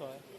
Whai.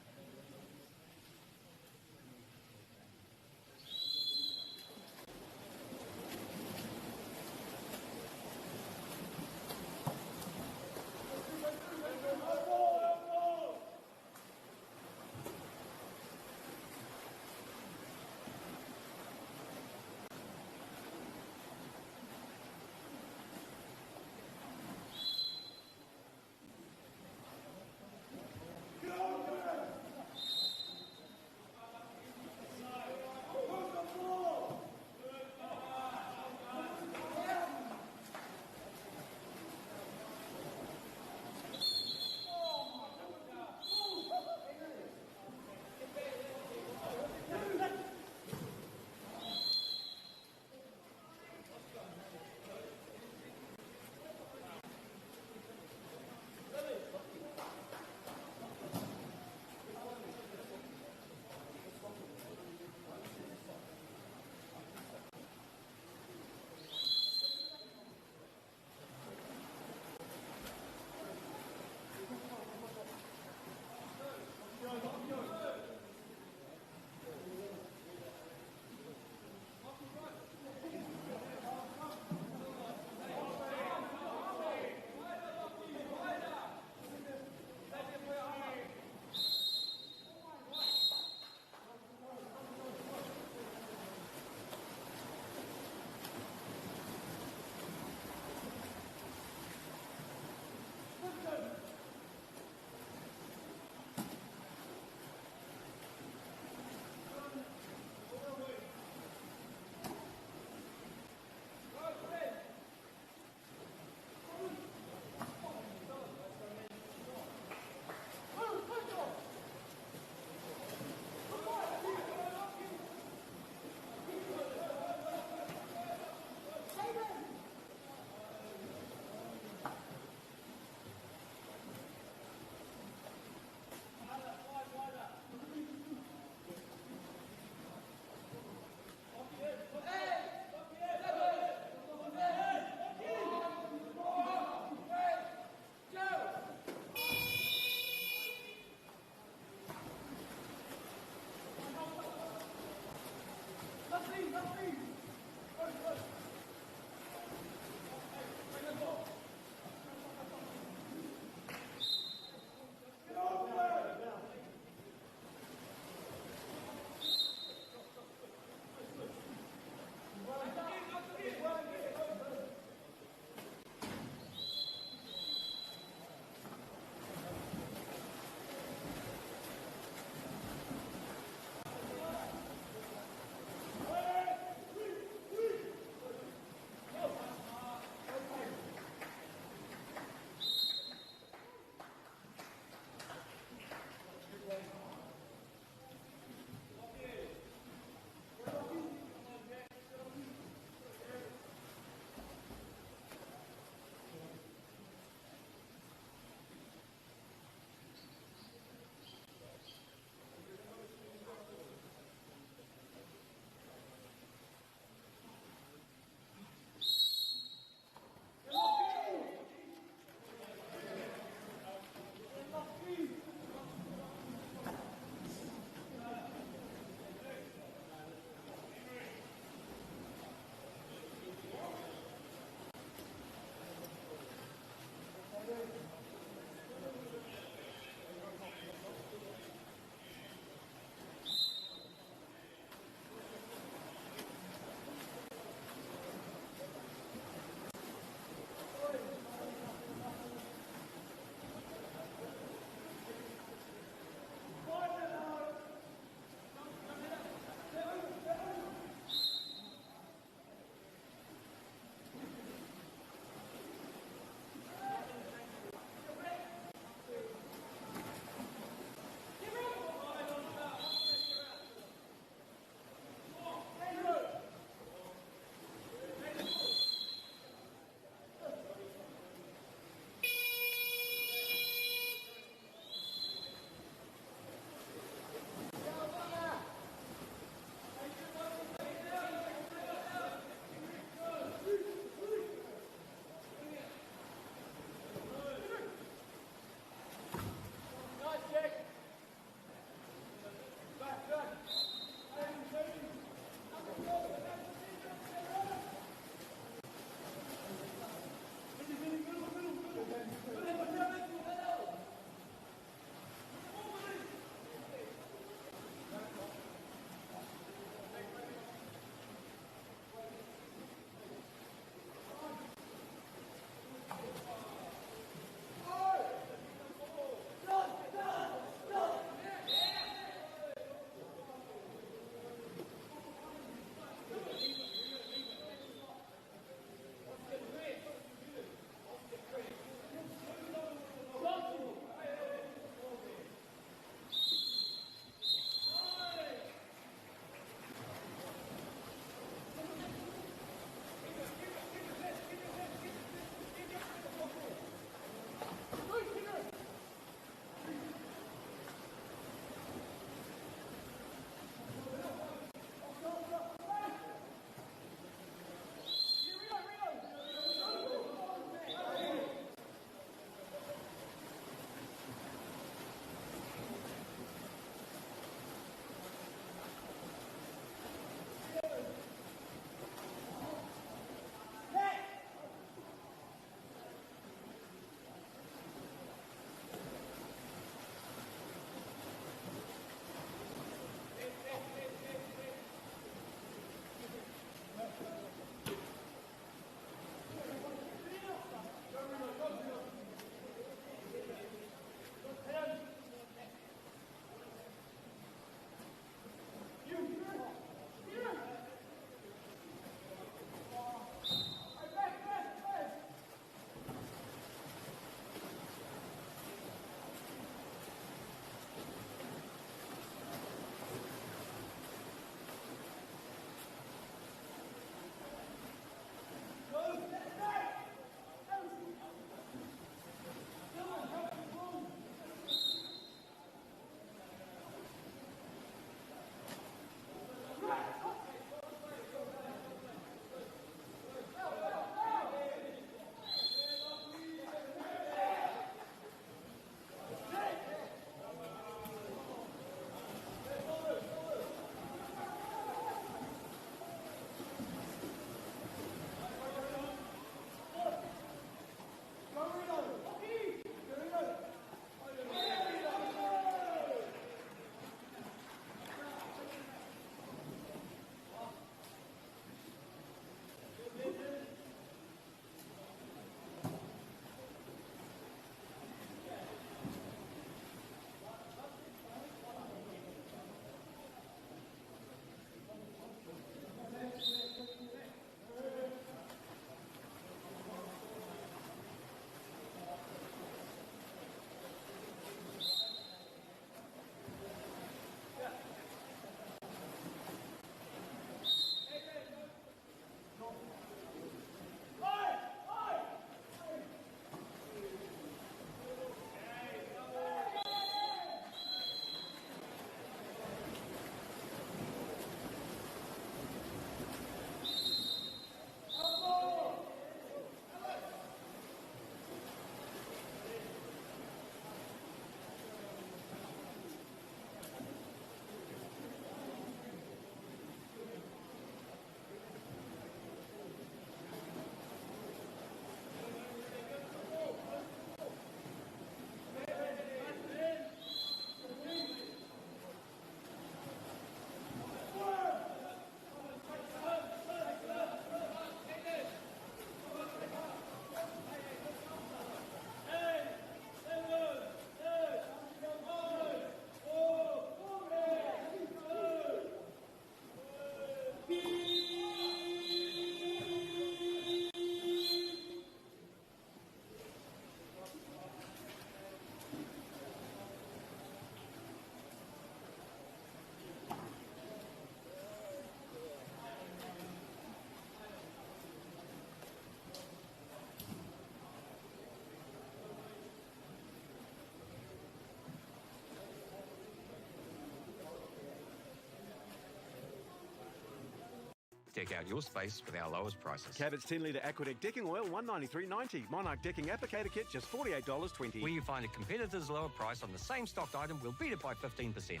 Deck out your space with our lowest prices. Cabot's 10 litre Aquadec decking oil, $193.90. Monarch decking applicator kit, just $48.20. Where you find a competitor's lower price on the same stocked item, we'll beat it by 15%.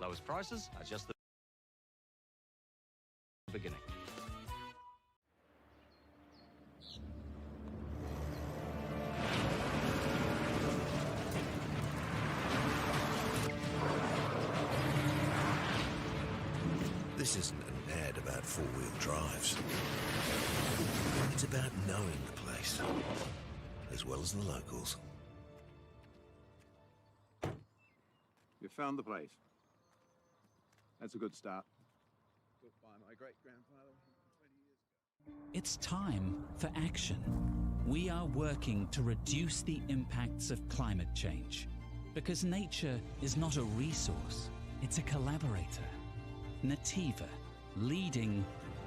Lowest prices are just the beginning. This isn't an ad about four-wheel drives. It's about knowing the place, as well as the locals. You found the place. That's a good start. Built by my great-grandfather 20 years ago. It's time for action. We are working to reduce the impacts of climate change because nature is not a resource, it's a collaborator. Nativa, leading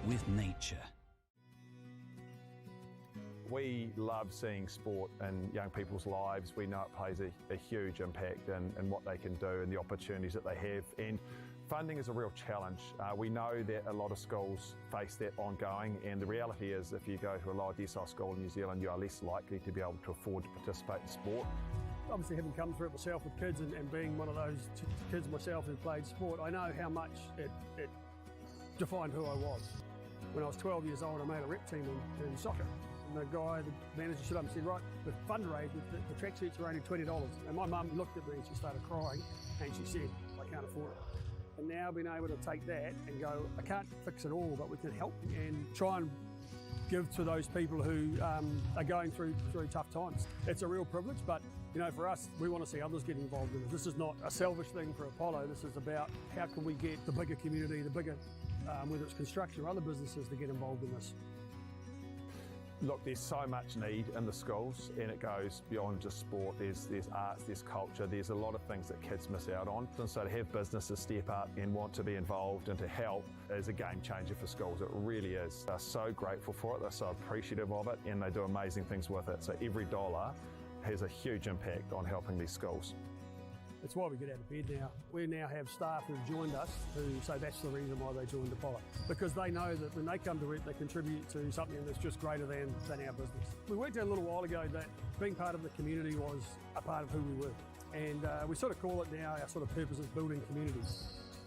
with nature. We love seeing sport in young people's lives. We know it plays a huge impact in what they can do and the opportunities that they have. And funding is a real challenge. We know that a lot of schools face that ongoing, and the reality is, if you go to a lower decile school in New Zealand, you are less likely to be able to afford to participate in sport. Obviously, having come through it myself with kids and being one of those kids myself who played sport, I know how much it defined who I was. When I was 12 years old, I made a rep team in soccer, and the guy, the manager, stood up and said, "Right, the fundraiser, the tracksuits are only $20." And my mum looked at me, and she started crying, and she said, "I can't afford it." And now being able to take that and go, "I can't fix it all, but we can help," and try and give to those people who are going through tough times. It's a real privilege, but, you know, for us, we want to see others get involved in it. This is not a selfish thing for Apollo. This is about how can we get the bigger community, the bigger, whether it's construction or other businesses, to get involved in this. Look, there's so much need in the schools, and it goes beyond just sport. There's arts, there's culture, there's a lot of things that kids miss out on. And so to have businesses step up and want to be involved and to help is a game changer for schools. It really is. They're so grateful for it, they're so appreciative of it, and they do amazing things with it. So every dollar has a huge impact on helping these schools. It's why we get out of bed now. We now have staff who've joined us who say that's the reason why they joined Apollo, because they know that when they come to work, they contribute to something that's just greater than our business. We worked out a little while ago that being part of the community was a part of who we were, and we sort of call it now, our sort of purpose is building communities.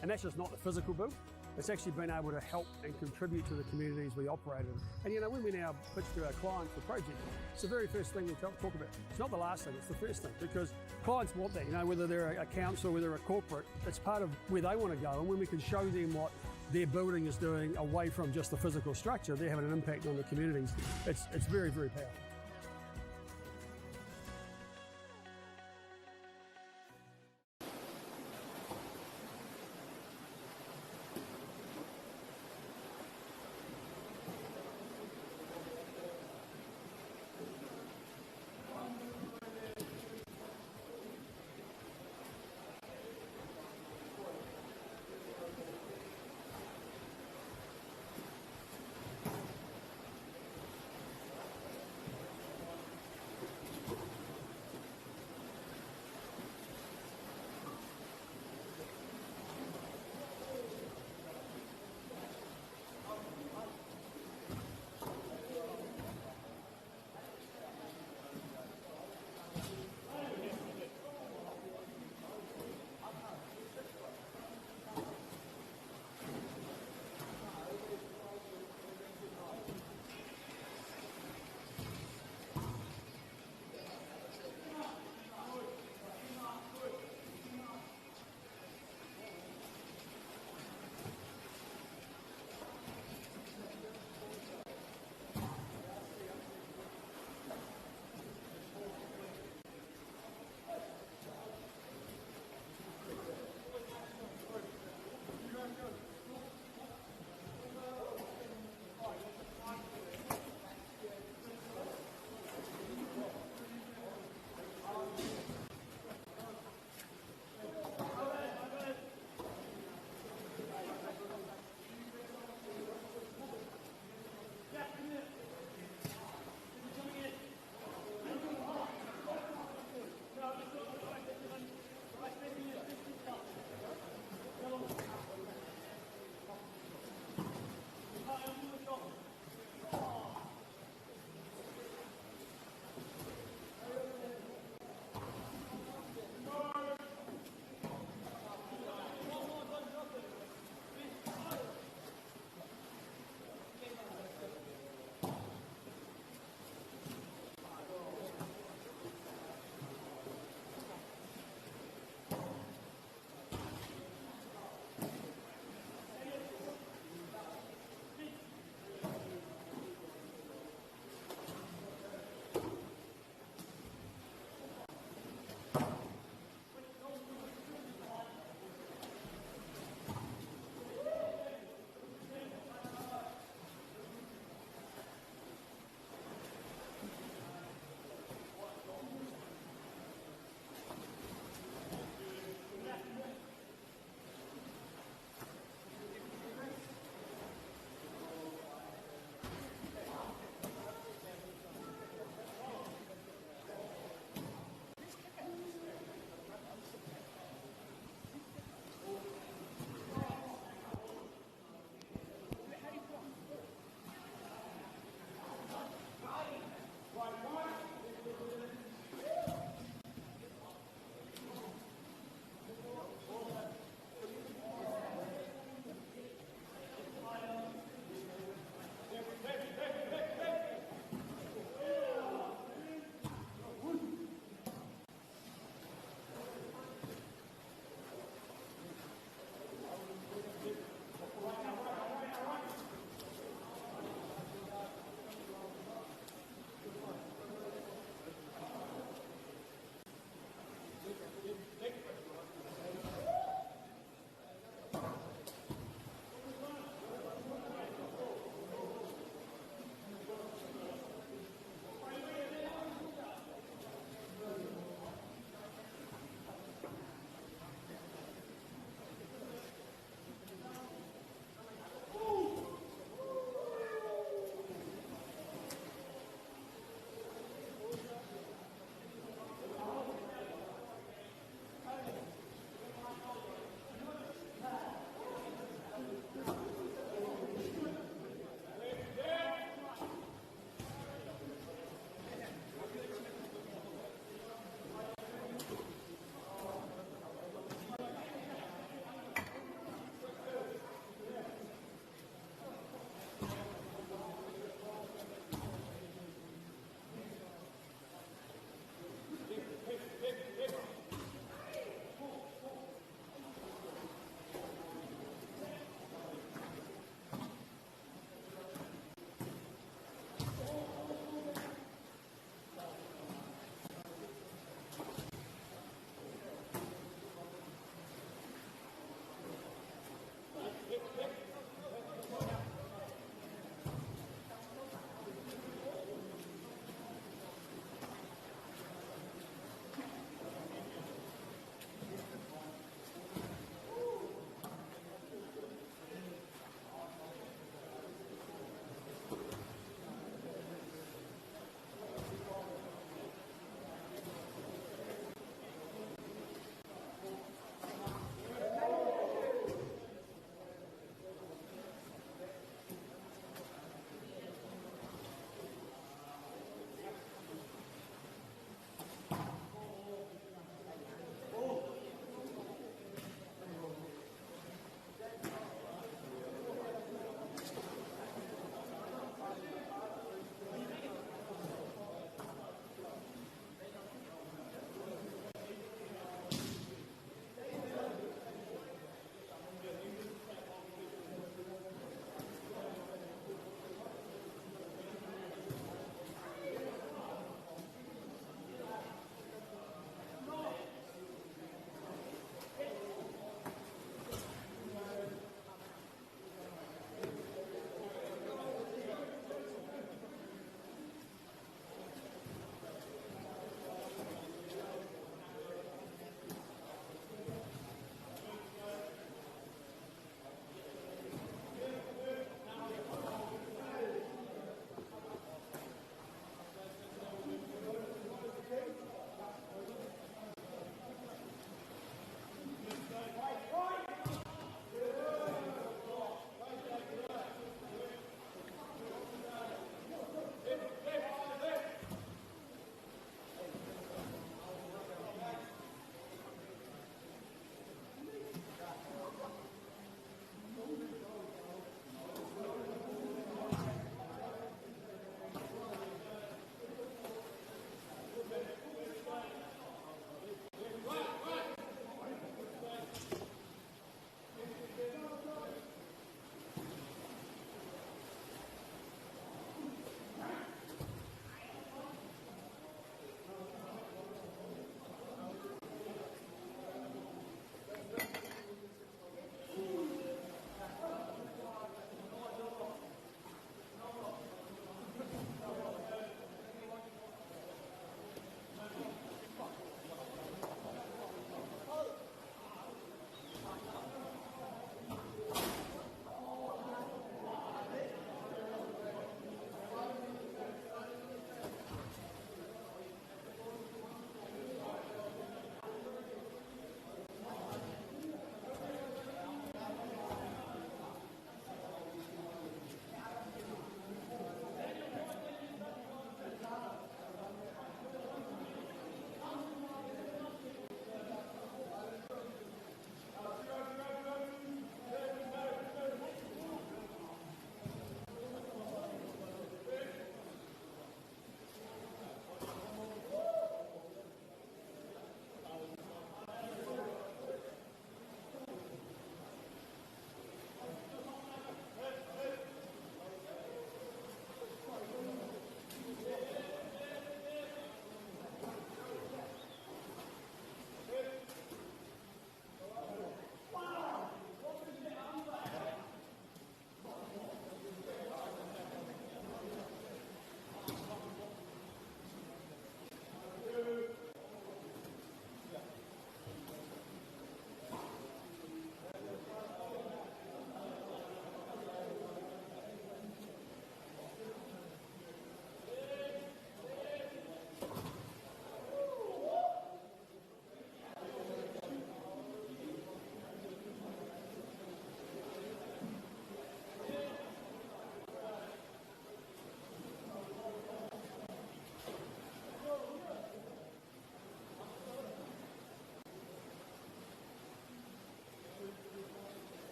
And that's just not the physical build, it's actually being able to help and contribute to the communities we operate in. And, you know, when we now pitch to our clients for projects, it's the very first thing we talk about. It's not the last thing, it's the first thing, because clients want that. You know, whether they're a council or whether they're a corporate, it's part of where they want to go. And when we can show them what their building is doing away from just the physical structure, they're having an impact on the communities. It's, it's very, very powerful.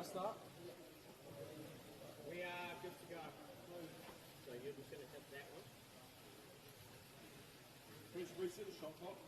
I start? We are good to go. So you're just going to hit that one. Please reset the shot clock.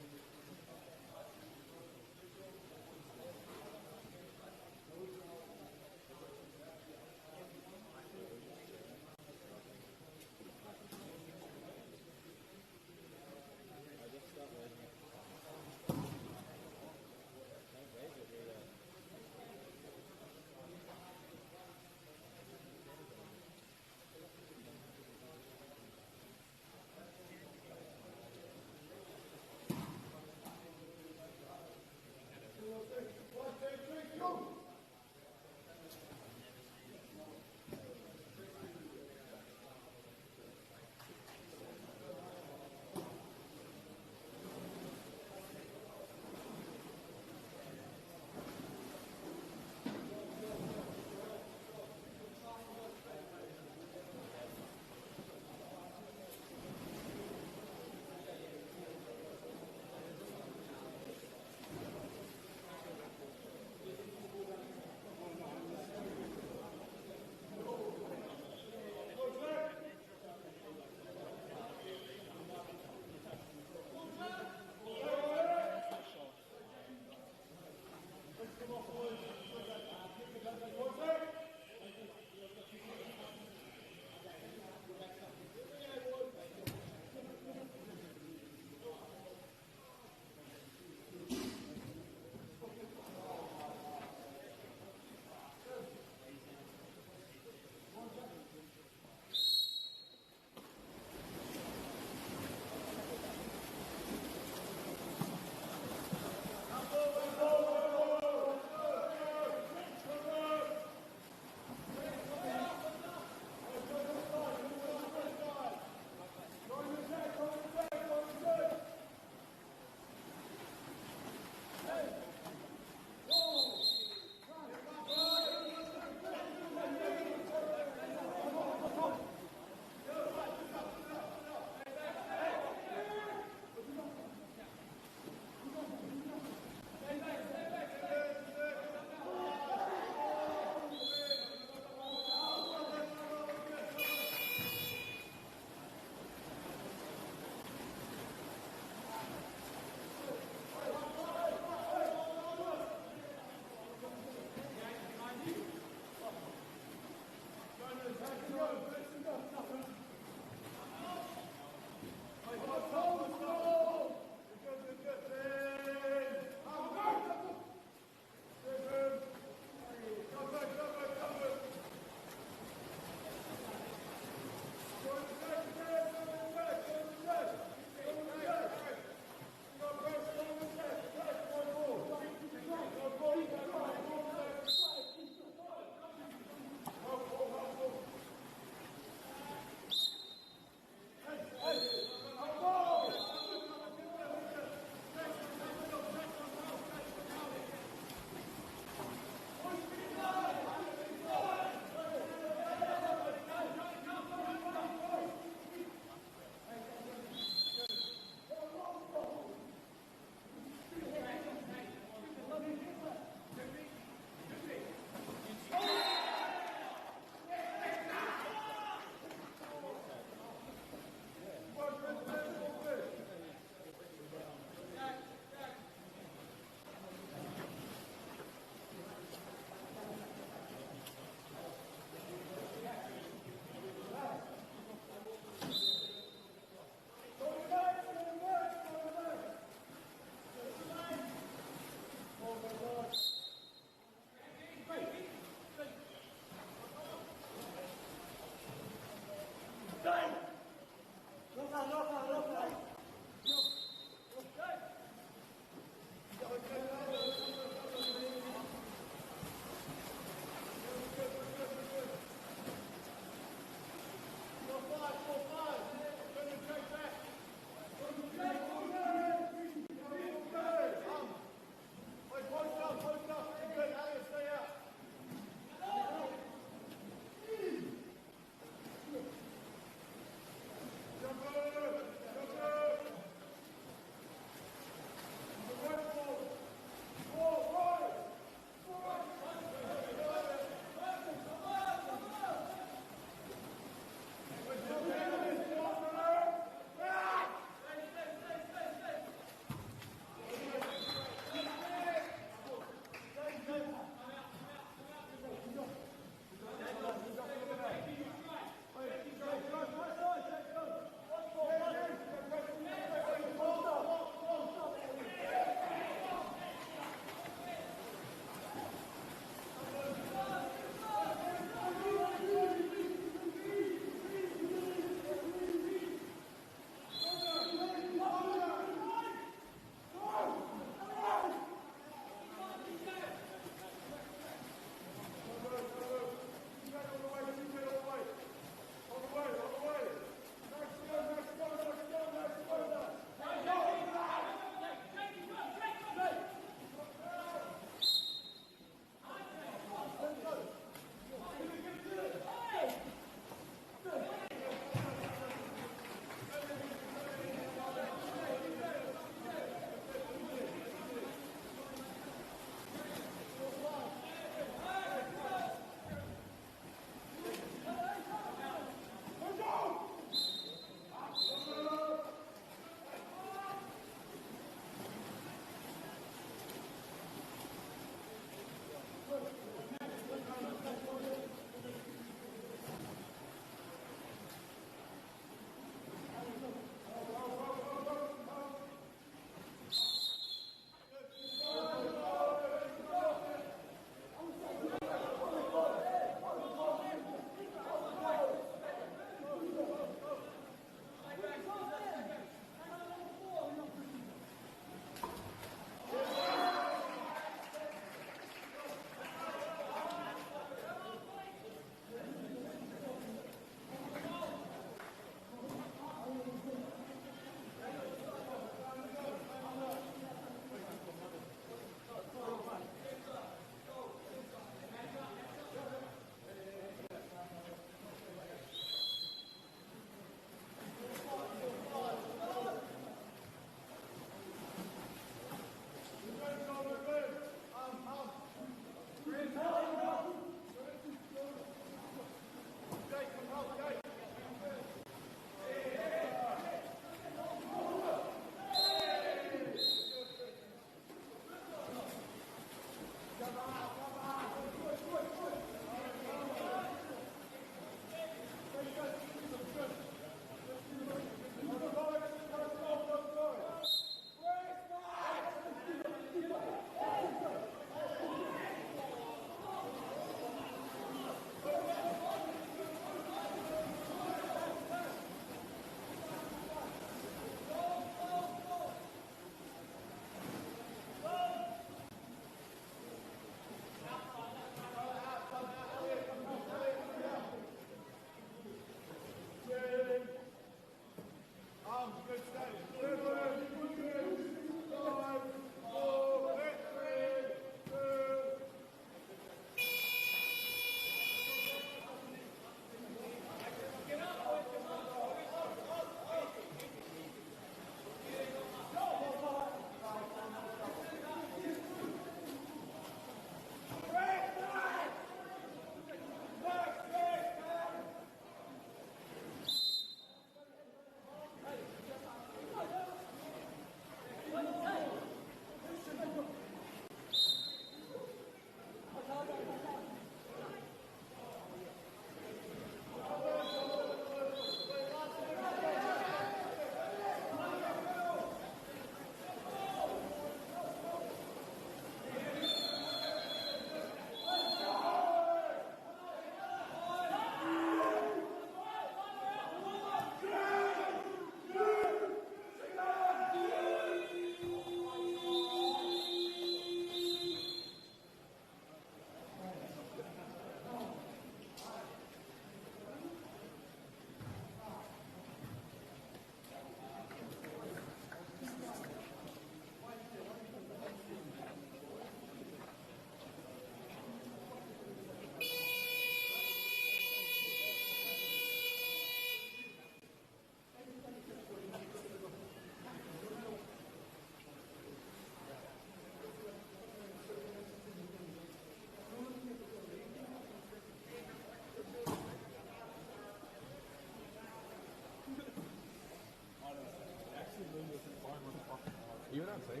You don't see.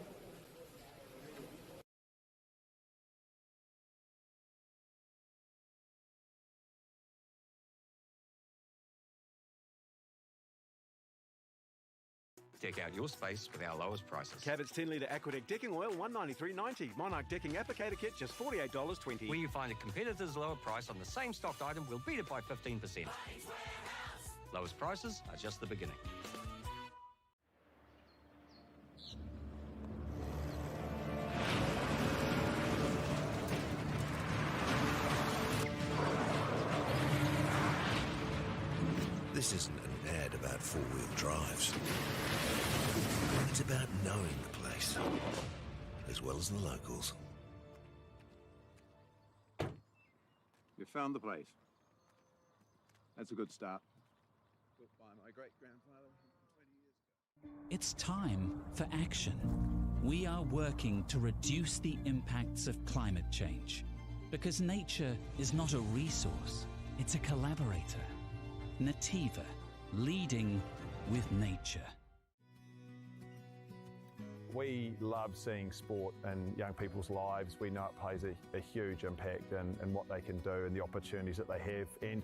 Deck out your space with our lowest prices. Cabot's 10 litre Aquadec decking oil, $193.90. Monarch decking applicator kit, just $48.20. Where you find a competitor's lower price on the same stocked item, we'll beat it by 15%. Lowest prices are just the beginning. This isn't an ad about four-wheel drives. It's about knowing the place, as well as the locals. You found the place. That's a good start. Built by my great-grandfather 120 years ago. It's time for action. We are working to reduce the impacts of climate change because nature is not a resource, it's a collaborator. Nativa, leading with nature. We love seeing sport in young people's lives. We know it plays a huge impact in what they can do and the opportunities that they have. And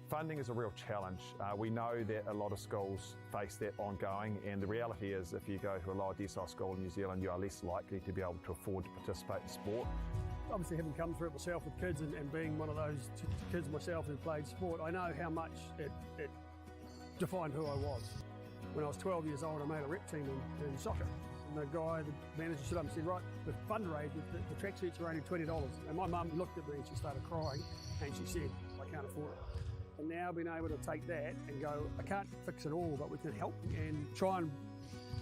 funding is a real challenge. We know that a lot of schools face that ongoing, and the reality is if you go to a lower decile school in New Zealand, you are less likely to be able to afford to participate in sport. Obviously, having come through it myself with kids and being one of those kids myself who played sport, I know how much it defined who I was. When I was 12 years old, I made a rep team in soccer. And the guy, the manager, stood up and said, right, the fundraiser, the tracksuits are only $20. And my mum looked at me and she started crying and she said, I can't afford it. And now being able to take that and go, I can't fix it all, but we can help and try and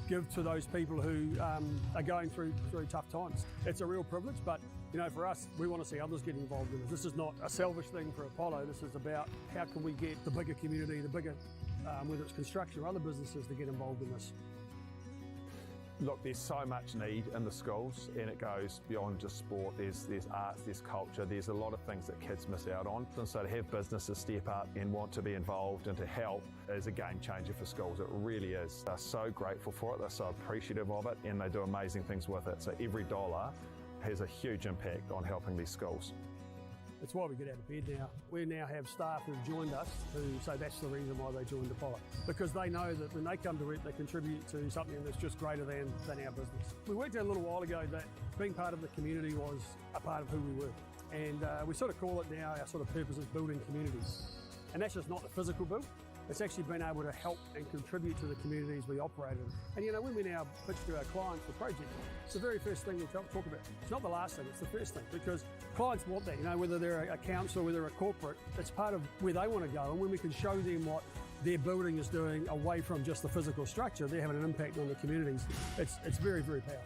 give to those people who are going through tough times. It's a real privilege, but you know, for us, we want to see others get involved in this. This is not a selfish thing for Apollo. This is about how can we get the bigger community, the bigger, whether it's construction or other businesses, to get involved in this. Look, there's so much need in the schools, and it goes beyond just sport. There's arts, there's culture, there's a lot of things that kids miss out on. And so to have businesses step up and want to be involved and to help is a game changer for schools. It really is. They're so grateful for it, they're so appreciative of it, and they do amazing things with it. So every dollar has a huge impact on helping these schools. It's why we get out of bed now. We now have staff who've joined us who say that's the reason why they joined Apollo, because they know that when they come to work, they contribute to something that's just greater than our business. We worked out a little while ago that being part of the community was a part of who we were. And we sort of call it now, our sort of purpose is building communities. And that's just not the physical build. It's actually being able to help and contribute to the communities we operate in. And you know, when we now pitch to our clients for projects, it's the very first thing we talk about. It's not the last thing, it's the first thing, because clients want that, you know, whether they're a council, whether they're a corporate, it's part of where they want to go. And when we can show them what their building is doing away from just the physical structure, they're having an impact on the communities. It's very, very powerful.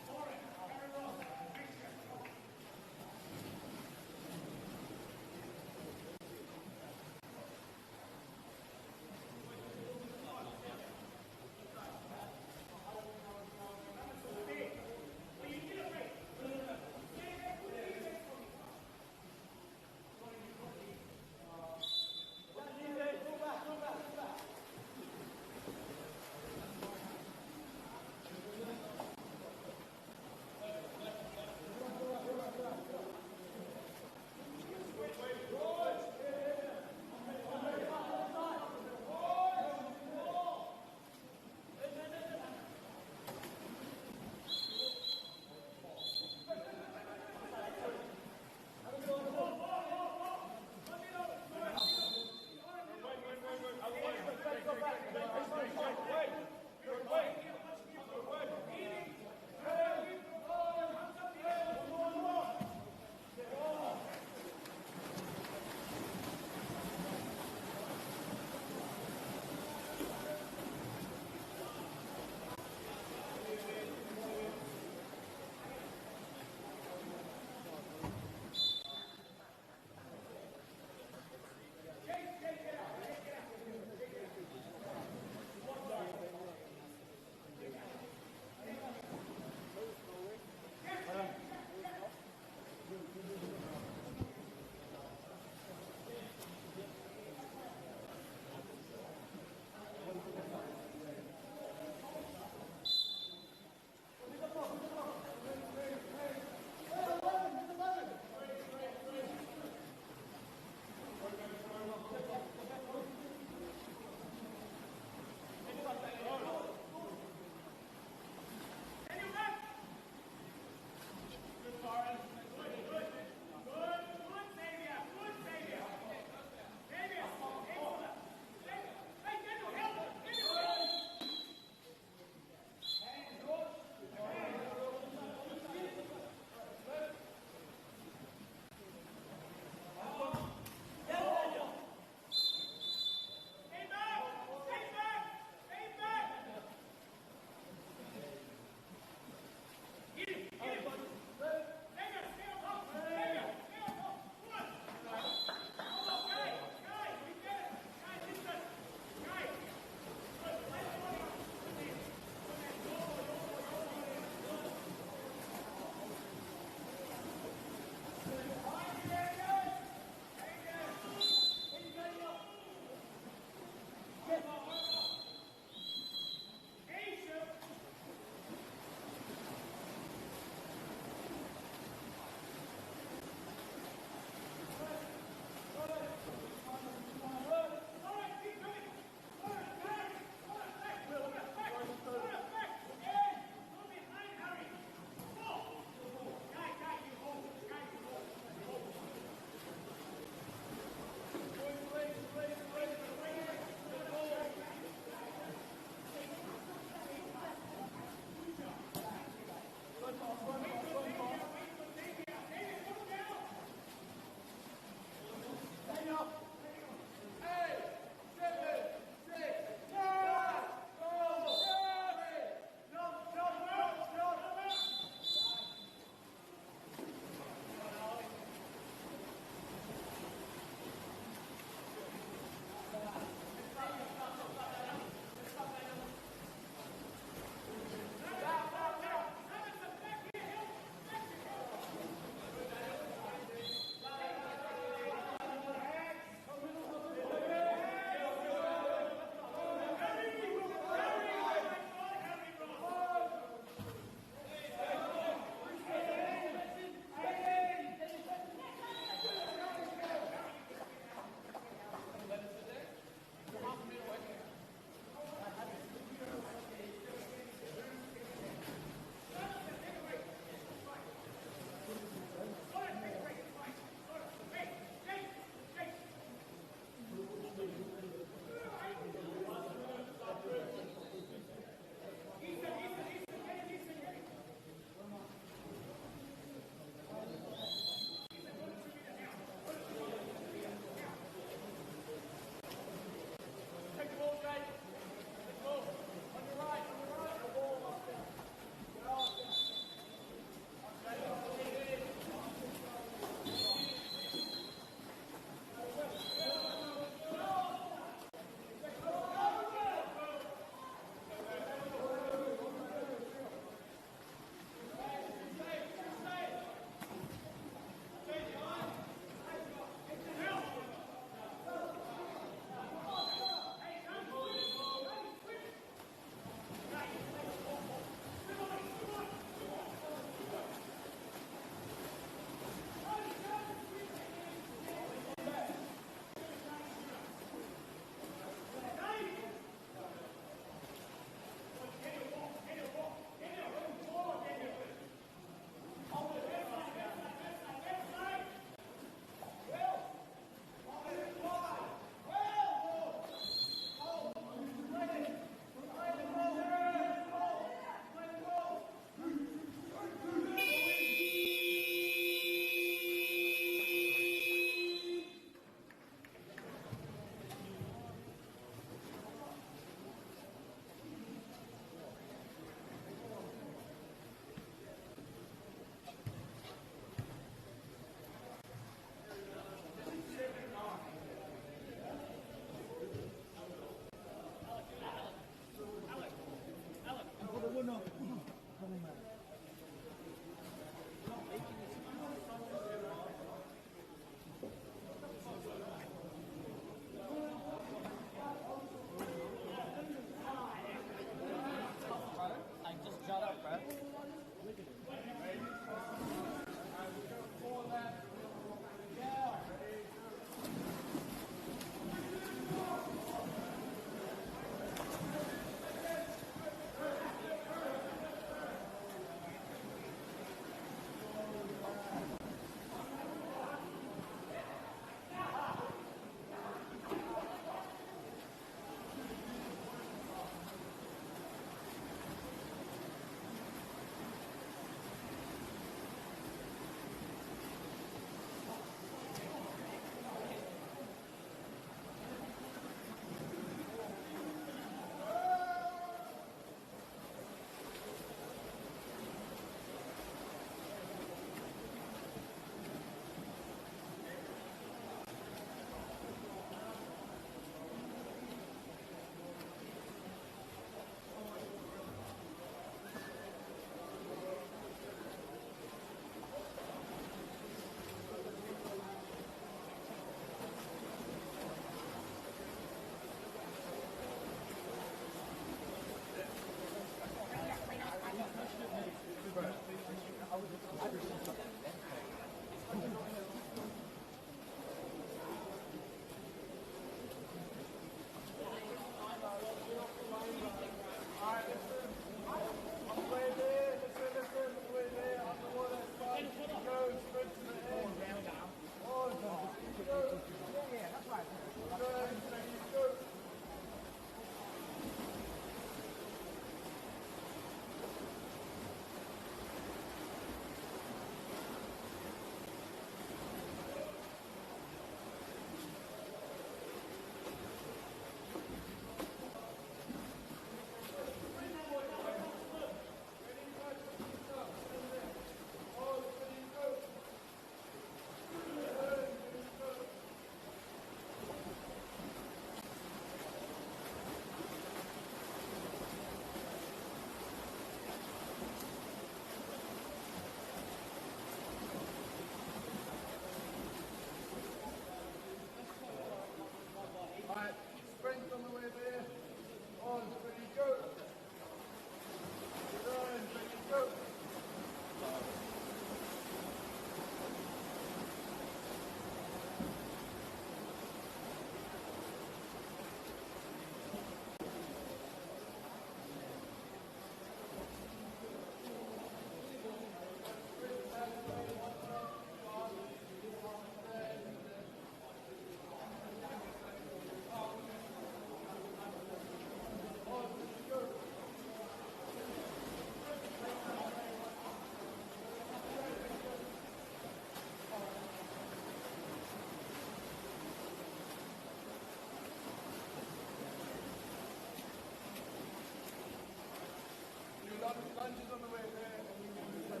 Lunges on the way there, and we can do that.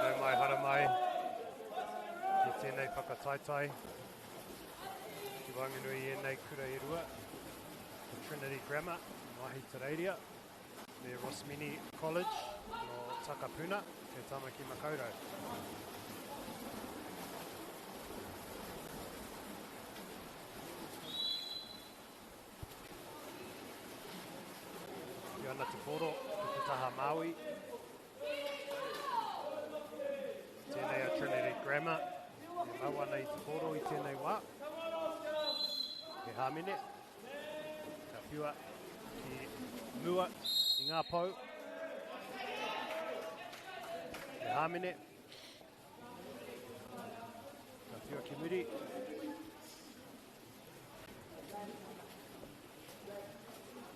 Nau mai, haere mai ki tēnei whakataetae ki waenganui i ēnei kura e rua, ko Trinity Grammar, Ahitereiria, me Rosmini College, no Takapuna, kei Tamaki Makaurau. Ki ana te poro ki te taha Māui. Tēnei a Trinity Grammar e mau ana i te poro i tēnei wā. He hāmene. Ka whiua ki mua i ngā pou. He hāmene. Whiua ki muri.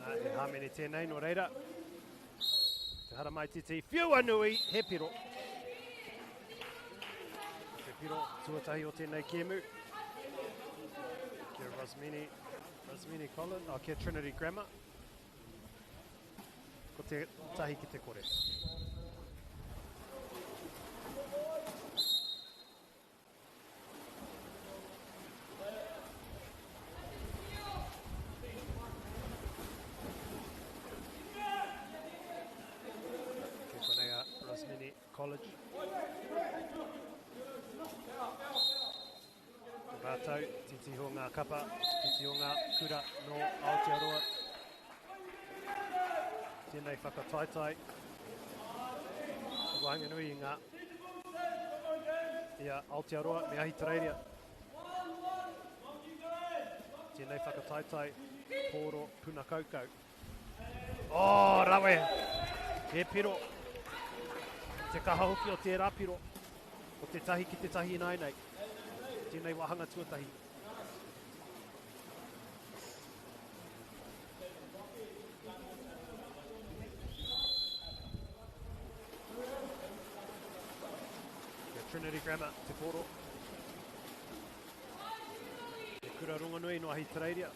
Nā, he hāmene tēnei, nō reira. Te haramai titi, whiua nui, he piro. Te piro tuatahi o tēnei kēmu. Kia Rosmini, Rosmini Collin, oh, kia Trinity Grammar. Ko te tahi ki te kore. Kei konei a Rosmini College. Ko rātou, titiho ngā kapa, titiho ngā kura nō Aotearoa. Tēnei whakataetae ki waenganui i ngā i a Aotearoa me Ahitereiria. Tēnei whakataetae pōro puna kaukau. Oh, rawe! He piro. Te kaha hoki o tērā piro. Ko te tahi ki te tahi ināinei. Tēnei wāhanga tuatahi. Kia Trinity Grammar, Te Poro. Te kura rongonui no Ahitereiria.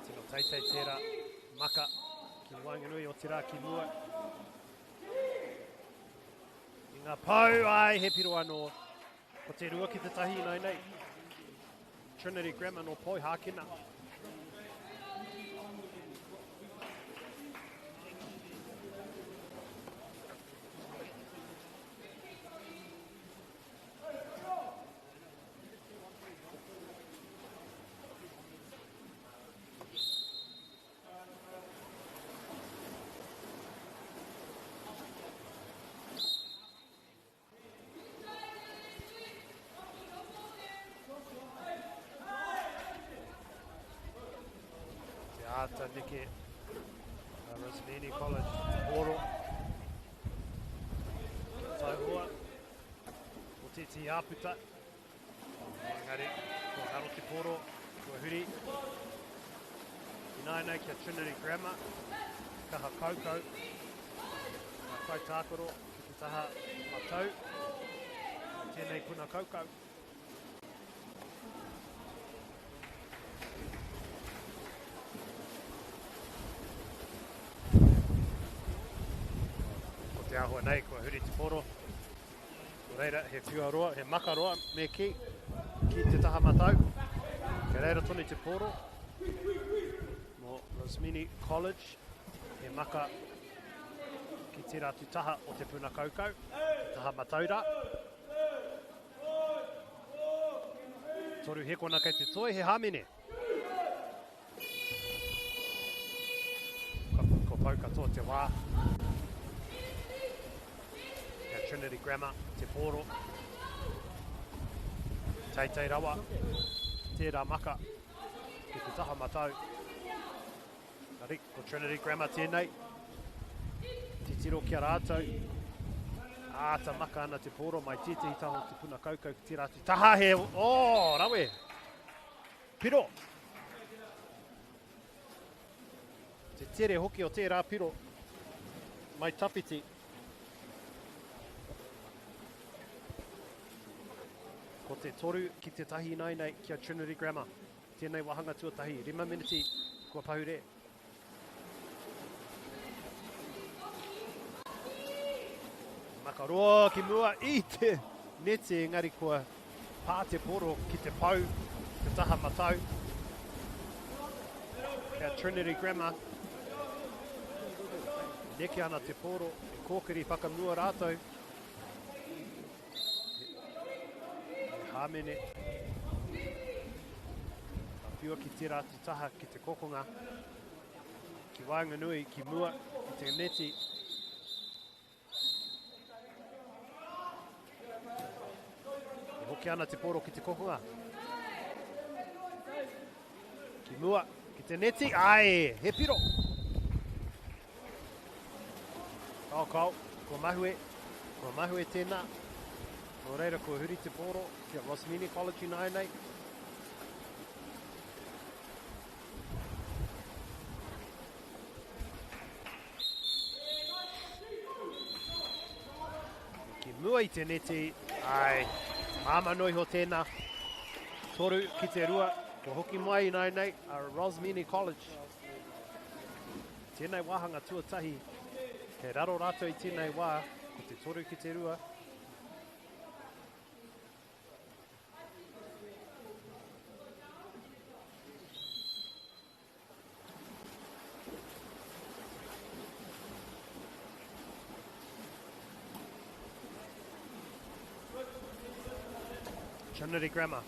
Tino teitei tērā maka ki waenganui o te rā ki mua. I ngā pau, ai, he piro anō. Ko te rua ki te tahi inai nei. Trinity Grammar no Poihākena. Te āta neke a Rosmini College te pōro. Kia tauhoa. Ko tētehi āputa. Engari, kua ngaro te pōro, kua huri. Ināianei kia Trinity Grammar, kaha kaukau, ngā kaitākaro ki te taha matau, tēnei puna kaukau. Ko te āhua nei, kua huri te pōro. Nō reira, he whiua roa, he maka roa, me kī, ki te taha matau. Kei reira tonu te pōro mō Rosmini College. He maka ki tērā atu taha o te puna kaukau, te taha matau rā. Toru hekona kei te toi, he hāmene. Ko pau katoa te wā. Kia Trinity Grammar, te pōro. Teitei rawa, tērā maka ki te taha matau. Engari, ko Trinity Grammar tēnei. Titiro ki a rātou. Āta maka ana te pōro mai tētehi taha o te puna kaukau ki tērā atu taha he, oh, rawe! Piro! Te tere hoki o tērā piro mai tawhiti. Ko te toru ki te tahi ināinei ki a Trinity Grammar. Tēnei wāhanga tuatahi, 5 miniti kua pahure. Makaroa ki mua i te neti, engari kua pā te poro ki te pou, te taha matau. Kia Trinity Grammar. Neke ana te poro, e kōkiri whakamua rātou. He hāmene. Ka whiua ki tērā atu taha ki te kokonga. Ki waenganui, ki mua, ki te neti. E hoki ana te poro ki te kokonga. Ki mua. Ki te neti, ai, he piro. Kao, kao, ko Mahue, ko Mahue tēnā. Nō reira, ko huri te pōro ki a Rosmini College ināianei. Ki mua i te neti, ai, māmā noa iho tēnā. 3-2, kua hoki mai ināianei a Rosmini College. Tēnei wāhanga tuatahi, kei raro rātou i tēnei wā, ko te 3-2. Trinity Grammar.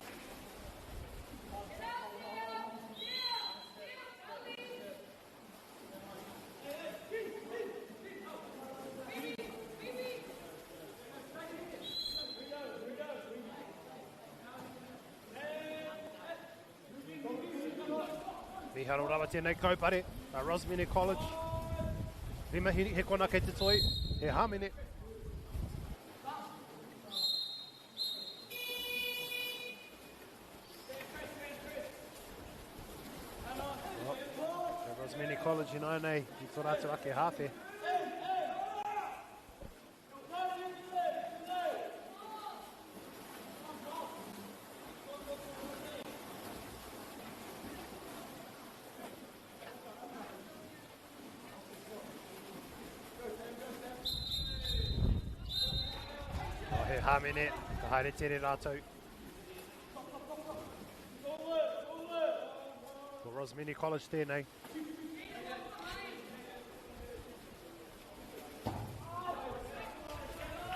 Miharo rawa tēnei kaupare a Rosmini College. Rima hekona kei te toi, he hāmene. Oh, Rosmini College ināianei i tō rātou ake hāwhe. Oh, he hāmene, ka haere tere rātou. Ko Rosmini College tēnei.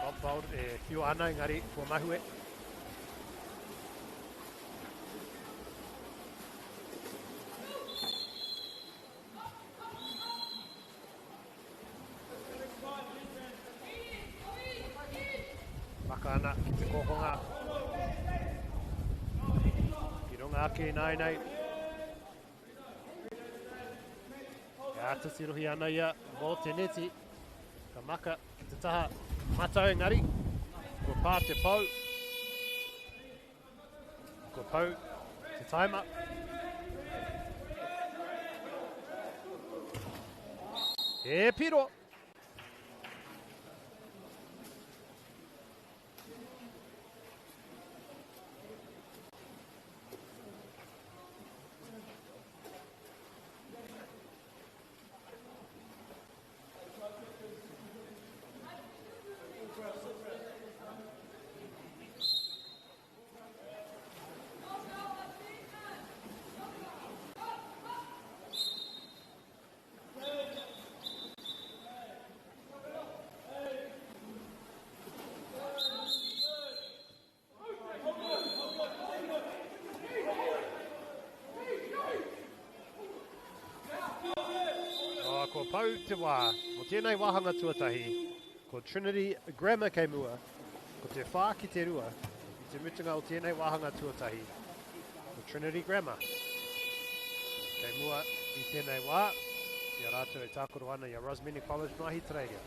Bob Bold e whiua ana engari kua mahue. Maka ana ki te kōkonga. Ki runga ake ināianei. E āta tirohi ana ia mō te neti. Ka maka ki te taha matau engari. Kua pā te pou. Kua pau te taima. He piro! Oh, kua pau te wā mō tēnei wāhanga tuatahi. Ko Trinity Grammar kei mua, ko te 4-2 i te mutunga o tēnei wāhanga tuatahi. Ko Trinity Grammar kei mua i tēnei wā, i a rātou e tākaro ana i a Rosmini College no Ahitereiria.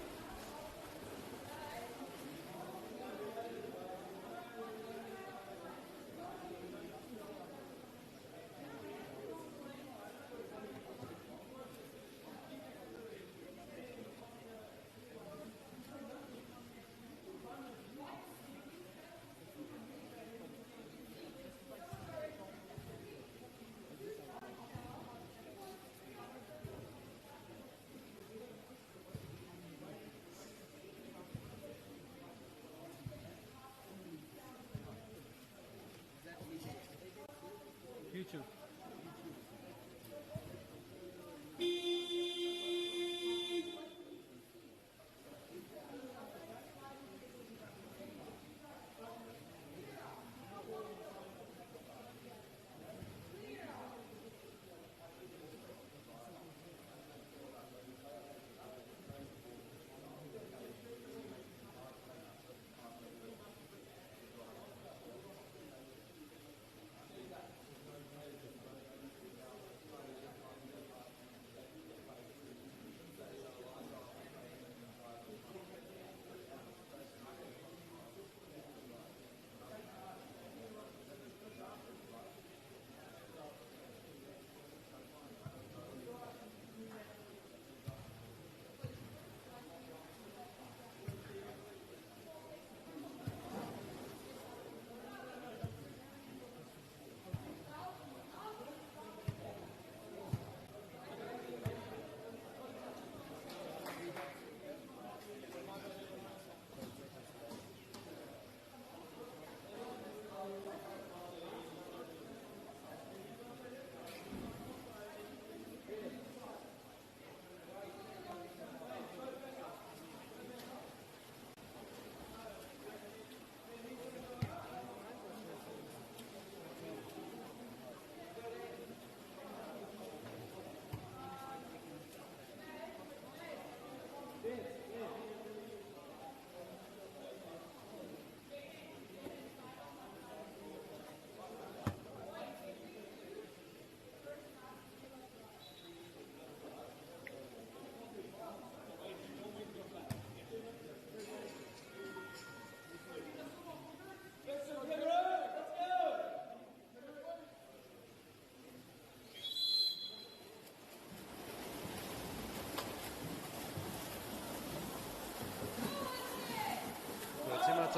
YouTube.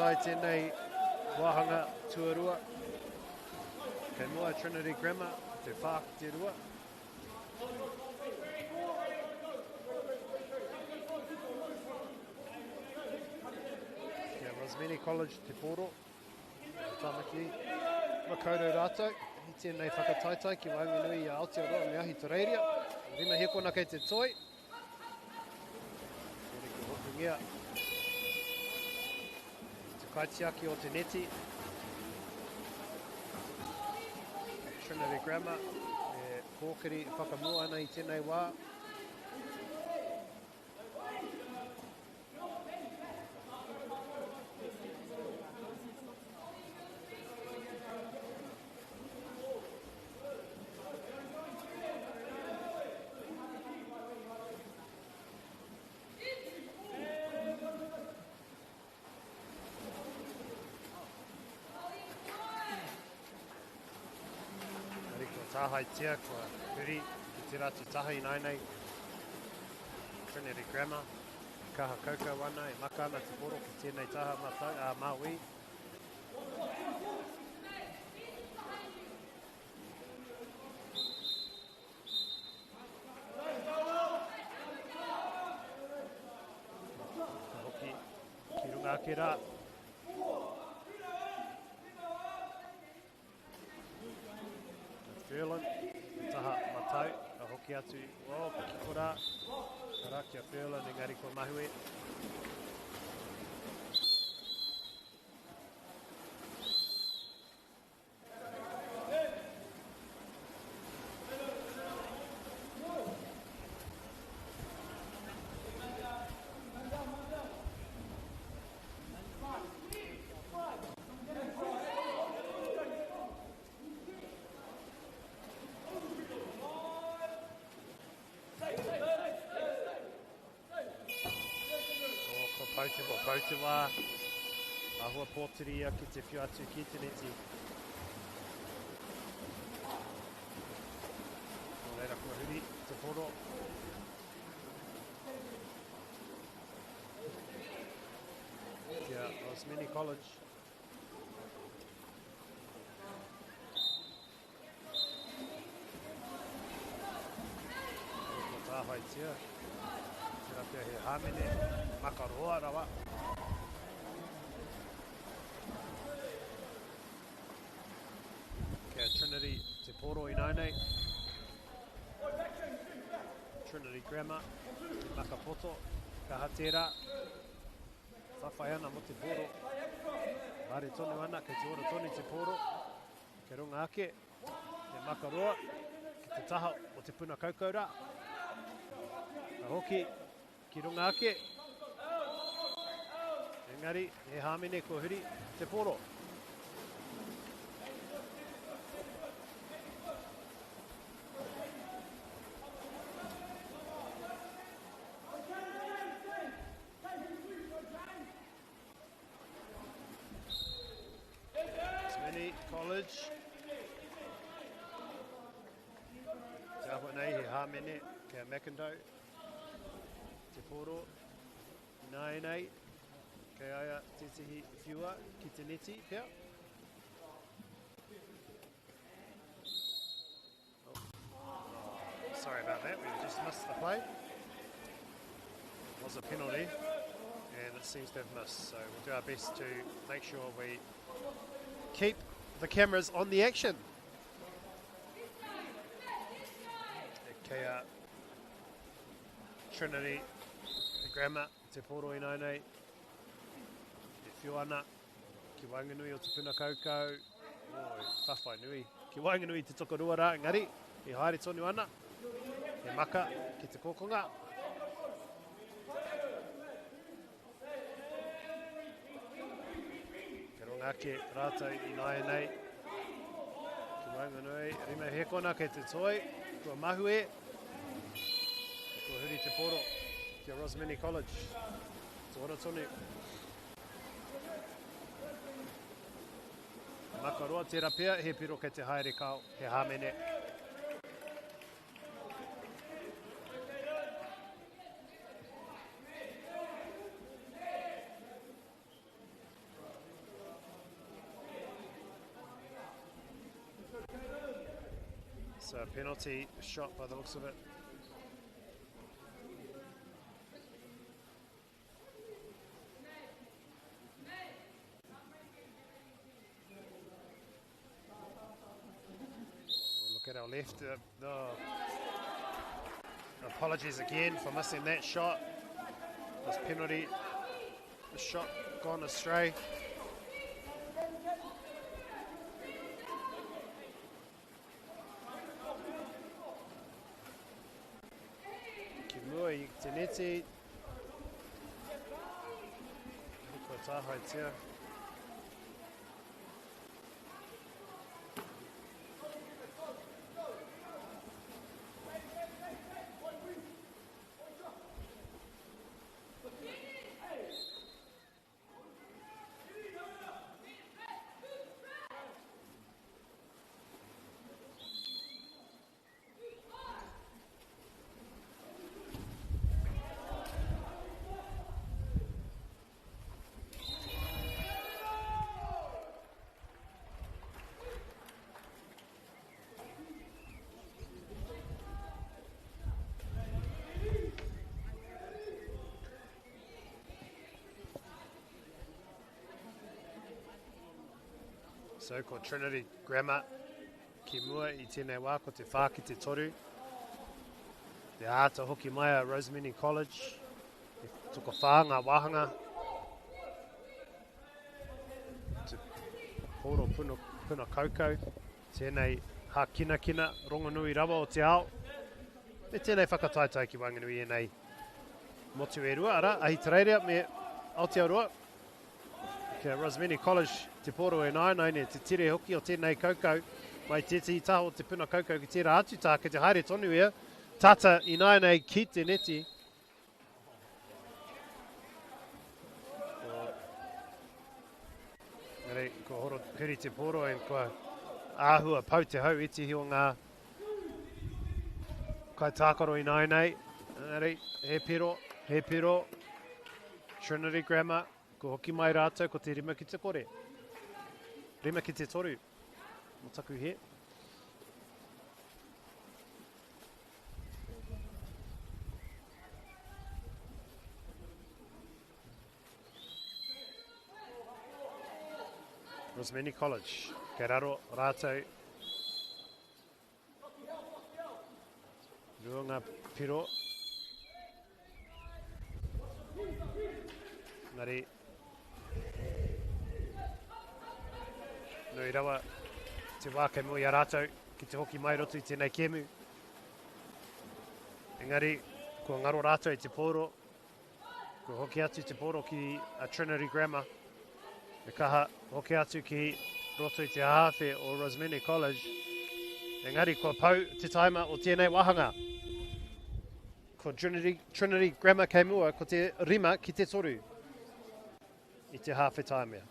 ai tēnei wāhanga tuarua. Kei mua Trinity Grammar, te whā ki te rua. Kia Rosmini College te pōro. Tamaki Makaurau rātou. I tēnei whakataetae ki waenganui i a Aotearoa me Ahitereiria. Rima hekona kei te toi. Tēnei ko hopungia. Te kaitiaki o te neti. Trinity Grammar e kōkiri whakamua ana i tēnei wā. Engari kua tāhaetia, kua huri ki tērā atu taha ināianei. Trinity Grammar, e kaha kaukau ana, e maka ana te poro ki tēnei taha matau, ā, Māui. Ka hoki ki runga ake rā. Ferlin, taha matau, ka hoki atu, oh, ka kiko rā. Ka rā ki a Ferlin, engari kua mahue. Ko pau te wā. Āhua pōturi ia ki te whiu atu ki te neti. Nō reira kua huri te poro. Kia Rosmini College. Ko tāhaetia. Tērā pea he hāmene makaroa rawa. Kia Trinity te poro ināinei. Trinity Grammar, te makapoto, kaha tērā. Whawhai ana mo te poro. Haere tonu ana, kei te ora tonu te poro. Kei runga ake, te makaroa, ki te taha o te puna kaukau rā. Ka hoki ki runga ake. Engari, he hāmene kua huri te poro. Mini College. Te ahua nei he hāmene kia McIndoe. Te pōro. Ināianei, kei aia tētehi whiua ki te neti pea. Oh. Sorry about that, we've just missed the play. It was a penalty, and it seems to have missed, so we'll do our best to make sure we keep the cameras on the action. Kei a Trinity, te Grammar, te Pōro ināinei, e whio ana ki waenganui o Te Puna Kaukau, oh, whawhai nui, ki waenganui te tokorua rā, engari, e haere tonu ana, he maka ki te kokonga. Te ronga ake rātou i nāianei. Ki waenganui, rima hekona kei te toi, kua mahue, kua huri te poro ki a Rosmini College. Te ora tonu. Makaroa tērā pea, he piro kei te haere kao, he hāmene. It's a penalty shot by the looks of it. We'll look at our left. Apologies again for missing that shot. This penalty shot gone astray. Ki mua i te neti. Kua tāhaetia. So ko Trinity Grammar ki mua i tēnei wā, ko te 4 ki te 3. Te āta hoki mai a Rosemary College, e tokowhā ngā wāhanga. Te pōro puna, puna kaukau, tēnei hākinakina rongonui rawa o te ao. Me tēnei whakataetae ki waenganui i ēnei motu e rua, arā, Ahitereiria me Aotearoa. Kia Rosmini College te pōro e nāinaine, te tere hoki o tēnei kaukau. Mai tētehi taha o te puna kaukau ki tērā atu taha, kei te haere tonu ia. Tata i nāianei ki te neti. Ko, ko horo huri te pōro and kua āhua pau te hau itihi o ngā kai tākaro i nāianei. Engari, he piro, he piro. Trinity Grammar. Kua hoki mai rātou ko te rima ki te kore. Rima ki te toru. Mo taku he. Rosmini College. Kei raro rātou. Rua ngā piro. Engari, nui rawa te wā kei mua i a rātou ki te hoki mai roto i tēnei kēmu. Engari, kua ngaro rātou i te pōro. Kua hoki atu te pōro ki a Trinity Grammar. E kaha hoki atu ki roto i te hāwhe o Rosmini College. Engari kua pau te taima o tēnei wāhanga. Ko Trinity, Trinity Grammar kei mua, ko te rima ki te toru i te hāwhe taimea.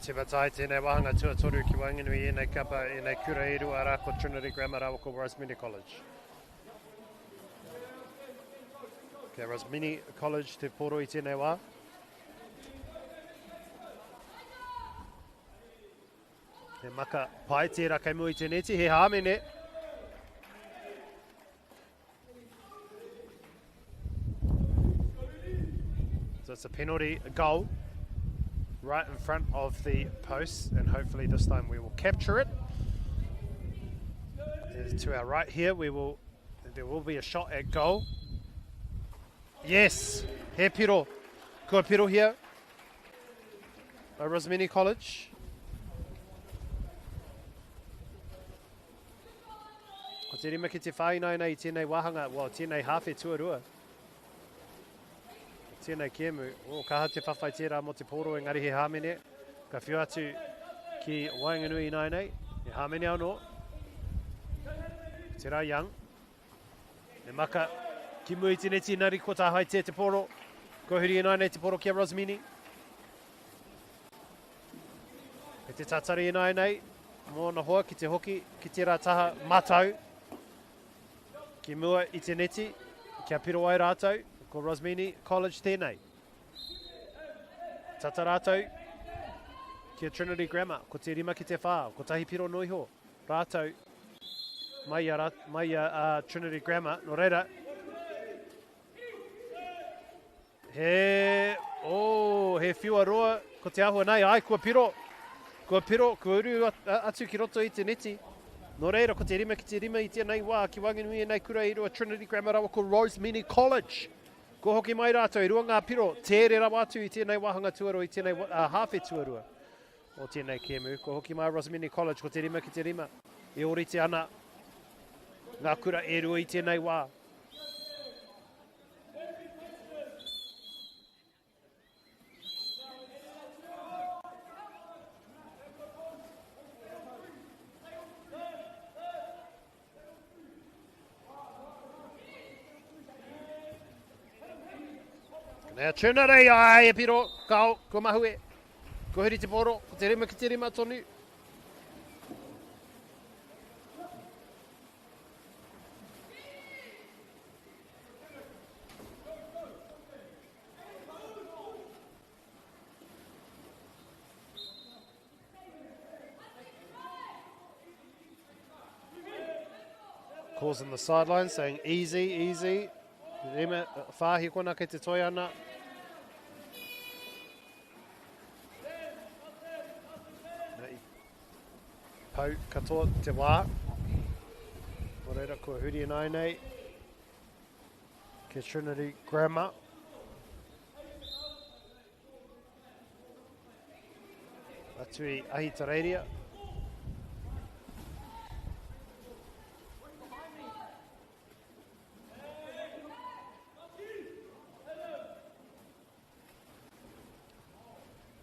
Tīmata ai tēnei wāhanga tuatoru ki waenganui i ēnei kapa, ēnei kura e rua rā ko Trinity Grammar rāua ko Rosmini College. Kia Rosmini College te poro i tēnei wā. He maka pai tērā kei mua i te neti, he hāmene. So it's a penalty goal right in front of the post, and hopefully this time we will capture it. To our right here, we will there will be a shot at goal. Yes, he piro. Kua piro here. By Rosmini College. Ko te rima ki te whāinaina i tēnei wāhanga, well, tēnei hāwhe tuarua. Tēnei kēmu, oh, kaha te whawhai tērā mō te pōro engari he hāmene. Ka whiu atu ki waenganui ināianei, he hāmene anō. Tērā Young. Me maka ki mua i te neti engari ko tāhaetia te pōro. Kua huri ināianei te pōro ki a Rosmini. Kei te tatari ināianei mō ōna hoa ki te hoki ki tērā taha matau ki mua i te neti kia piro ai rātou ko Rosmini College tēnei. Tata rātou ki a Trinity Grammar, ko te 5 ki te 4, kotahi piro noa iho rātou mai i a, mai i a Trinity Grammar. Nō reira, He, oh, he whiua roa, ko te āhua nei, ai, kua piro, kua piro, kua uru atu ki roto i te neti. Nō reira, ko te 5 ki te 5 i tēnei wā, ki waenganui ēnei kura e rua, Trinity Grammar rawa ko Rosmini College. Kua hoki mai rātou, e rua ngā piro, tēre rawa atu i tēnei wāhanga tuarua, i tēnei uh, hāwhe tuarua o tēnei kēmu. Kua hoki mai Rosmini College, ko te 5 ki te 5. E ōrite ana ngā kura e rua i tēnei wā. Nea Trinity, ai, e piro, kao, kua mahue. Kua huri te poro, ko te rima ki te rima tonu. Calls in the sideline saying easy, easy. Rima, whāhi kona kei te toi ana. Pau katoa te wā. Nō reira, kua huri ināianei ki Trinity Grammar. Atu i Ahitereiria.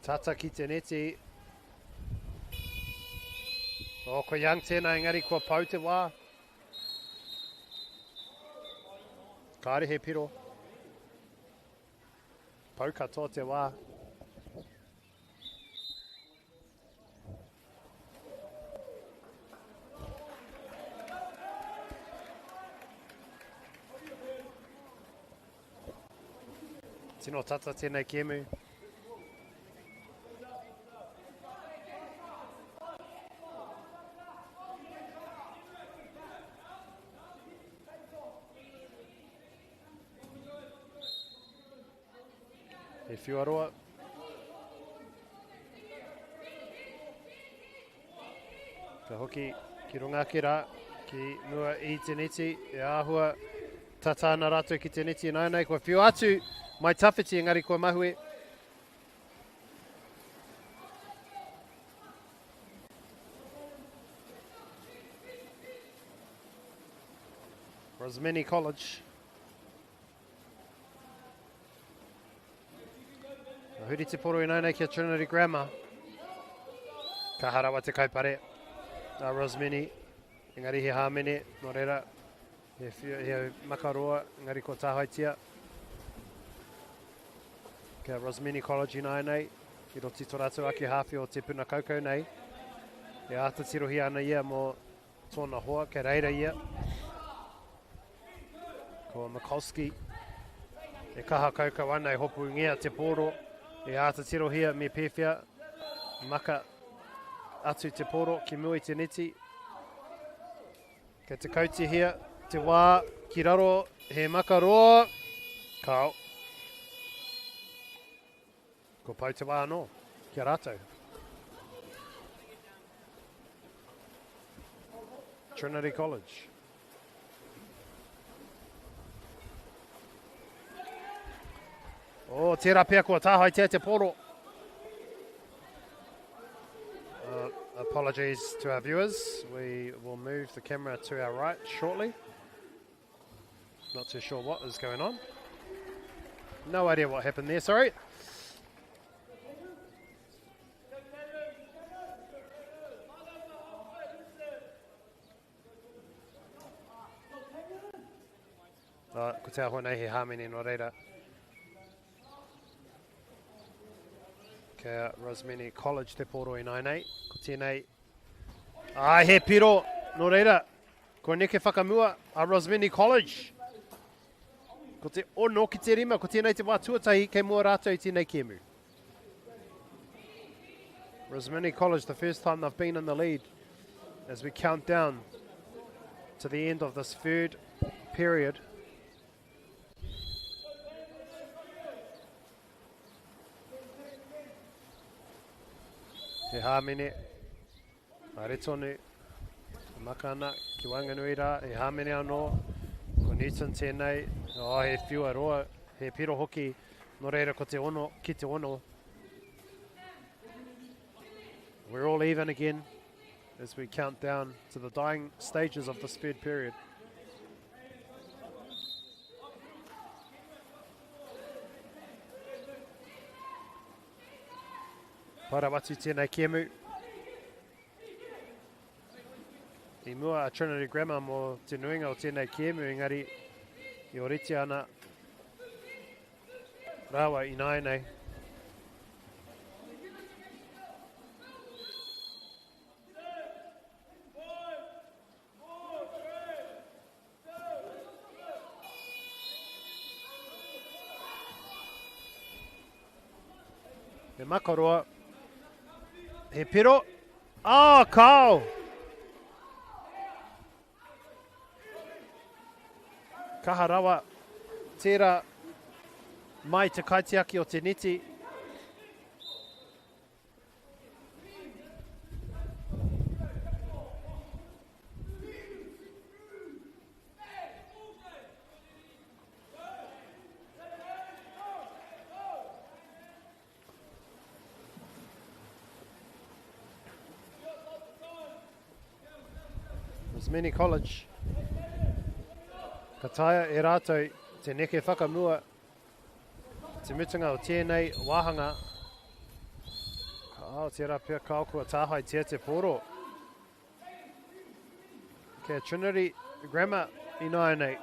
Tata ki te neti. Oh, ko Young tēnā, engari kua pau te wā. Kāre he piro. Pau katoa te wā. Tino tata tēnei kēmu. He whiuaroa. Ka hoki ki runga ake rā, ki mua i te neti, e āhua tata ana rātou ki te neti ināianei, kua whiua atu mai tawhiti engari kua mahue. Rosmini College. Ka huri te poro ināianei ki a Trinity Grammar. Kaha rawa te kaupare a Rosmini. Engari he hāmene, nō reira, he, he makaroa, engari ko tāhaitia. Kia Rosmini College ināianei. Ki roto i tō rātou ake hāwhe o te puna kaukau nei. E āta tirohia ana ia mō tōna hoa, kei reira ia. Ko Mikulski e kaha kaukau ana e hopungia te pōro. E āta tirohia me pēwhea maka atu te pōro ki mua i te neti. Kei te kautihia te wā ki raro he makaroa. Kao. Ko pau te wā anō ki a rātou. Trinity College. Oh, tērā pea kua tāhaetia te poro. Apologies to our viewers. We will move the camera to our right shortly. Not too sure what is going on. No idea what happened there, sorry. Ko te ahua nei he hāmene nō reira. Kia Rosmini College te pōro i nāinei. Ko tēnei. Ai, he piro nō reira. Ko neke whakamua a Rosmini College. Ko te ono ki te rima, ko tēnei te wā tuatahi kei mua rātou i tēnei kēmu. Rosmini College, the first time they've been in the lead as we count down to the end of this third period. He hāmene, haere tonu, e maka ana ki waenganui rā, he hāmene anō, ko Newton tēnei, oh, he whiua roa, he piro hoki, nō reira ko te ono ki te ono. We're all even again as we count down to the dying stages of this third period. Parawatu tēnei kēmu. I mua a Trinity Grammar mō te nuinga o tēnei kēmu, engari i oritia ana rāua ināianei. He makaroa. He piro. Oh, kao! Kaha rawa. Tērā mai te kaitiaki o te neti. Rosmini College. Ka taea e rātou te neke whakamua te mutunga o tēnei wāhanga. Ka ao tērā pea kao kua tāhaetia te pōro. Kia Trinity Grammar ināianei.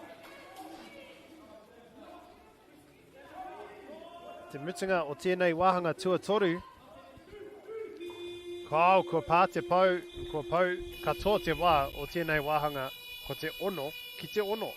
Te mutunga o tēnei wāhanga tuatoru. Kao, kua pā te pau, kua pau katoa te wā o tēnei wāhanga, ko te ono ki te ono.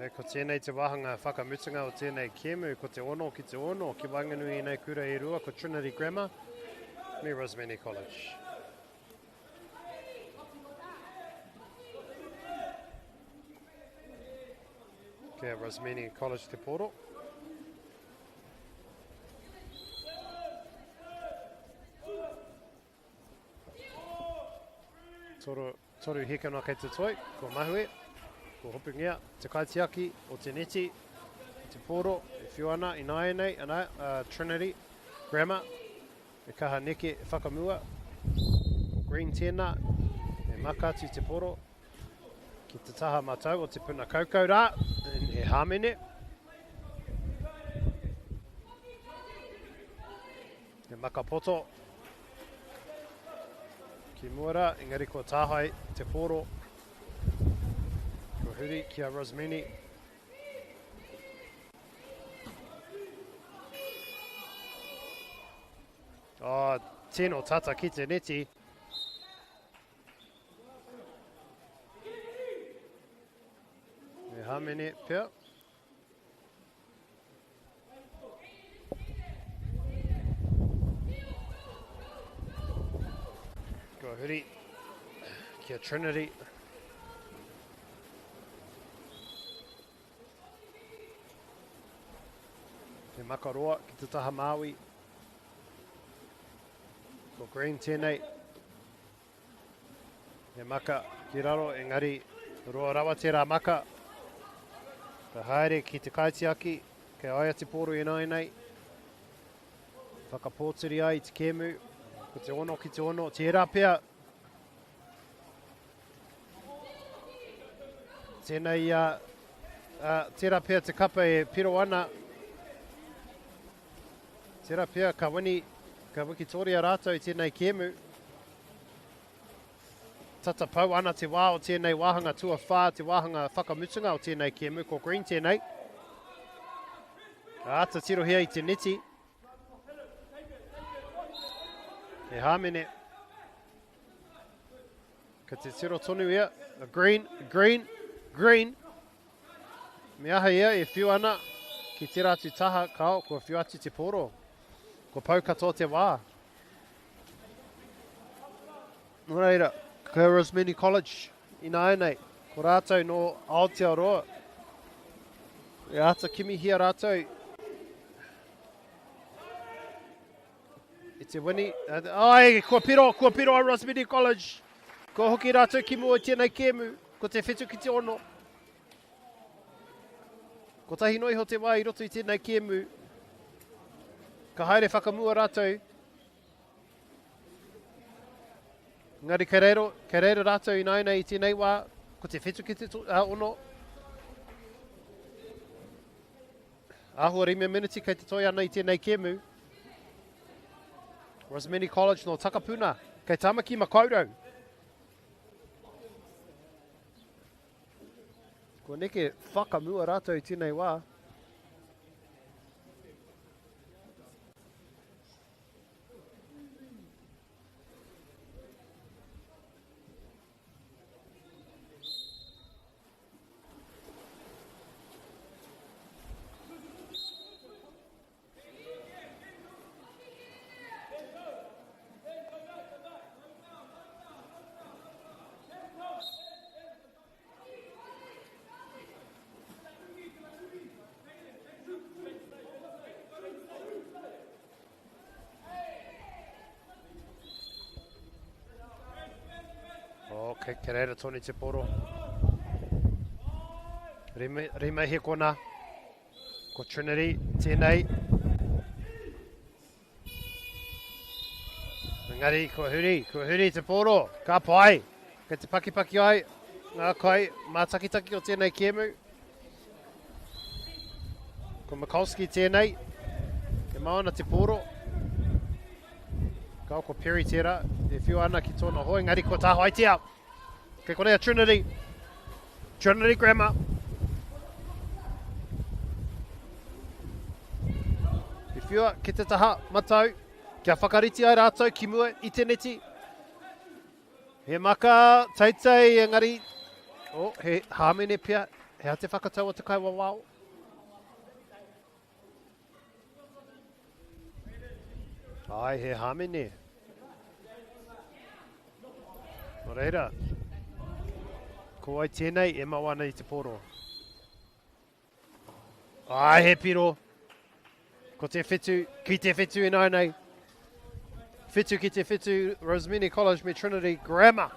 E, ko tēnei te wāhanga whakamutunga o tēnei kēmu, ko te ono ki te ono, ki waenganui i nei kura e rua, ko Trinity Grammar me Rosmini College. Kia Rosmini College te poro. Toro, toru hekana kei te toi, ko Mahue, ko Hopungia, te kaitiaki o te neti, te pōro, e whiu ana ināianei, ana, uh, Trinity, Grammar, e kaha neke whakamua, ko Green tēnā, e maka atu te poro, ki te taha matau o te puna kaukau rā, he hāmene. He maka poto ki mua rā, engari kua tāhae te pōro. Kua huri ki a Rosmini. Oh, tino tata ki te neti. Me hamene pea. Kua huri ki a Trinity. Te makaroa ki te taha Māui. Ko Green tēnei. He maka ki raro, engari roa rawa tērā maka. Ka haere ki te kaitiaki, kei a ia te pōro ināianei. Whakapōturi ai i te kēmu, ko te ono ki te ono, tērā pea. Tēnei ia, uh, tērā pea te kapa e piro ana. Tērā pea ka wini, ka wikitoria rātou i tēnei kēmu. Tata pau ana te wā o tēnei wāhanga tuawhā, te wāhanga whakamutunga o tēnei kēmu, ko Green tēnei. Ka āta tirohia i te neti. He hāmene. Ka te tiro tonu ia. Green, Green, Green. Me aha ia e whiu ana ki tērā atu taha, kao, kua whiu atu te pōro. Kua pau katoa te wā. Nō reira, ko Rosmini College ināianei, ko rātou nō Aotearoa. E āta kimihia rātou i te wini. Ai, kua piro, kua piro a Rosmini College. Kua hoki rātou ki mua i tēnei kēmu, ko te whetu ki te ono. Kotahi noa iho te wā i roto i tēnei kēmu. Ka haere whakamua rātou. Engari kei reira, kei reira rātou ināianei i tēnei wā, ko te whetu ki te uh, ono. Āhua rime miniti kei te toi ana i tēnei kēmu. Rosmini College no Takapuna, kei Tamaki Makaurau. Kua neke whakamua rātou i tēnei wā. Oh, kei, kei reira tonu te poro. Rima, rima hekona. Ko Trinity tēnei. Engari, kua huri, kua huri te pōro. Ka pai. Kei te pakipaki ai ngā kai mātakitaki o tēnei kēmu. Ko Mikulski tēnei. E mau ana te pōro. Ka ko Perry tērā. E whiu ana ki tōna hoe. Engari kua tāhaetia. Kei konei a Trinity. Trinity Grammar. I whiua ki te taha matau, kia whakarite ai rātou ki mua i te neti. He maka teitei engari, oh, he hāmene pea. He aha te whakatau o te kaiwawao? Ai, he hāmene. Nō reira, ko wai tēnei e mau ana i te poro? Ai, he piro. Ko te whitu, ki te whitu ināianei. Whitu ki te whitu, Rosmini College me Trinity Grammar.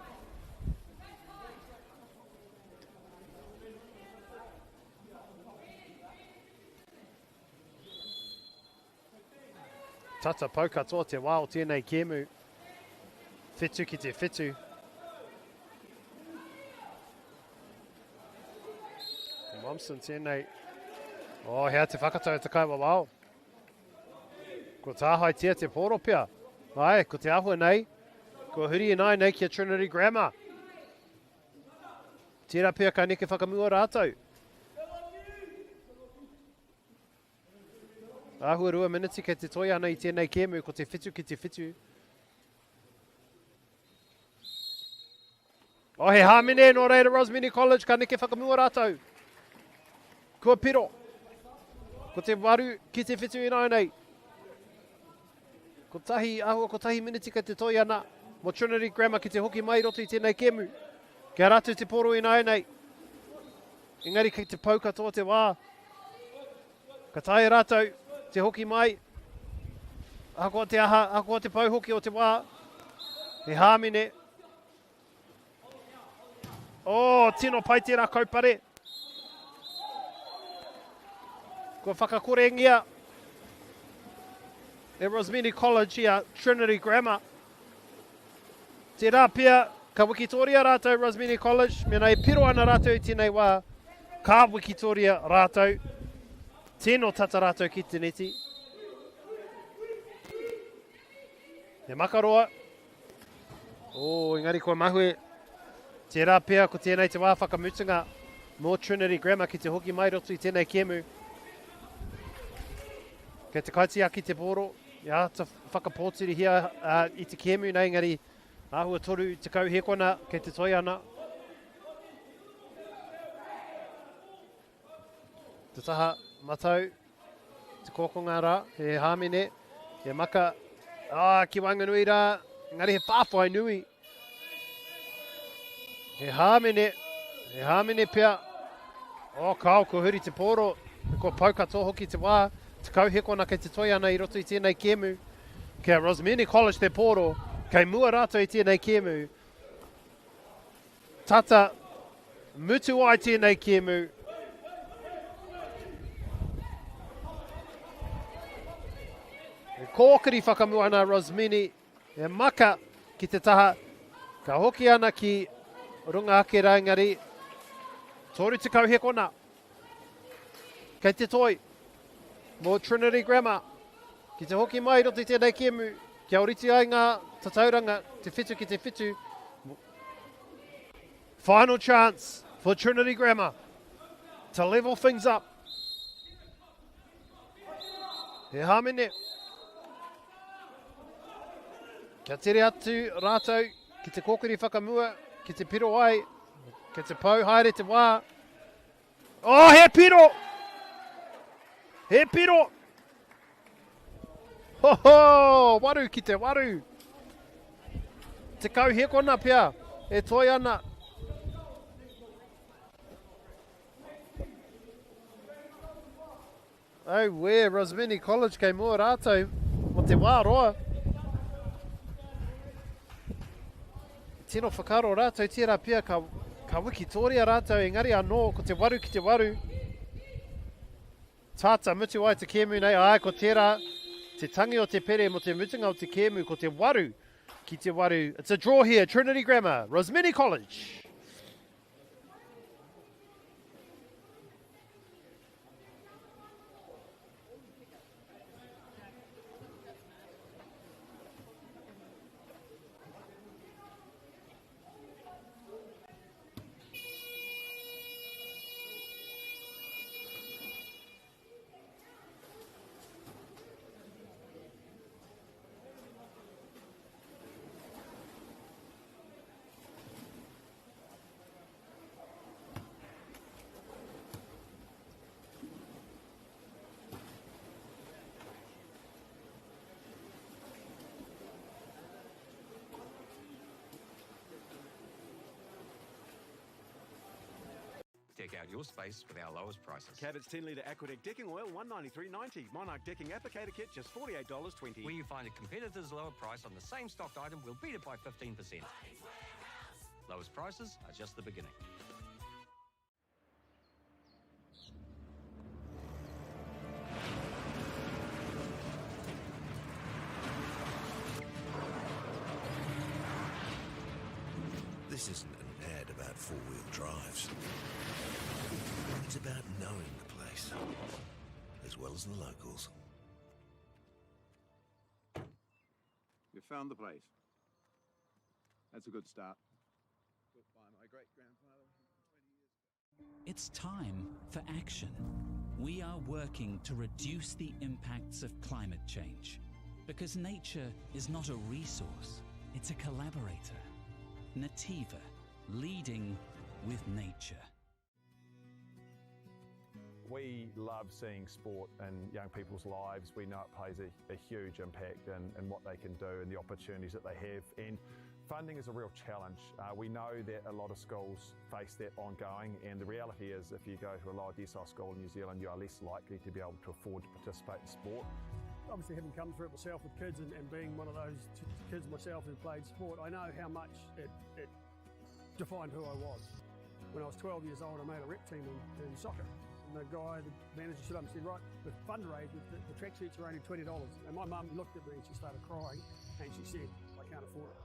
Tata pau katoa te wā o tēnei kēmu. Whitu ki te whitu. Ko Momsen tēnei. Oh, hea te whakatau te kaiwawao. Ko tāhaetia te pōro pea. Ai, ko te ahua nei. Ko huri inai nei ki a Trinity Grammar. Tērā pea ka neke whakamua rātou. Āhua 2 miniti kei te toi ana i tēnei kēmu, ko te 7 ki te 7. Oh, he hāmene nō reira Rosmini College, ka neke whakamua rātou. Kua piro. Ko te 8 ki te 7 ināianei. Kotahi, āhua kotahi miniti kei te toi ana mō Trinity Grammar ki te hoki mai i roto i tēnei kēmu. Kia rātou te poro ināianei. Engari kei te pau katoa te wā. Ka taea rātou te hoki mai. Ahakoa te aha, ahakoa te pau hoki o te wā. He hāmene. Oh, tino pai tērā kaupare. Kua whakakorengia e Rosmini College i a Trinity Grammar. Tērā pea, ka wikitoria rātou Rosmini College, mena e piro ana rātou i tēnei wā, ka wikitoria rātou. Tino tata rātou ki te neti. He makaroa. Oh, engari kua mahue. Tērā pea ko tēnei te wā whakamutunga mō Trinity Grammar ki te hoki mai roto i tēnei kēmu. Kei te kaitiaki te pōro, i āta whakapōtirihia i te kēmu nei, engari āhua 30 hēkona kei te toi ana. Te taha matau, te kōkonga rā, he hāmene, he maka, ā, ki waenganui rā, engari he whāwhai nui. He hāmene, he hāmene pea. Oh, kao, ko huri te pōro, ko pau katoa hoki te wā, 10 hekona kei te toi ana i roto i tēnei kēmu. Kia Rosmini College te pōro, kei mua rātou i tēnei kēmu. Tata mutu ai tēnei kēmu. E kōkiri whakamua ana Rosmini, e maka ki te taha, ka hoki ana ki runga ake rā engari, 30 hekona. Kei te toi mō Trinity Grammar ki te hoki mai i roto i tēnei kēmu kia oriti ai ngā tatauranga te whitu ki te whitu. Final chance for Trinity Grammar to level things up. He hāmene. Kia tere atu rātou ki te kōkiri whakamua, ki te piro ai, ki te pau haere te wā. Oh, he piro! He piro! Ho ho! Waru ki te waru! 10 hekona pea e toe ana. Auē, Rosmini College kei mua rātou mō te wā roa. Tino whakaaro rātou tērā pea ka, ka wikitoria rātou engari anō ko te waru ki te waru. Tata mutu ai te kēmu nei, āe ko tērā te tangi o te pere mō te mutunga o te kēmu ko te waru ki te waru. It's a draw here, Trinity Grammar, Rosmini College. Deck out your space with our lowest prices. Cabot's 10 litre Aquadec decking oil, $193.90. Monarch decking applicator kit, just $48.20. Where you find a competitor's lower price on the same stocked item, we'll beat it by 15%. Lowest prices are just the beginning. This isn't an ad about four-wheel drives. It's about knowing the place, as well as the locals. You found the place. That's a good start. Built by my great-grandfather 120 years ago. It's time for action. We are working to reduce the impacts of climate change because nature is not a resource, it's a collaborator. Nativa, leading with nature. We love seeing sport in young people's lives. We know it plays a huge impact in what they can do and the opportunities that they have. And funding is a real challenge. We know that a lot of schools face that ongoing, and the reality is if you go to a lower decile school in New Zealand, you are less likely to be able to afford to participate in sport. Obviously, having come through it myself with kids and being one of those kids myself who played sport, I know how much it defined who I was. When I was 12 years old, I made a rep team in soccer. And the manager stood up and said, right, the fundraiser, the tracksuits are only $20. And my mum looked at me and she started crying and she said, I can't afford it.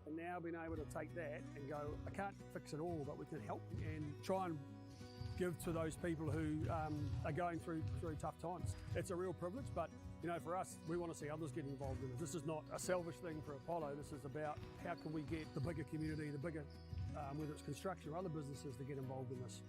And now being able to take that and go, I can't fix it all, but we can help and try and give to those people who are going through tough times. It's a real privilege, but you know, for us, we want to see others get involved in it. This is not a selfish thing for Apollo. This is about how can we get the bigger community, the bigger, whether it's construction or other businesses, to get involved in this.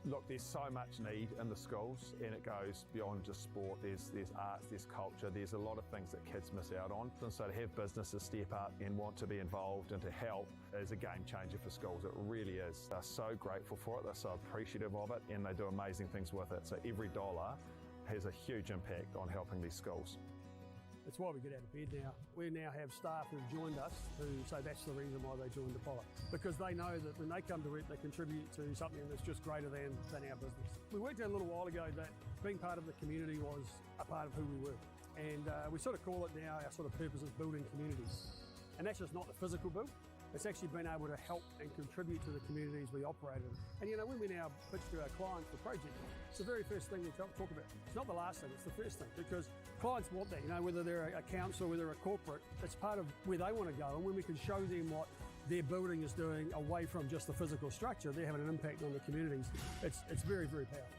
Look, there's so much need in the schools, and it goes beyond just sport. There's arts, there's culture, there's a lot of things that kids miss out on. And so to have businesses step up and want to be involved and to help is a game changer for schools. It really is. They're so grateful for it, they're so appreciative of it, and they do amazing things with it. So every dollar has a huge impact on helping these schools. It's why we get out of bed now. We now have staff who've joined us who say that's the reason why they joined Apollo, because they know that when they come to work, they contribute to something that's just greater than our business. We worked out a little while ago that being part of the community was a part of who we were. And we sort of call it now, our sort of purpose is building communities. And that's just not the physical build. It's actually being able to help and contribute to the communities we operate in. And you know, when we now pitch to our clients the project, it's the very first thing we talk about. It's not the last thing, it's the first thing, because clients want that, you know, whether they're a council, whether they're a corporate, it's part of where they want to go. And when we can show them what their building is doing away from just the physical structure, they're having an impact on the communities. It's very, very powerful.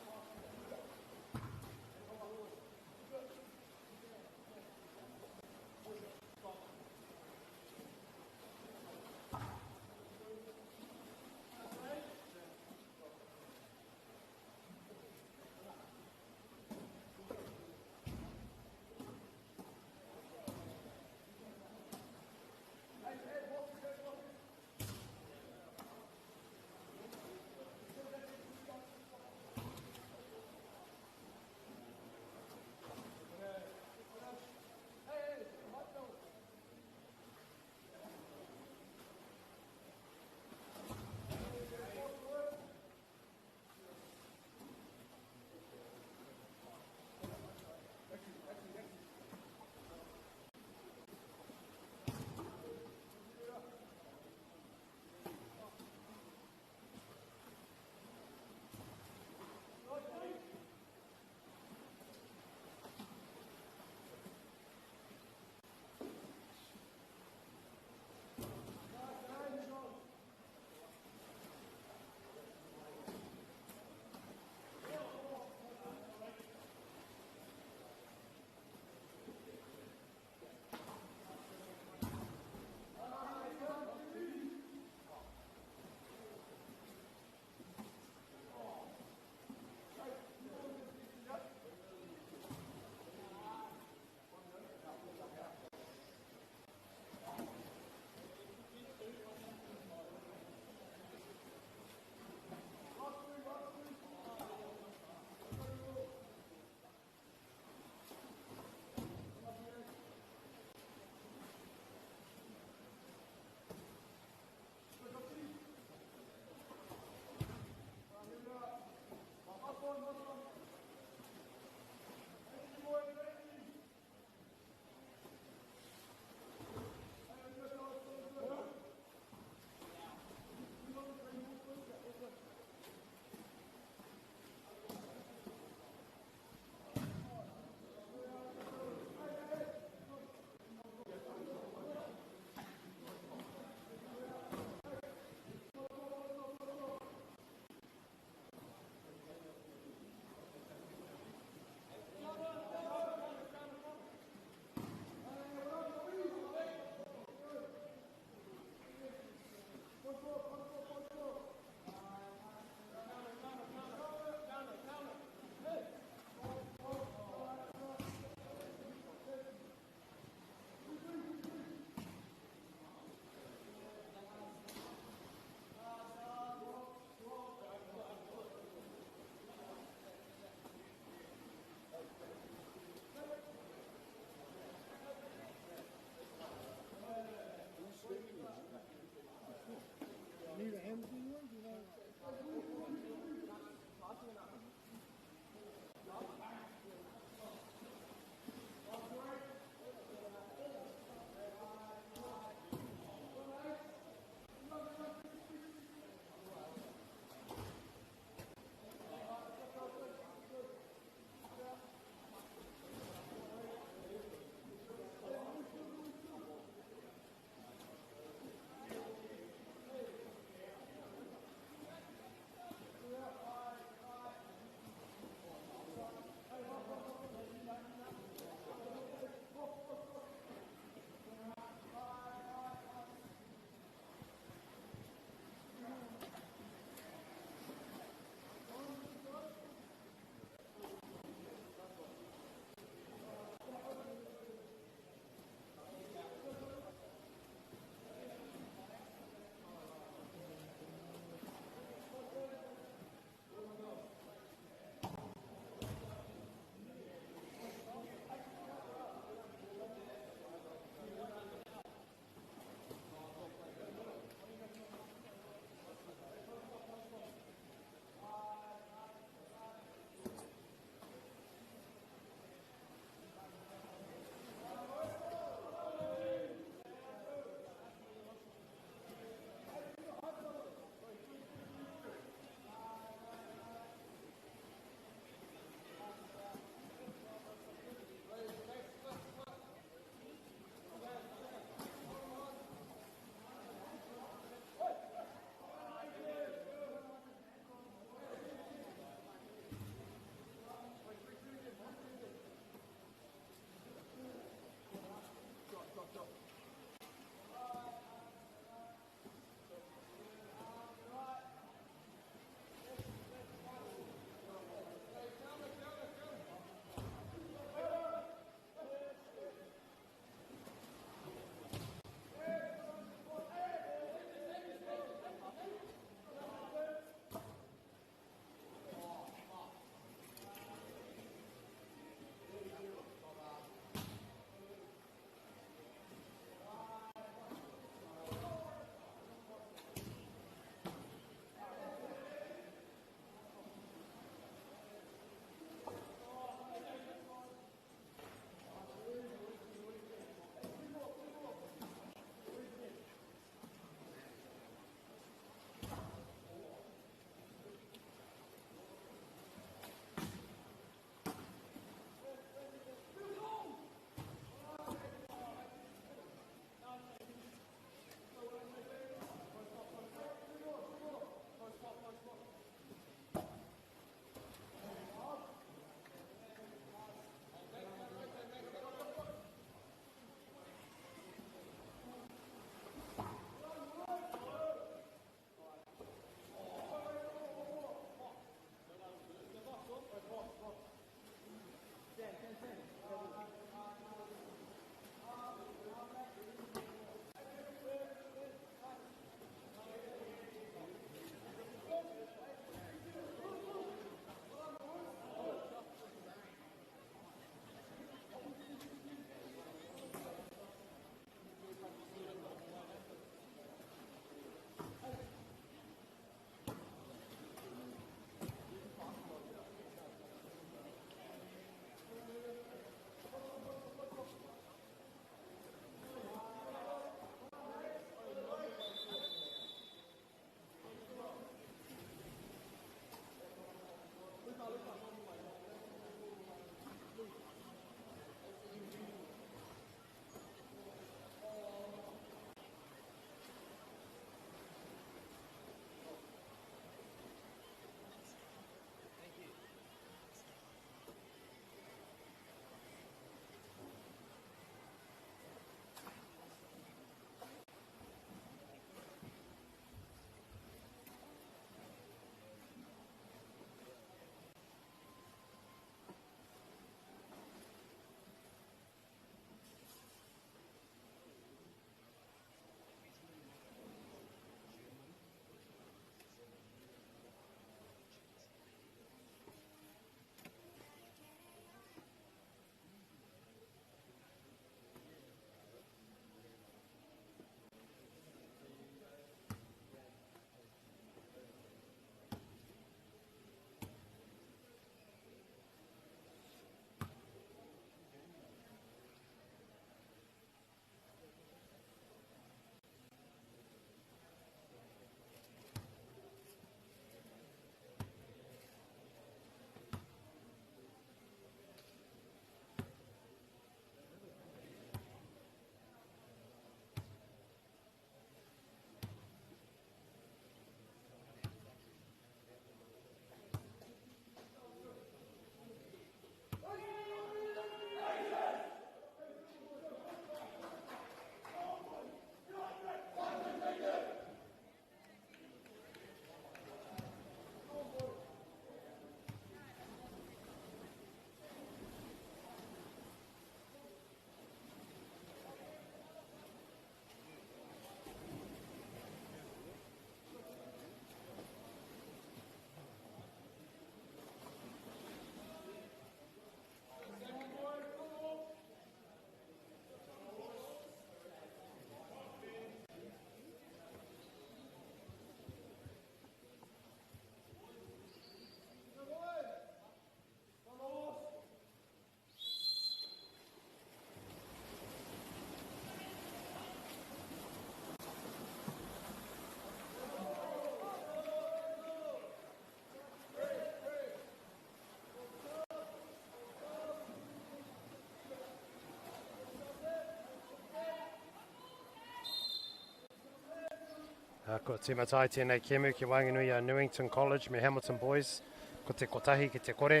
Kua tīmata ai tēnei kēmu ki waenganui i a Newington College me Hamilton Boys, ko te kotahi ki te kore.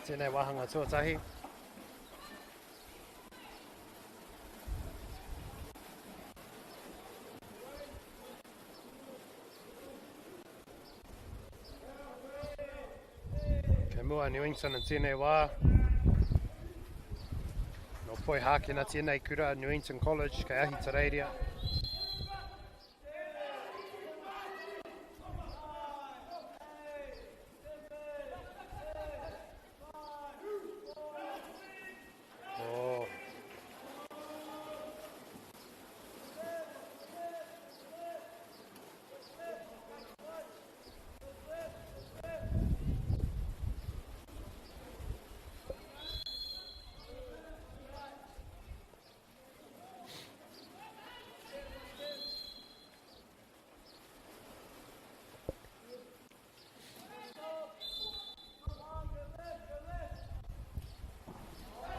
Tēnei wāhanga tuatahi. Kei mua Newington in tēnei wā. Nō Poihākena tēnei kura, Newington College, kei Ahitereiria. Oh.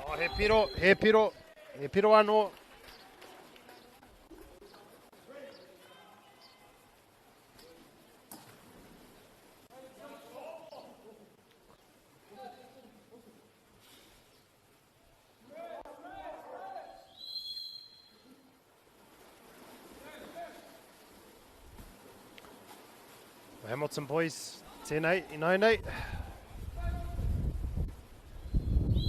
Oh, he piro, he piro, he piro anō. Hamilton Boys, tēnei, ināianei.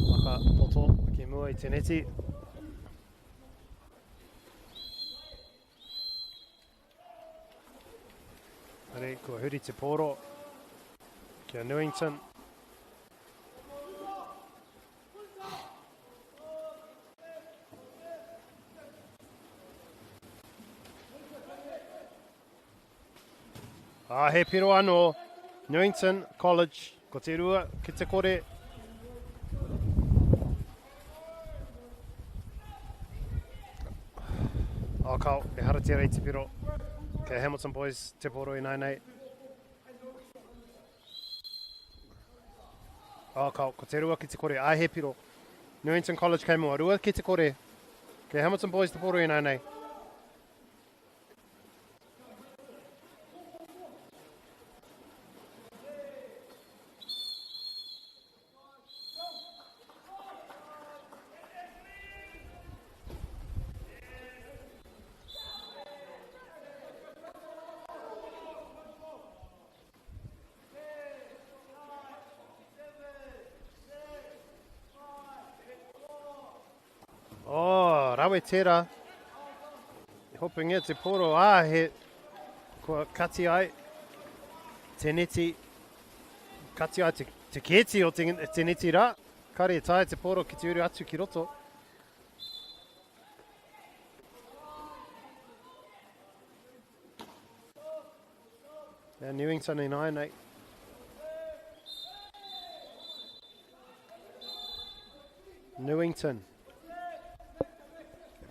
Maka poto ki mua i te neti. Are, kua huri te pōro ki a Newington. Ah, he piro anō. Newington College, ko te rua ki te kore. Oh, kao, e hara tērā i te piro. Kei Hamilton Boys, te poro i nei. Oh, kao, ko te rua ki te kore. Ai, he piro. Newington College kei mua. Rua ki te kore. Kei Hamilton Boys te poro i nei. Oh, rawe tērā. Hopungia te poro, ā, he, kua kati ai te neti, kati ai te, te kēti o te, te neti rā. Kare e taea te poro ki te uru atu ki roto. Now Newington in ināianei. Newington.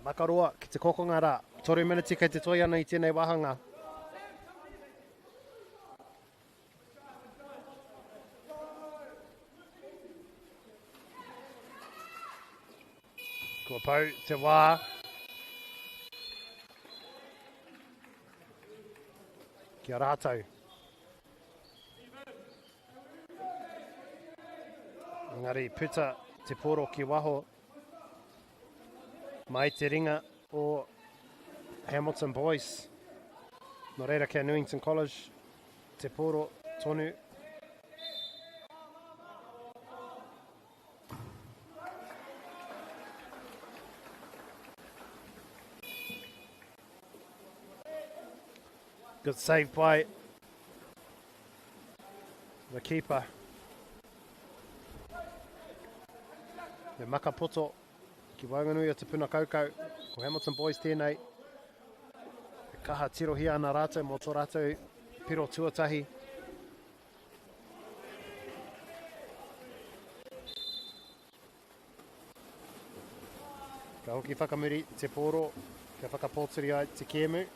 Makaroa ki te kokonga rā. Toru miniti kei te toi ana i tēnei wāhanga. Kua pau te wā. Ki a rātou. Engari puta te poro ki waho mai te ringa o Hamilton Boys. Nō reira kia Newington College te poro tonu. Good save by the keeper. Me makapoto ki waenganui o te puna kaukau. Ko Hamilton Boys tēnei. E kaha tirohia ana rātou mō tō rātou piro tuatahi. Ka hoki whakamuri te pōro, kia whakapōturi ai te kēmu.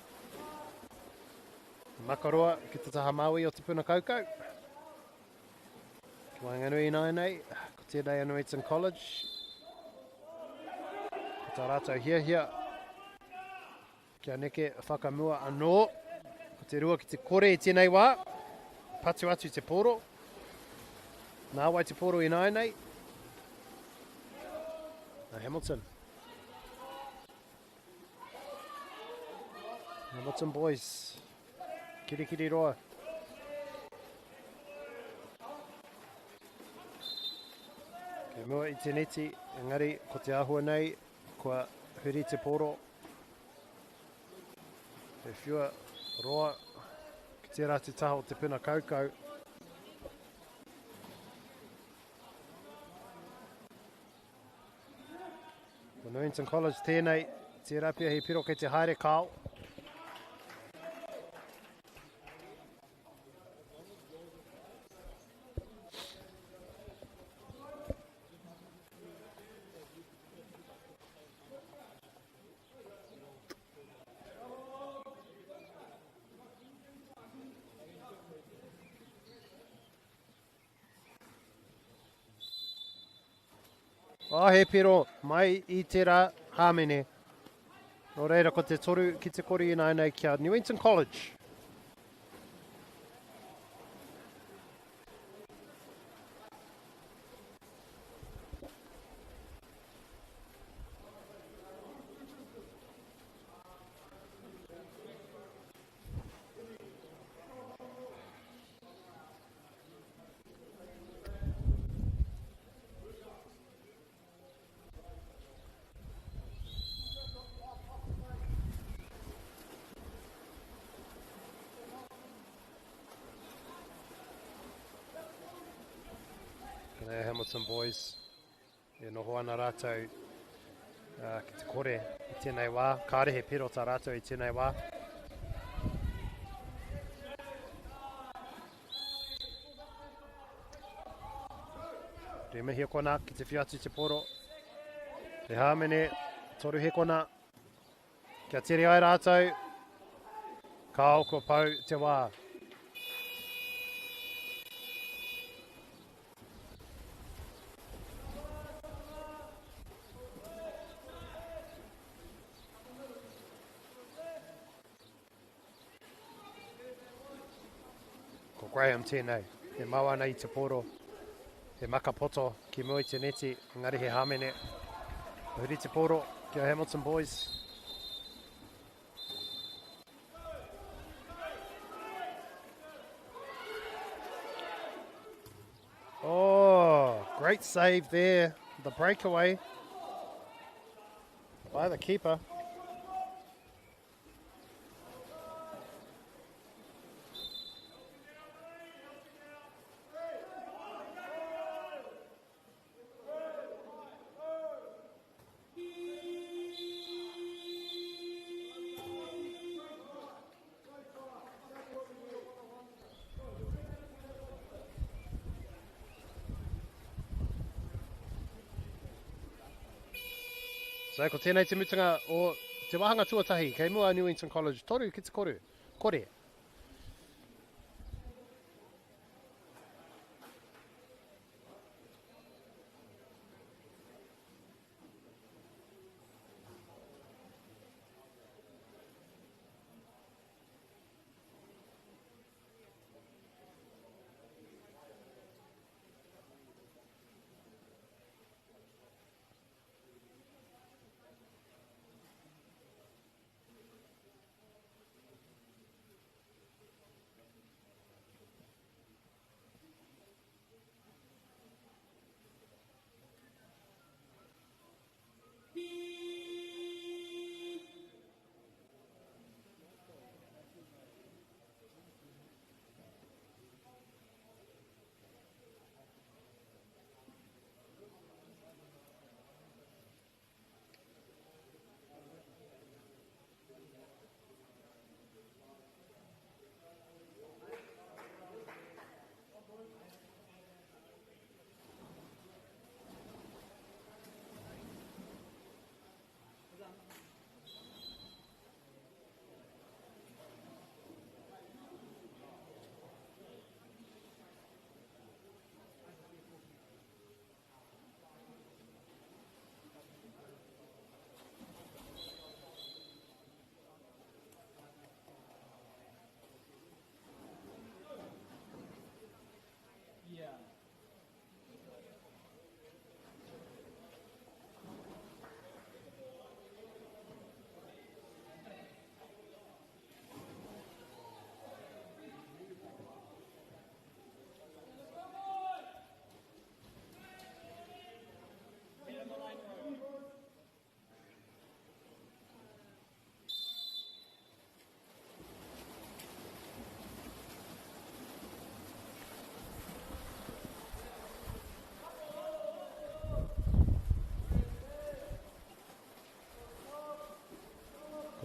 Makaroa ki te taha māui o te puna kaukau. Ki waenganui ināianei, ko tēnei a Newington College. Ko tā rātou hiahia. Kia neke whakamua anō. Ko te 2 ki te 0 i tēnei wā. Patu atu te pōro. Nā wai te pōro ināianei? Nā Hamilton. Hamilton Boys. Kirikiriroa. Kei mua i te neti, engari ko te āhua nei, kua huri te pōro. He whiua roa ki tērā te taha o te puna kaukau. Ko Newington College tēnei, tērā pia he piro kei te haere kao. Oh, he piro mai i tērā hāmene. Nō reira, ko te 3 ki te 0 ināianei ki a Newington College. Konei Hamilton Boys e noho ana rātou ki te kore i tēnei wā. Kāre he piro tā rātou i tēnei wā. Rima hekona ki te whiu atu te poro. Te hāmene, 3 hekona. Kia tere ai rātou, kao kua pau te wā. Ko Graham tēnei, e mau ana i te pōro, he maka poto ki mua i te neti, engari he hāmene. Huri te pōro ki a Hamilton Boys. Oh, great save there. The breakaway by the keeper. So, ko tēnei te mutunga o te wāhanga tuatahi, kei mua Newington College, 3 ki te 3, kore.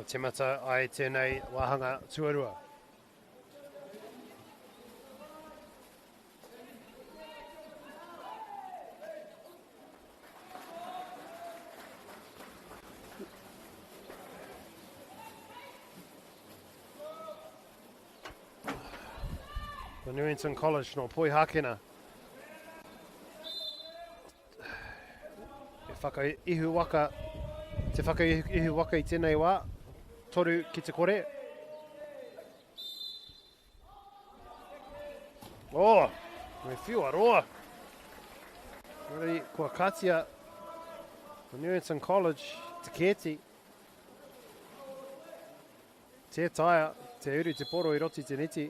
Kua timata ai tēnei wāhanga tuarua. The Newington College nō Poihākena. E whakaihu waka, te whakaihu waka i tēnei wā, toru ki te kore. Oh, me whiua roa. Engari, kua katia the Newington College te kēti. Tē taea te uru te poro i roti te neti.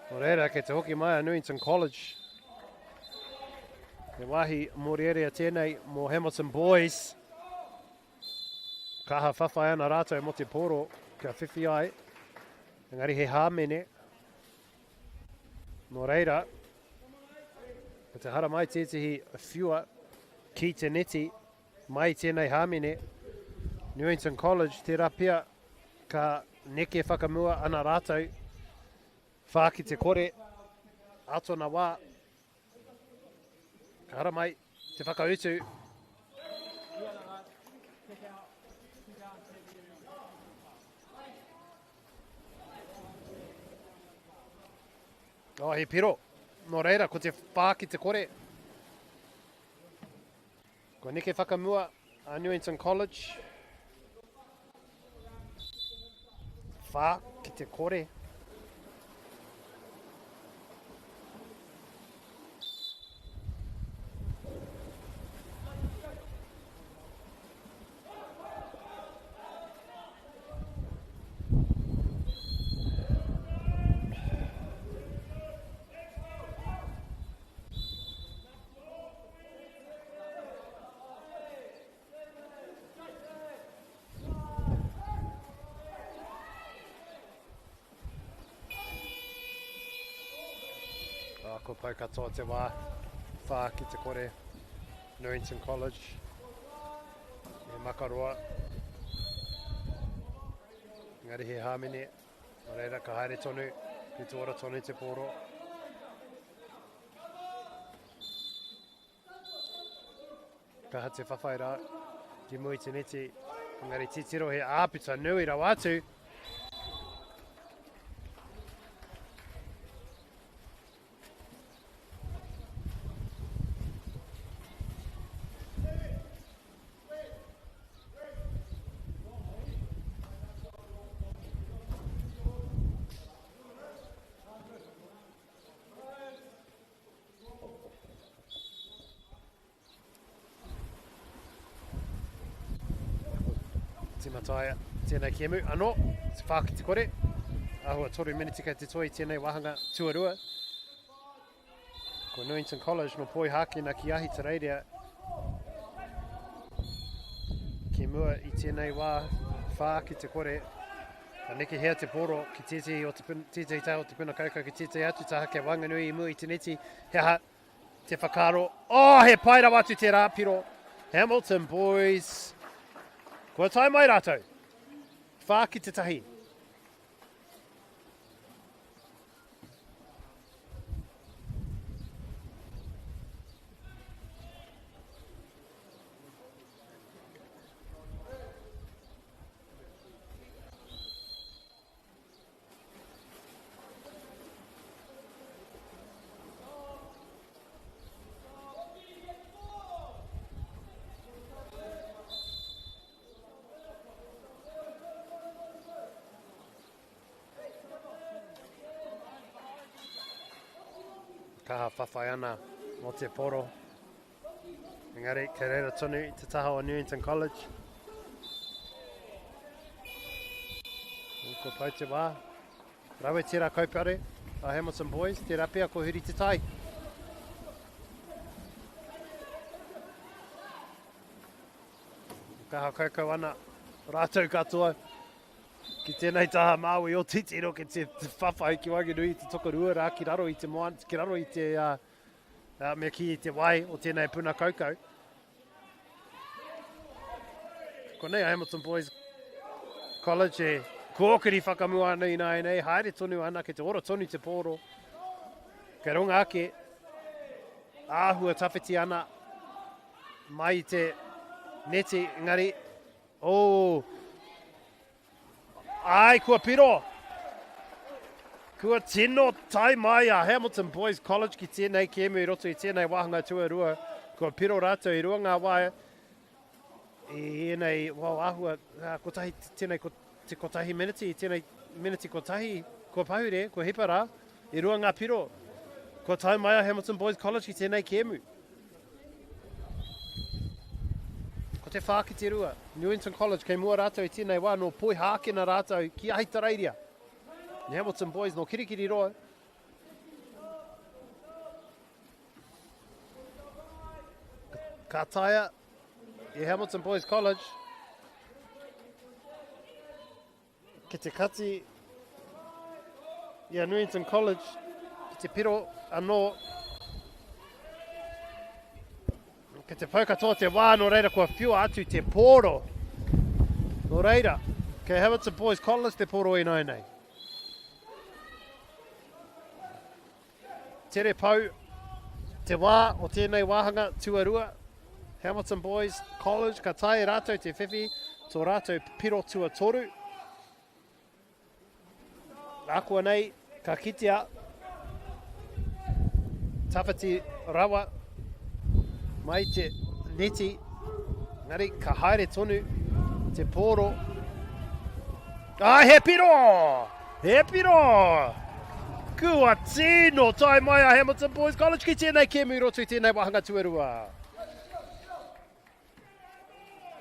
Nō reira, kei te hoki mai a Newington College. He wāhi mōrearea tēnei mō Hamilton Boys. Kaha whawhai ana rātou mō te pōro kia whiwhi ai. Engari he hāmene. Nō reira, ko te haramai tētehi whiua ki te neti mai i tēnei hāmene. Newington College, tērā pea ka neke whakamua ana rātou. Whā ki te kore, ā tōna wā, Ka haramai te whakautu. Oh, he piro. Nō reira, ko te whā ki te kore. Kua neke whakamua a Newington College. Whā ki te kore. Oh, ko pau katoa te wā, whā ki te kore, Newington College, me Makaroa. Engari he hāmene, nō reira ka haere tonu, ki te ora tonu te pōro. Kaha te whawhai rā ki mua i te neti. Engari titiro he āpita nui rawa atu. Tīmataia tēnei kēmu. Anō, te whā ki te kore. Ahua 3 miniti kei te toi tēnei wāhanga tuarua. Ko Newington College no Poihākena ki Ahitereiria. Ki mua i tēnei wā, whā ki te kore. Ka nekehia te pōro ki tētehi o te puna, tētehi taha o te puna kaukau ki tētehi atu taha kia waenganui i mua i te neti. He aha te whakaaro? Oh, he pai rawa atu tērā piro. Hamilton Boys. Kua tae mai rātou. Whā ki te tahi. Kaha whawhai ana mō te poro. Engari, kei reira tonu i te taha o Newington College. Ko pau te wā. Rawe tērā kaupare a Hamilton Boys, tērā pea ko huri te tai. Kaha kaukau ana rātou katoa ki tēnei taha Māui o titiro ki te, te whawhai ki waenganui i te tokorua rā ki raro i te moana, ki raro i te uh, uh, me ki te wai o tēnei puna kaukau. Konei a Hamilton Boys College e kōkiri whakamua ana ināianei, haere tonu ana, kei te ora tonu te pōro. Kei runga ake, āhua tawhiti ana mai i te neti, engari, oh, Ai, kua piro! Kua tino tae mai a Hamilton Boys College ki tēnei kēmu i roto i tēnei wāhanga tuarua. Kua piro rātou i rua ngā wā i ēnei, well, āhua, kotahi, tēnei ko, te kotahi miniti, i tēnei miniti kotahi, kua pahure, kua hipa rā, i rua ngā piro. Kua tae mai a Hamilton Boys College ki tēnei kēmu. Ko te whā ki te rua, Newington College kei mua rātou i tēnei wā nō Poihākena rātou ki Ahitereiria. Hamilton Boys nō Kirikiriroa. Ka taea e Hamilton Boys College Ki te kati i a Newington College, ki te piro anō, ki te pau katoa te wā, nō reira kua whiua atu te pōro. Nō reira, kei Hamilton Boys College te pōro ināianei. Tere pau te wā o tēnei wāhanga tuarua. Hamilton Boys College ka taea e rātou te whiwhi tō rātou piro tuatoru. Ākuanei ka kitea tawhiti rawa mai te neti, engari ka haere tonu te pōro. Ah, he piro! He piro! Kua tino tae mai a Hamilton Boys College ki tēnei kēmu i roto i tēnei wāhanga tuarua.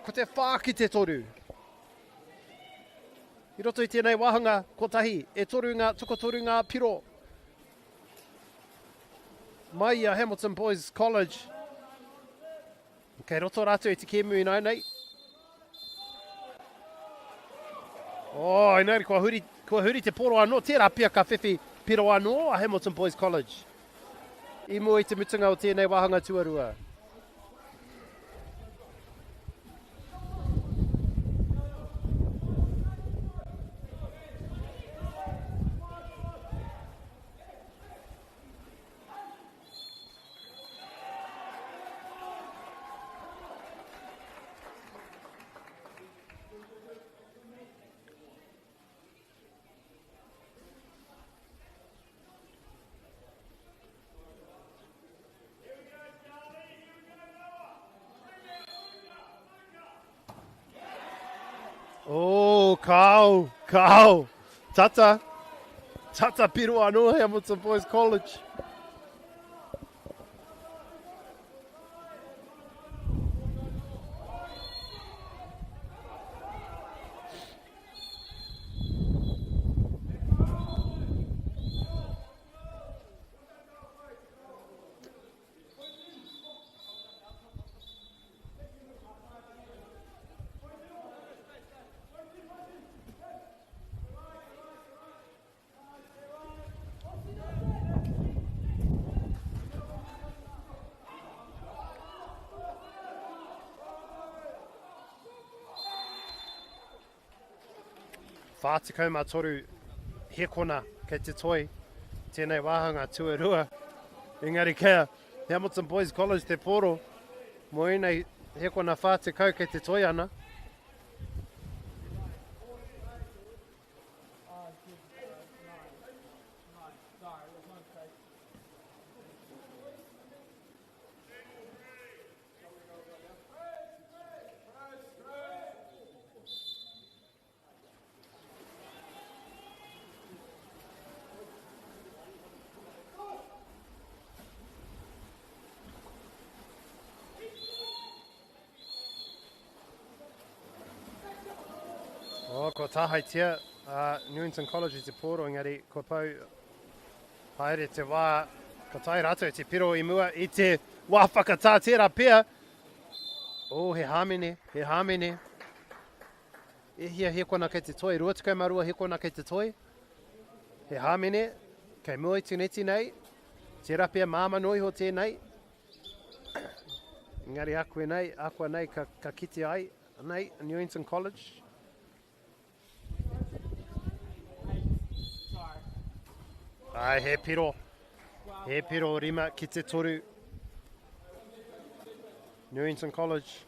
Ko te whā ki te toru. I roto i tēnei wāhanga kotahi, e toru ngā, tokotoru ngā piro. Mai i a Hamilton Boys College. Kei roto rātou i te kēmu ināianei. Oh, engari kua huri, kua huri te poro anō. Tērā pea ka whiwhi piro anō a Hamilton Boys College. I mua i te mutunga o tēnei wāhanga tuarua. Oh, kao, kao. Tata. Tata piro anō Hamilton Boys College. 43 hekona kei te toi tēnei wāhanga tuarua. Engari kei a Hamilton Boys College te pōro mō ēnei hekona 40 kei te toi ana. Oh, kua tāhaitia a Newington College i te pōro, engari kua pau haere te wā, ka tae rātou te piro i mua i te wā whakatā tērā pea. Oh, he hāmene, he hāmene. E hia hekona kei te toi, 22 hekona kei te toi. He hāmene, kei mua i te neti nei. Tērā pea māmā noa iho tēnei. Engari a koe nei, a koa nei ka, ka kite ai. Anei, a Newington College. Ai, he piro. He piro rima ki te toru. Newington College.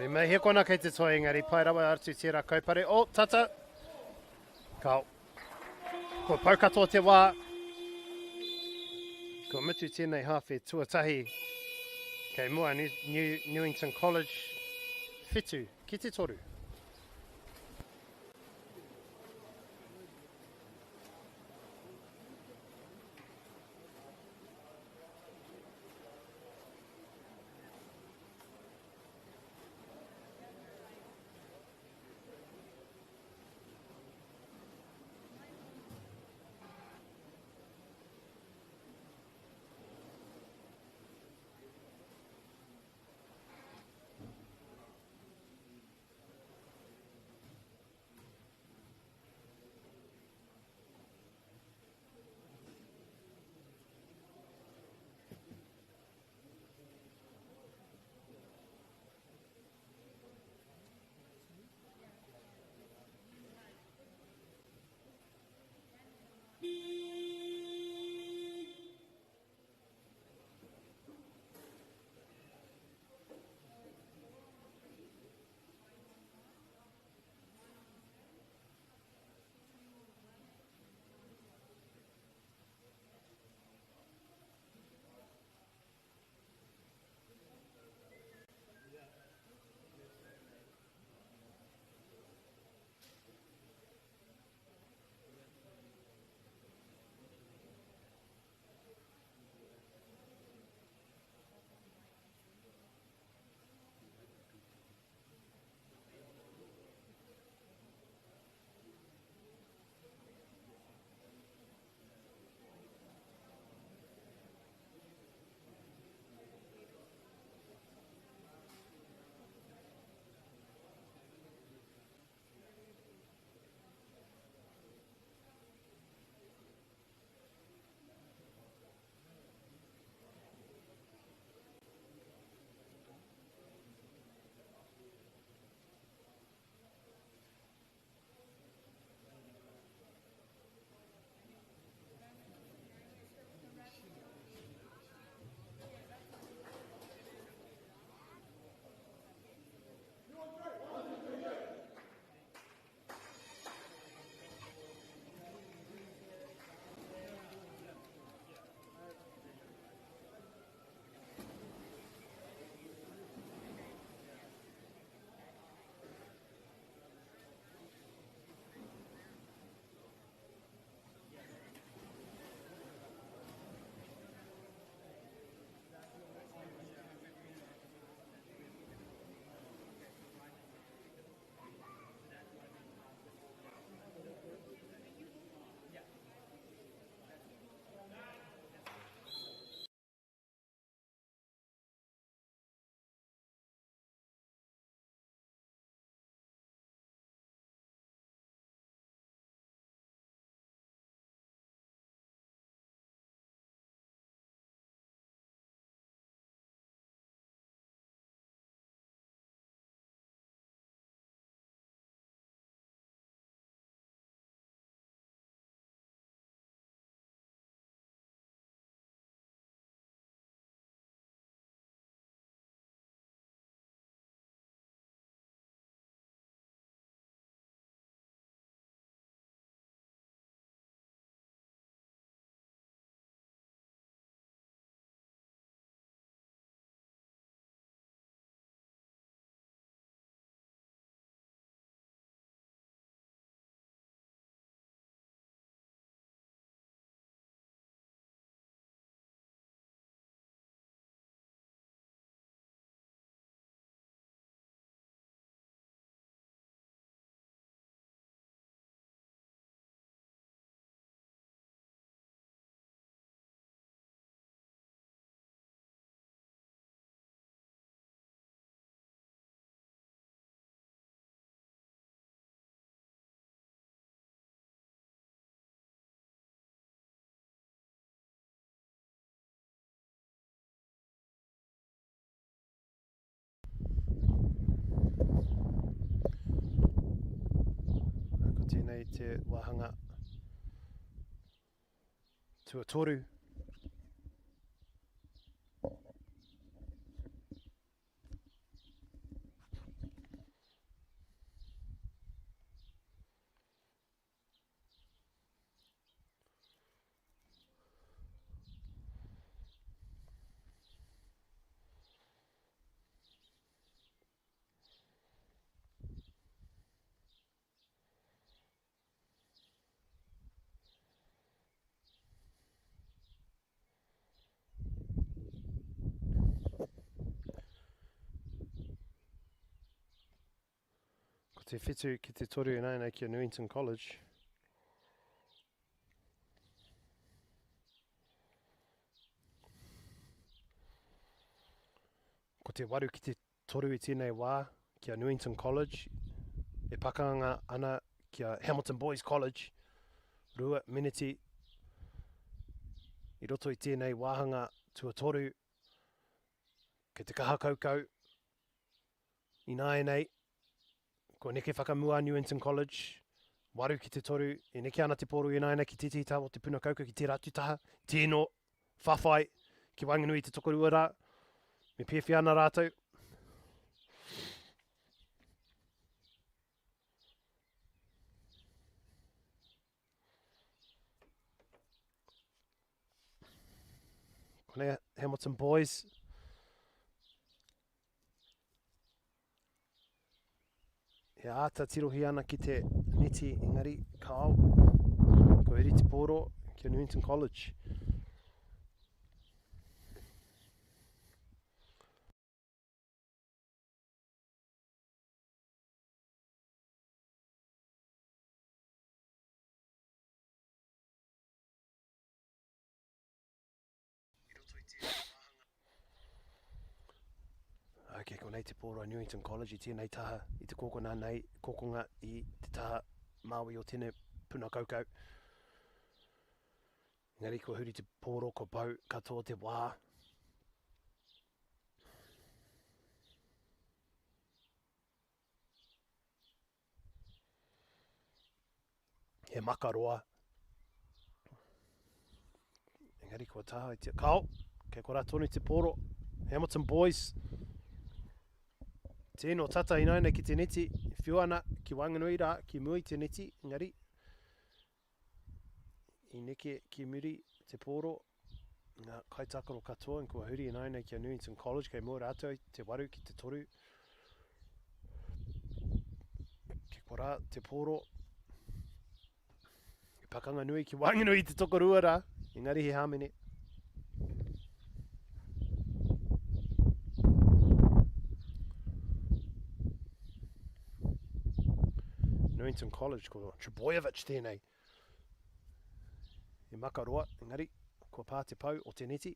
Rima, he kona kei te toi engari pai rawa atu tērā kaupare. Oh, tata! Ka, ko pau katoa te wā. Ko mutu tēnei hāwhe tuatahi. Kei mua New, New, Newington College, whitu ki te toru. te wāhanga tuatoru. Ko te whitu ki te toru ināianei ki a Newington College. Ko te waru ki te toru i tēnei wā ki a Newington College, e pakanga ana ki a Hamilton Boys College, rua miniti i roto i tēnei wāhanga tuatoru, kei te kaha kaukau ināianei, kua neke whakamua a Newington College, waru ki te toru, e neke ana te pōro ināianei ki tētehi taha o te puna kaukau ki tērā atu taha, tēnō whawhai ki waenganui i te tokorua rā, me pēwhea ana rātou. Konei Hamilton Boys. E āta tirohia ana ki te neti engari kāo. Ko Eri Te Pōro ki a Newington College. I roto i tēnei wāhanga. Ok, konei te pōro a Newington College i tēnei taha, i te kōkona nei, kokonga i te taha māui o tēnei puna kaukau. Engari kua huri te pōro, kua pau katoa te wā. He makaroa. Engari kua taha i te... Kao, kei korā tonu te pōro. Hamilton Boys. Tēnō tata ināianei ki te neti. Whiu ana ki waenganui rā, ki mua i te neti. Engari, i neke ki muri te pōro. Ngā kaitākaro katoa kua huri ināianei ki a Newington College, kei mua rātou te waru ki te toru. Kei korā te pōro. He pakanga nui ki waenganui i te tokorua rā, engari he hāmene. Newington College, ko Trbojevic tēnei. He makaroa, engari, kua pā te pau o te neti.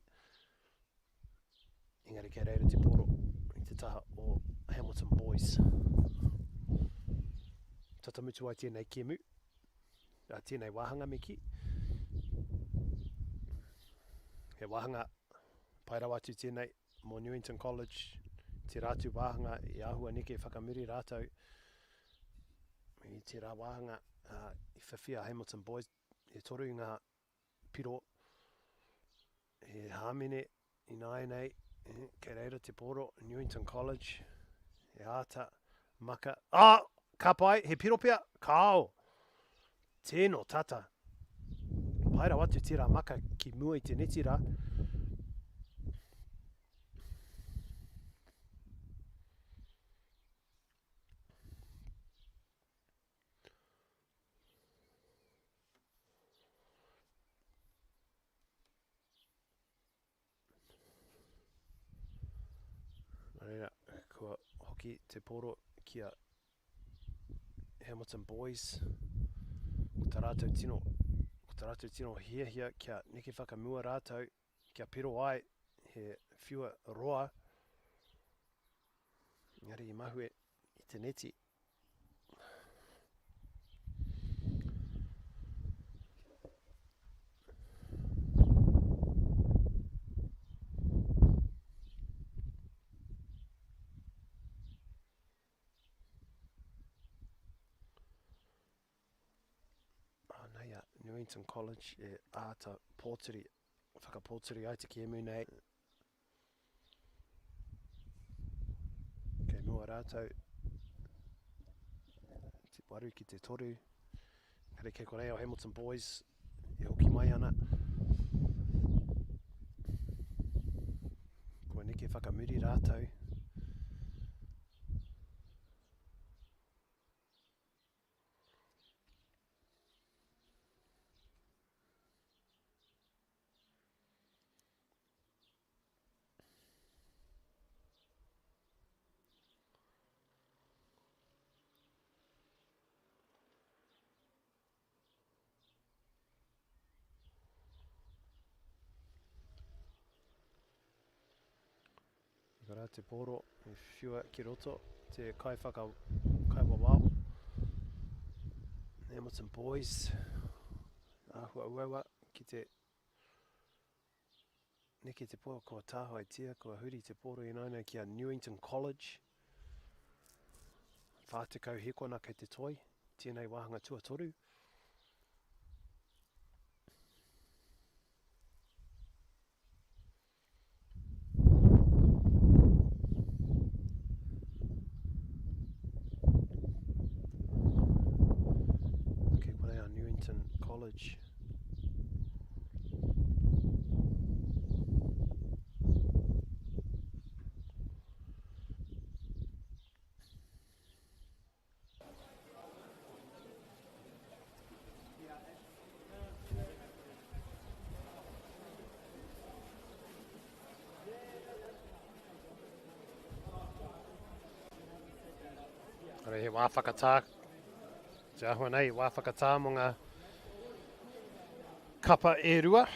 Engari kei reira te poro i te taha o Hamilton Boys. Tata mutu ai tēnei kēmu, a tēnei wāhanga me kī. He wāhanga pai rawa atu tēnei mō Newington College, tērā atu wāhanga i āhua neke whakamuri rātou i tērā wāhanga i whiwhi a Hamilton Boys e toru ngā piro he hāmene ināianei kei reira te pōro Newington College e āta maka ah! Ka pai, he piro pea? Kāo! Tēnō tata. Pai rawa atu tērā maka ki mua i te neti rā. Nā reira, kua hoki te pōro ki a Hamilton Boys. Ko tā rātou tino, ko tā rātou tino hiahia kia neke whakamua rātou, kia piro ai he whiua roa, engari i mahue i te neti. Newington College e āta pōturi, whakapōturi ai te kēmu nei. Kei mua rātou te waru ki te toru. Kare kei konei o Hamilton Boys e hoki mai ana. Kua neke whakamuri rātou. I kara te pōro i whiua ki roto te kaiwhaka kaiwawao. Hamilton Boys. Āhua uaua ki te neke te pōro kua tāhaetia, kua huri te pōro ināianei ki a Newington College. 40 hekona kei te toi, tēnei wāhanga tuatoru. Kei konei a Newington College. Ara he wā whakatā, te āhua nei, wā whakatā mō ngā kapa e rua.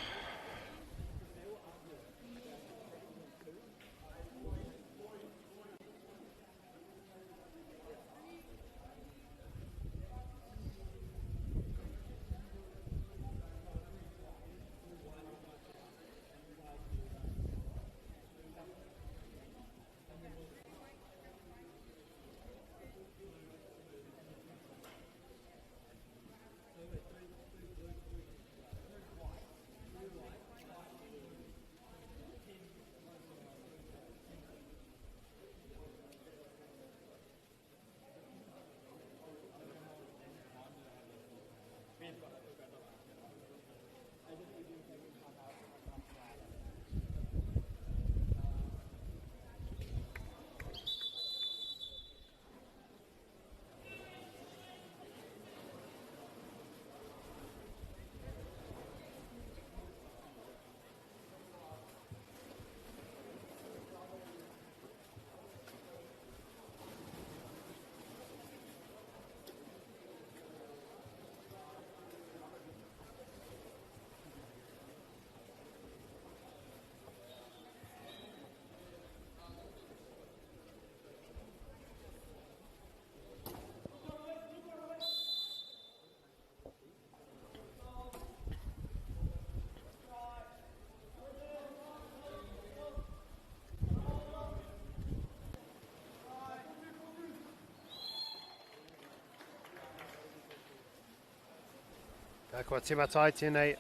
Ka kua tīmata ai tēnei.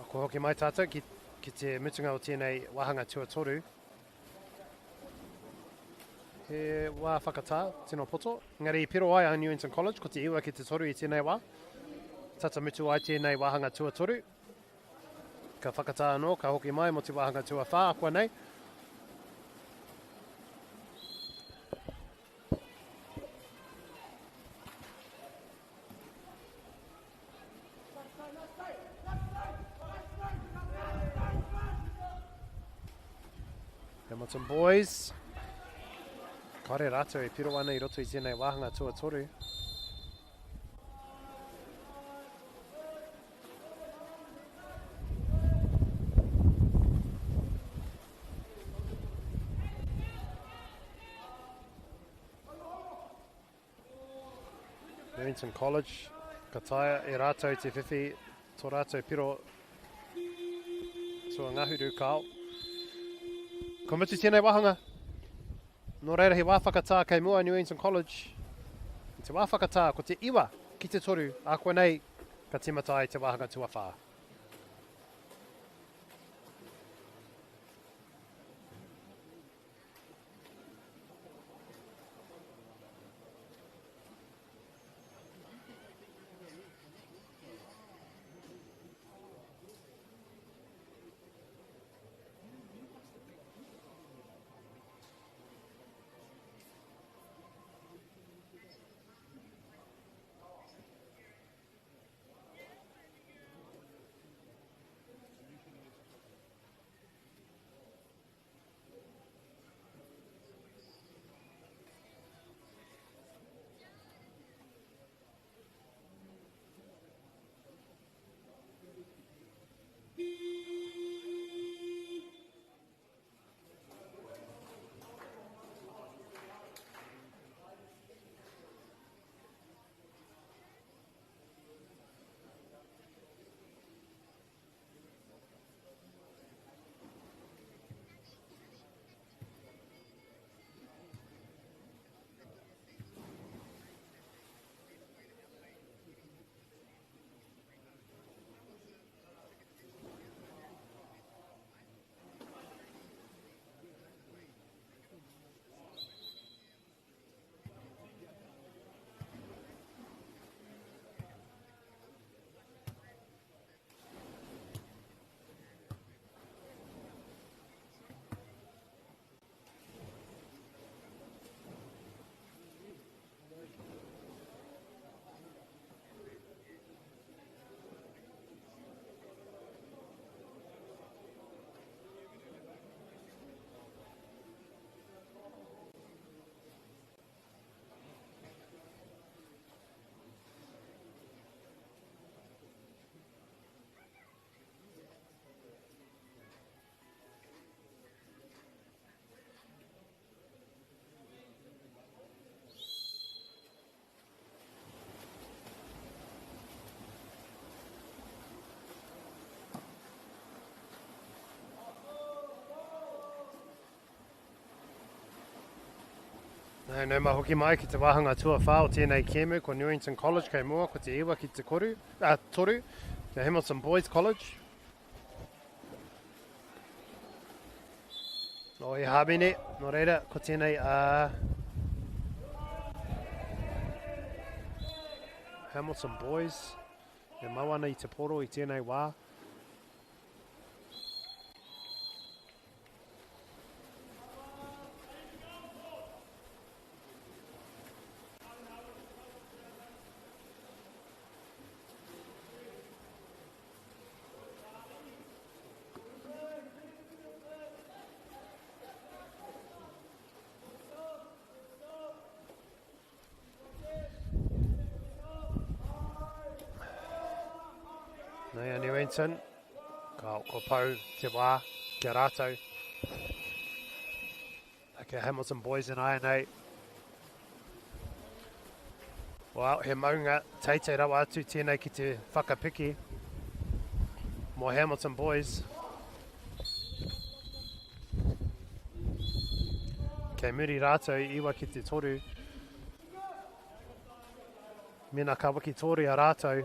Kua hoki mai tātou ki, ki te mutunga o tēnei wāhanga tuatoru. He wā whakatā, tino poto. Engari i piro ai a Newington College, ko te iwa ki te toru i tēnei wā. Tata mutu ai tēnei wāhanga tuatoru. Ka whakatā anō, ka hoki mai mō te wāhanga tuawhā akuanei. Hamilton Boys. Kare rātou e piro ana i roto i tēnei wāhanga tuatoru. Newington College, ka taea e rātou te whiwhi tō rātou piro tuangahuru kao. Ko mutu tēnei wāhanga. Nō reira he wā whakatā kei mua Newington College. I te wā whakatā ko te iwa. ki te 3, ākuanei ka tīmata ai te wāhanga tuawhā. Nau, nau mai hoki mai ki te wāhanga tuawhā o tēnei kēmu, ko Newington College kei mua, ko te iwa ki te koru, a, toru, te Hamilton Boys College. Nō i Hāmene, nō reira, ko tēnei a Hamilton Boys e mau ana i te poro i tēnei wā. Nei a Newington. Ka, ko pau te wā ki a rātou. Like a Hamilton Boys in āianei. Well, he maunga teitei rawa atu tēnei ki te whakapiki mō Hamilton Boys. Kei muri rātou i iwa ki te toru. Mena ka wikitoria rātou.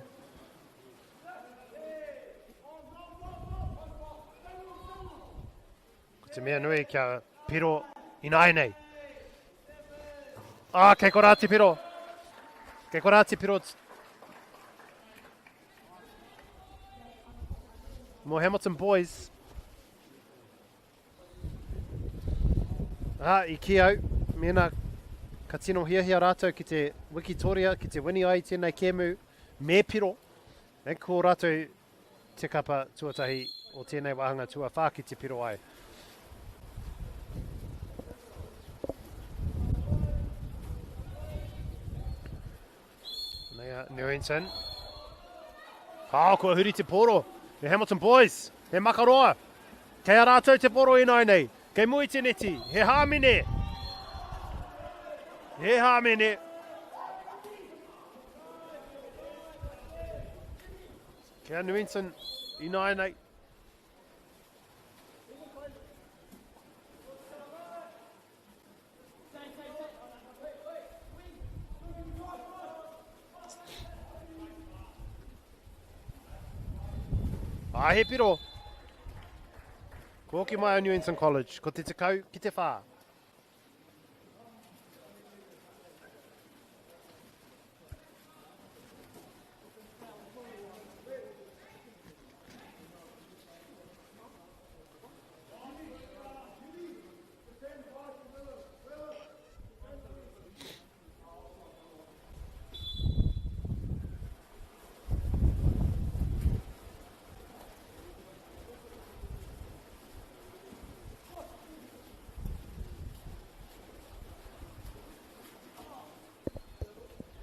Ko te mea nui kia piro ināianei. Ah, kei korā te piro. Kei korā te piro. Mō Hamilton Boys. Ah, i ki au, mēnā ka tino hiahia rātou ki te wikitoria, ki te wini ai tēnei kēmu, me piro. E ko rātou te kapa tuatahi o tēnei wāhanga tuawhā ki te piro ai. Nei a Newington. Oh, kua huri te poro. The Hamilton Boys. He makaroa. Kei a rātou te poro ināianei. Kei mua i te neti. He hāmene. He hāmene. Kei a Newington ināianei. Ā, he piro! Ko hoki mai a Newington College, ko te 10 ki te 4.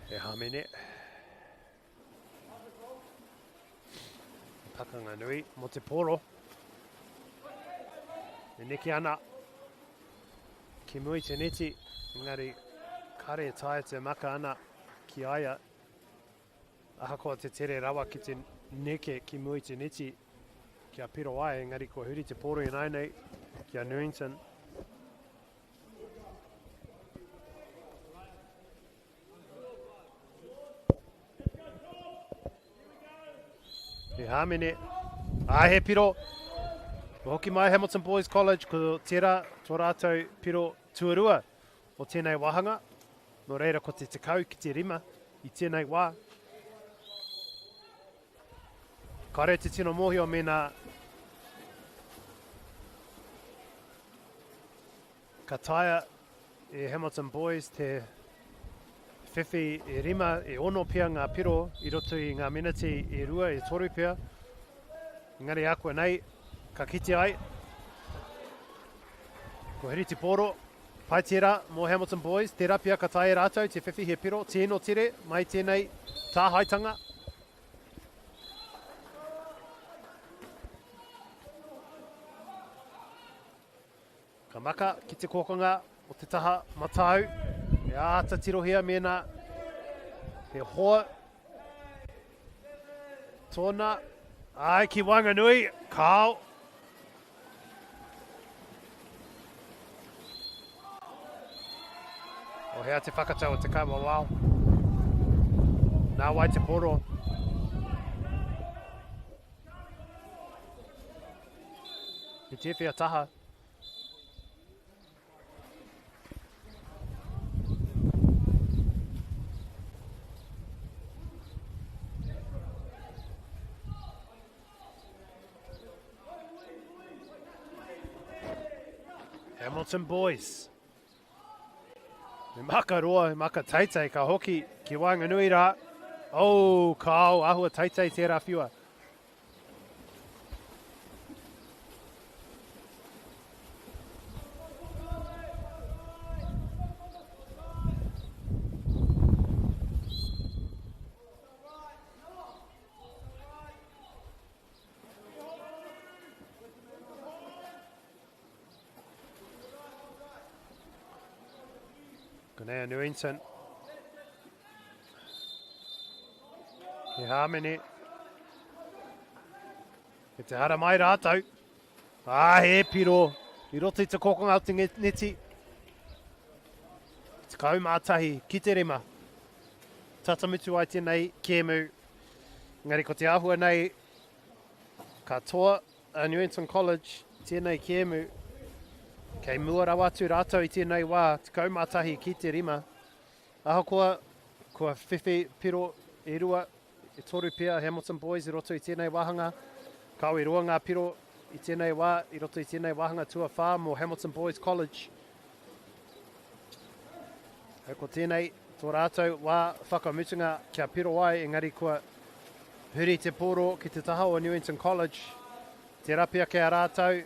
He hāmene. He pakanga nui mō te pōro. E neke ana ki mua i te neti, engari kare e taea te maka ana ki a ia. Ahakoa te tere rawa ki te neke ki mua i te neti kia piro ai, engari kua huri te pōro ināianei ki a Newington. He hāmene. Ā, he piro. Kua hoki mai Hamilton Boys College, ko tērā tō rātou piro tuarua o tēnei wāhanga. Nō reira ko te 10 ki te 5 i tēnei wā. Kāre te tino mōhio mēnā Ka taea e Hamilton Boys te whiwhi e rima, e ono pea ngā piro i roto i ngā meneti e rua, e toru pea. Engari ākuanei, ka kite ai. Ko Hiri Te Pōro, pai tērā mō Hamilton Boys, tērā pea ka taea e rātou te whiwhi he piro tino tere mai tēnei tāhaetanga. Ka maka ki te kokonga o te taha matau. E āta tirohia mēnā he hoa tōna. Ai, ki waenganui, kāo. O hea te whakatau o te kaiwawao. Nā wai te poro. He tēwhea taha. Hamilton Boys. He maka roa, he maka teitei, ka hoki ki waenganui rā. Oh, kāo, ahua teitei tērā whiua. Konei a Newington. He hāmene. He te hara mai rātou. Ah, he piro. I roto i te kokonga o te neti. 11 ki te rima. Tata mutu ai tēnei kēmu. Engari ko te āhua nei, ka toa a Newington College tēnei kēmu. Kei mua rawa atu rātou i tēnei wā, 11 ki te rima. Ahakoa kua whiwhi piro e rua, e toru pea Hamilton Boys i roto i tēnei wāhanga, kāo e rua ngā piro i tēnei wā, i roto i tēnei wāhanga tuawhā mō Hamilton Boys College. Hei ko tēnei tō rātou wā whakamutunga kia piro ai, engari kua huri te pōro ki te taha o Newington College. Tērā pea kei a rātou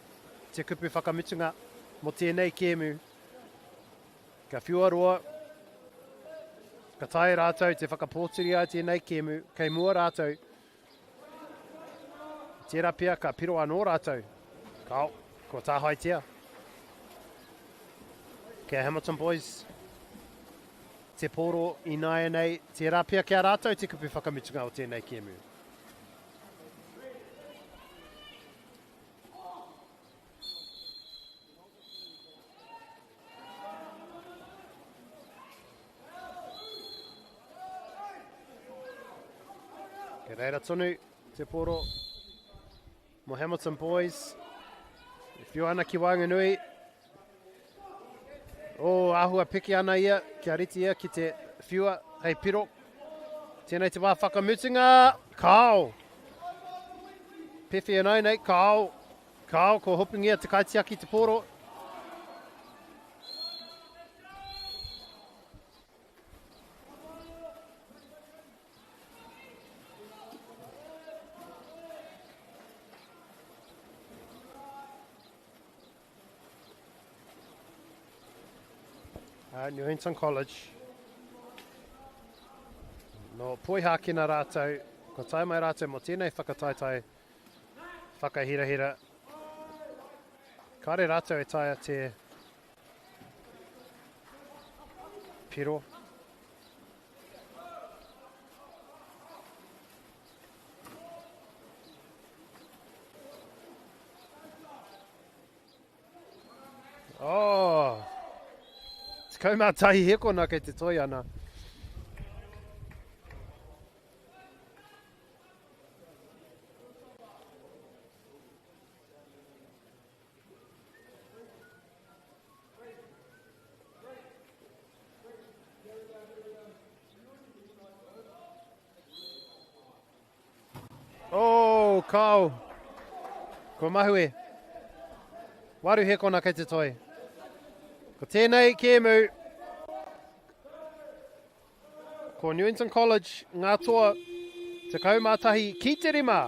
te kupu whakamutunga mō tēnei kēmu. Ka whiua roa, ka taea rātou te whakapōturi ai tēnei kēmu, kei mua rātou. Tērā pea ka piro anō rātou. Kao, kua tāhaetia. Kei a Hamilton Boys te pōro ināianei, tērā pea ki a rātou te kupu whakamutunga o tēnei kēmu. Kei reira tonu te poro. Mo Hamilton Boys. E whiua ana ki waenganui. Oh, āhua piki ana ia, kia rite ia ki te whiua hei piro. Tēnei te wā whakamutunga. Kao! Pewhi anau nei, kao! Kao, ko hopungia te kaitiaki te pōro. Newington College. No Poihākena rātou, kua tae mai rātou mō tēnei whakataetae whakahirahira. Kāre rātou e taea te piro. Oh! 11 hekona kei te toi ana. Oh, kao. Ko Mahue. Waru hekona kei te toi. Ko tēnei kēmu. Ko Newington College, ngā toa, 11 ki te rima.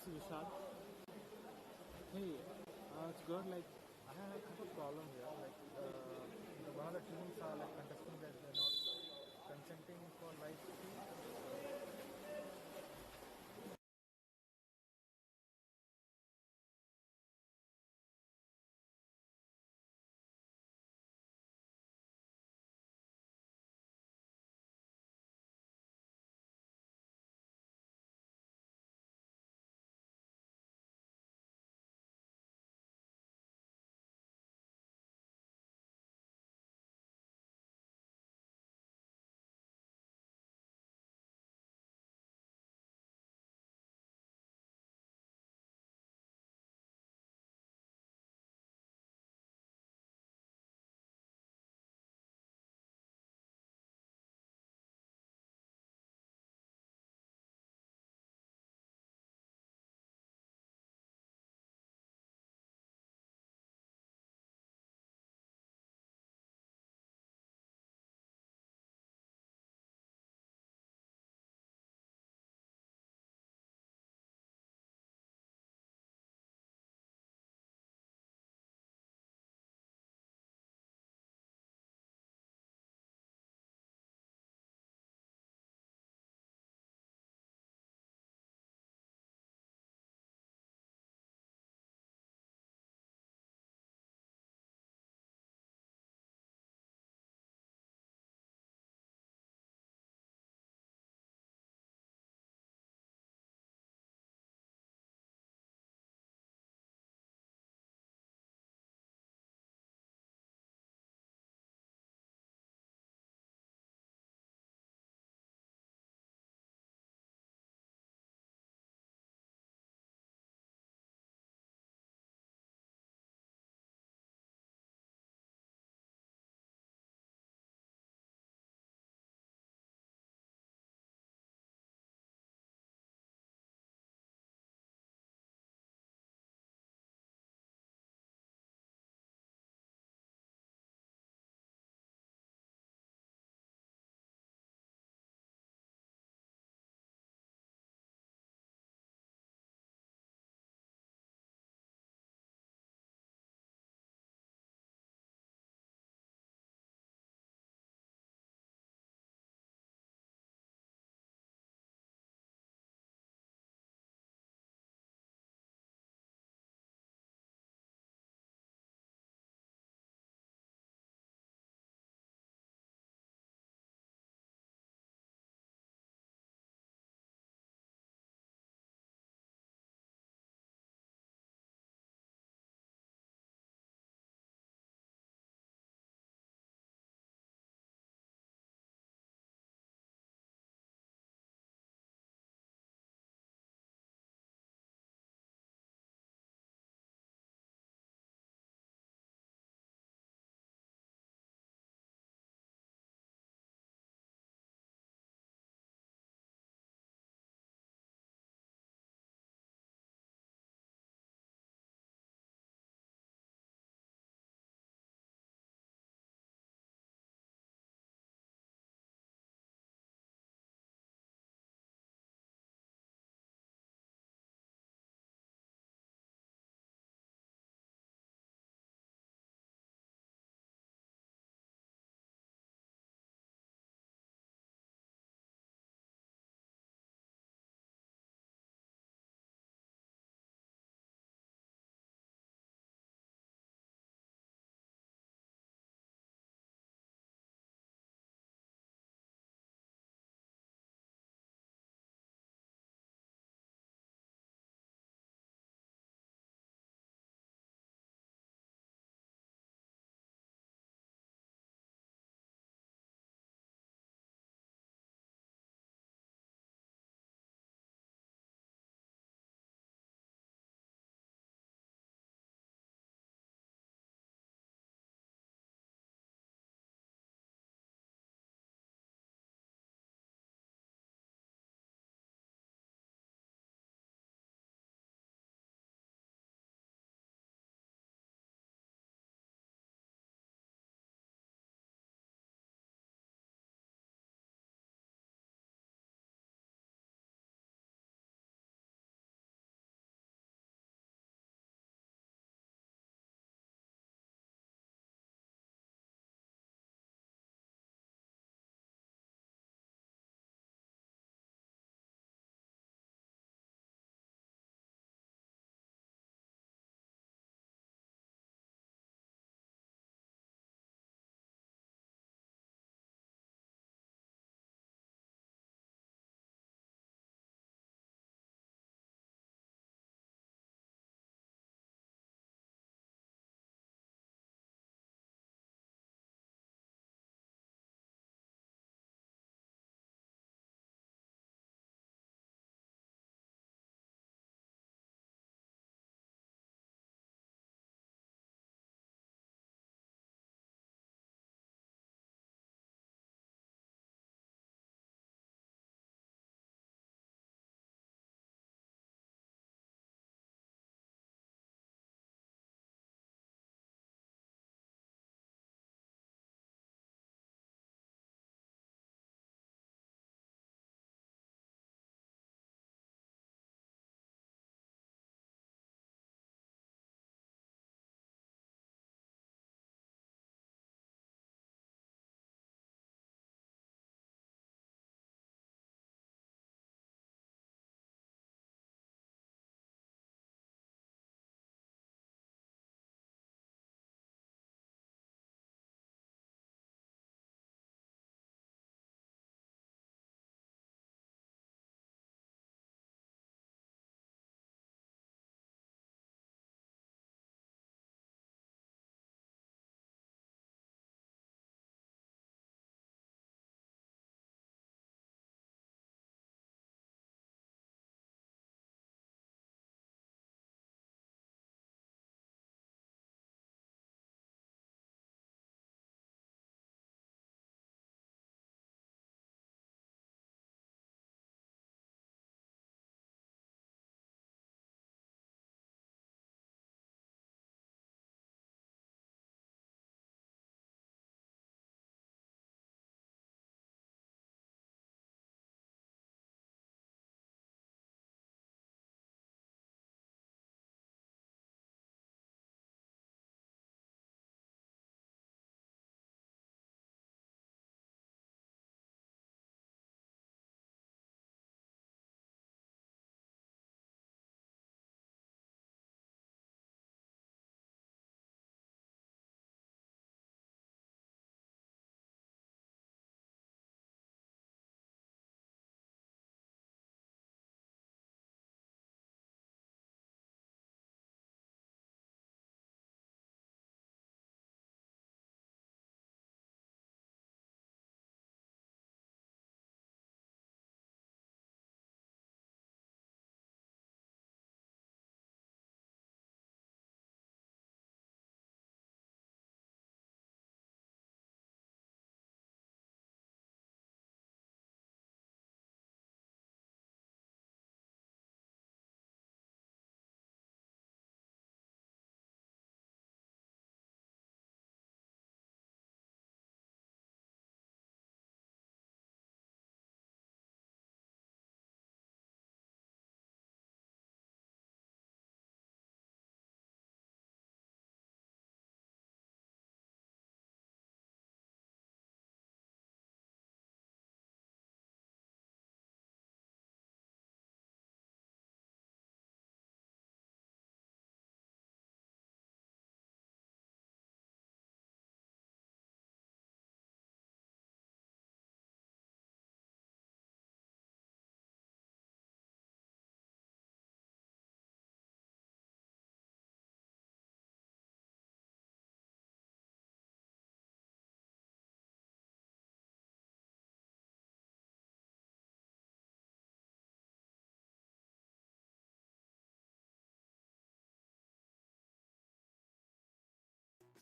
This is Vishal. Hey, it's good. Like, I have a problem here. Like, one of the teams are like contesting that they're not consenting for live stream.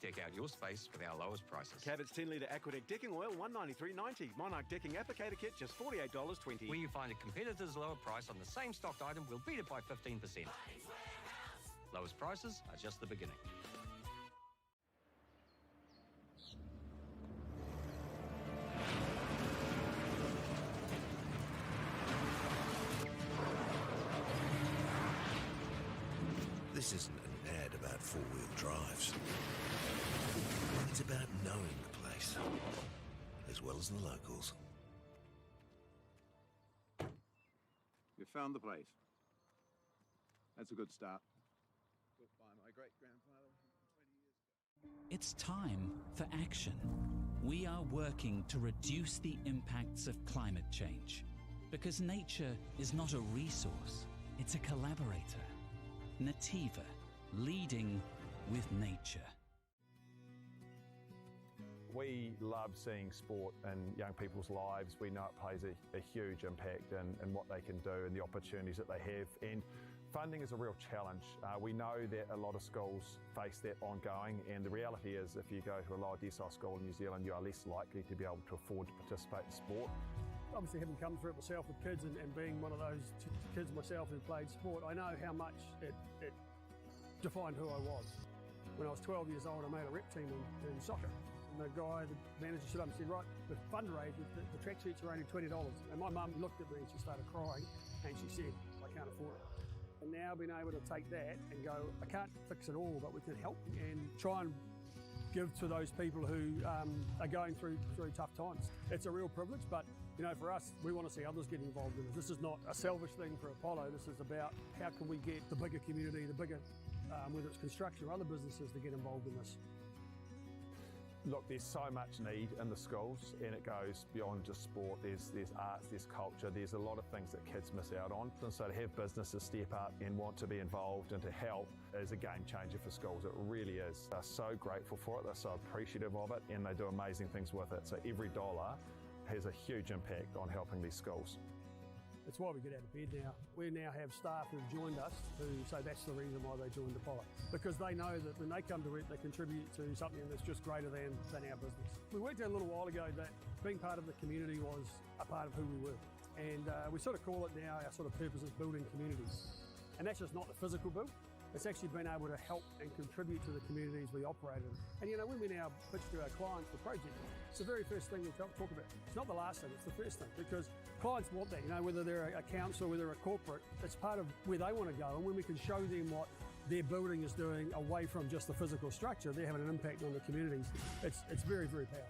Deck out your space with our lowest prices. Cabot's 10 litre Aquadeck decking oil, $193.90. Monarch decking applicator kit, just $48.20. Where you find a competitor's lower price on the same stocked item, we'll beat it by 15%. Lowest prices are just the beginning. This isn't an ad about four-wheel drives. It's about knowing the place, as well as the locals. You found the place. That's a good start. Built by my great-grandfather 120 years ago. It's time for action. We are working to reduce the impacts of climate change because nature is not a resource, it's a collaborator. Nativa, leading with nature. We love seeing sport in young people's lives. We know it plays a huge impact in what they can do and the opportunities that they have. And funding is a real challenge. We know that a lot of schools face that ongoing, and the reality is if you go to a lower decile school in New Zealand, you are less likely to be able to afford to participate in sport. Obviously, having come through it myself with kids and being one of those kids myself who played sport, I know how much it defined who I was. When I was 12 years old, I made a rep team in soccer. And the guy, the manager, stood up and said, right, the fundraiser, the tracksuits are only $20. And my mum looked at me and she started crying and she said, I can't afford it. And now being able to take that and go, I can't fix it all, but we can help and try and give to those people who are going through tough times. It's a real privilege, but you know, for us, we want to see others get involved in it. This is not a selfish thing for Apollo. This is about how can we get the bigger community, the bigger, whether it's construction or other businesses, to get involved in this. Look, there's so much need in the schools, and it goes beyond just sport. There's arts, there's culture, there's a lot of things that kids miss out on. And so to have businesses step up and want to be involved and to help is a game changer for schools. It really is. They're so grateful for it, they're so appreciative of it, and they do amazing things with it. So every dollar has a huge impact on helping these schools. It's why we get out of bed now. We now have staff who've joined us who say that's the reason why they joined Apollo, because they know that when they come to work, they contribute to something that's just greater than our business. We worked out a little while ago that being part of the community was a part of who we were. And we sort of call it now, our sort of purpose is building communities. And that's just not the physical build. It's actually been able to help and contribute to the communities we operate in. And you know, when we now pitch to our clients the project, it's the very first thing we talk about. It's not the last thing, it's the first thing, because clients want that, you know, whether they're a council, whether they're a corporate, it's part of where they want to go. And when we can show them what their building is doing away from just the physical structure, they're having an impact on the communities. It's very, very powerful.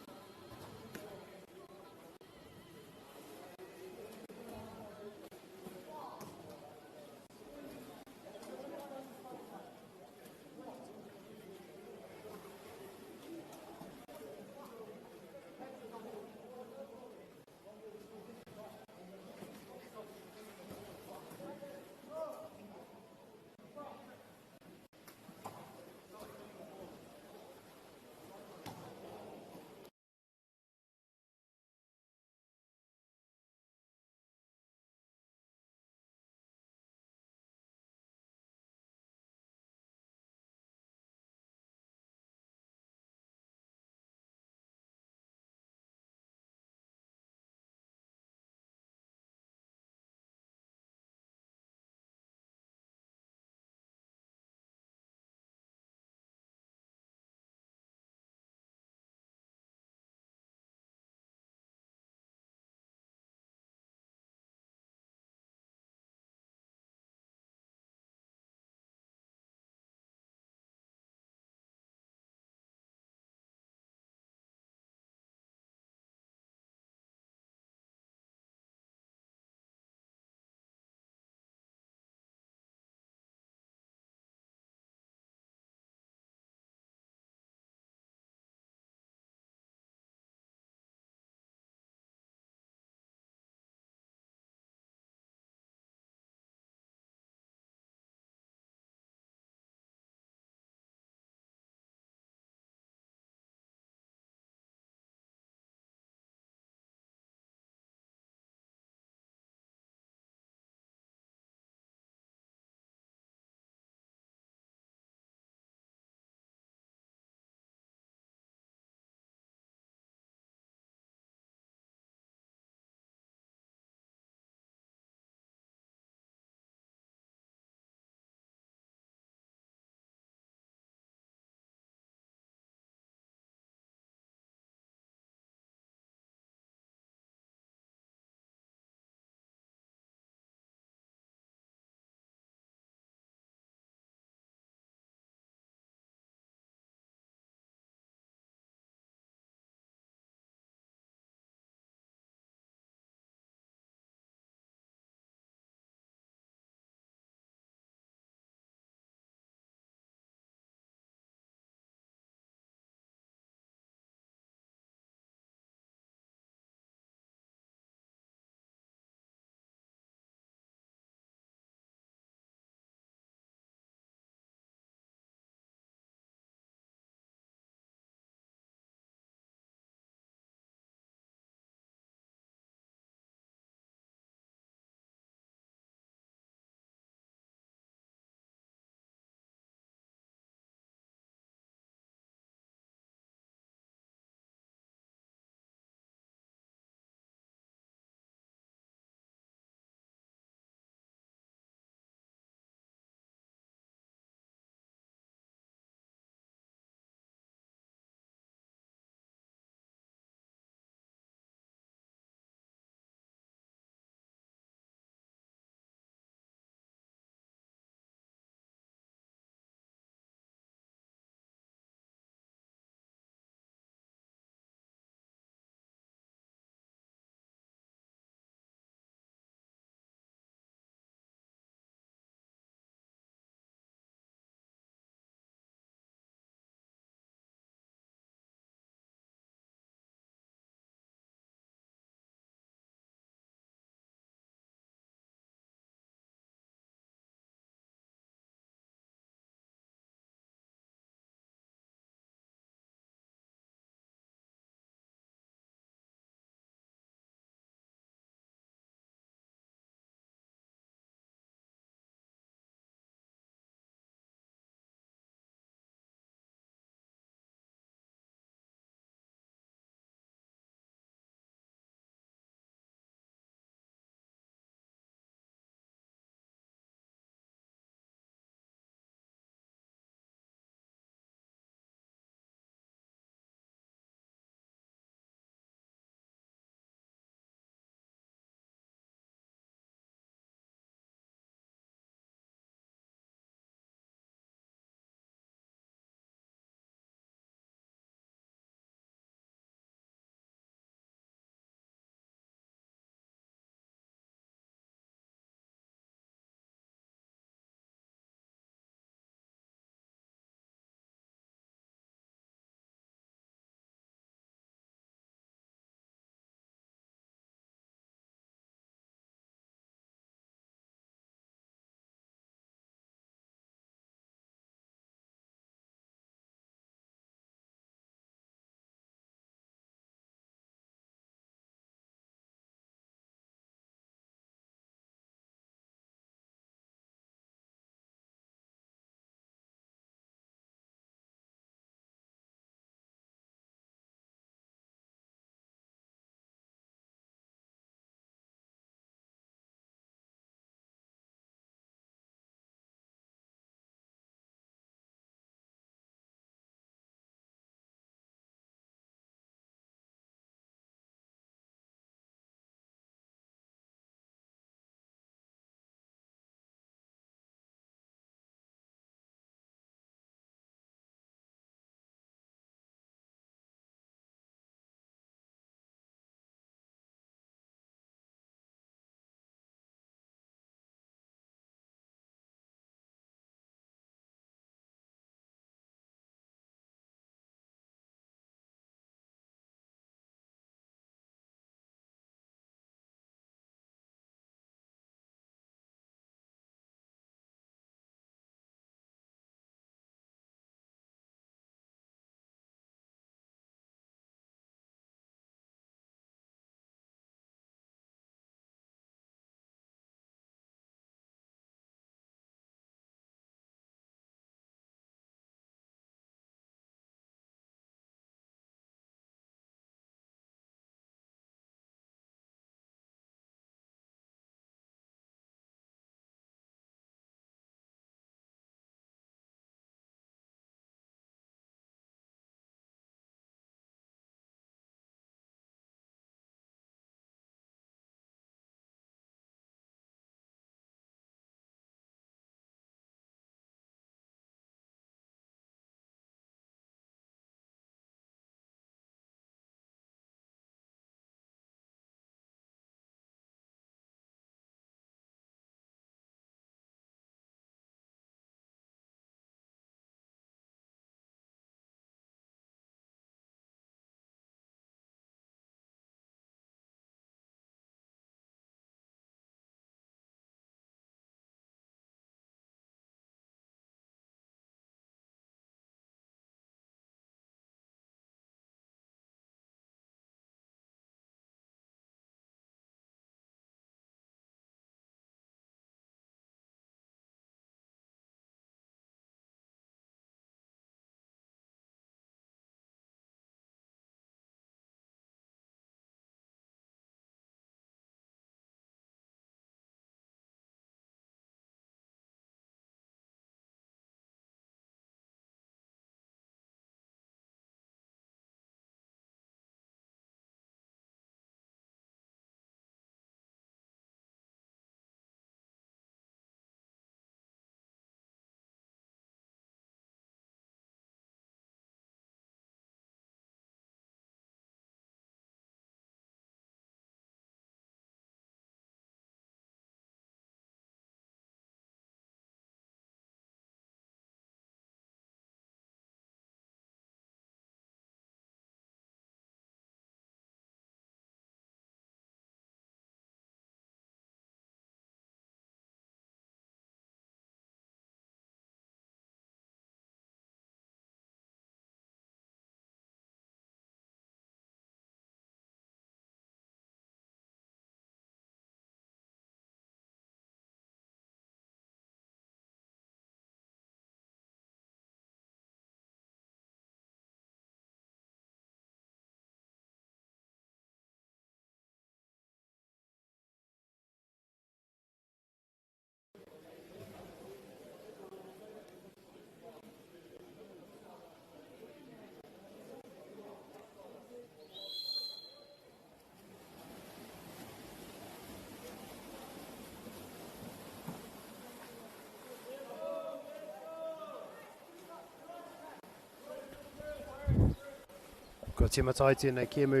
Kua tīmata ai tēnei kēmu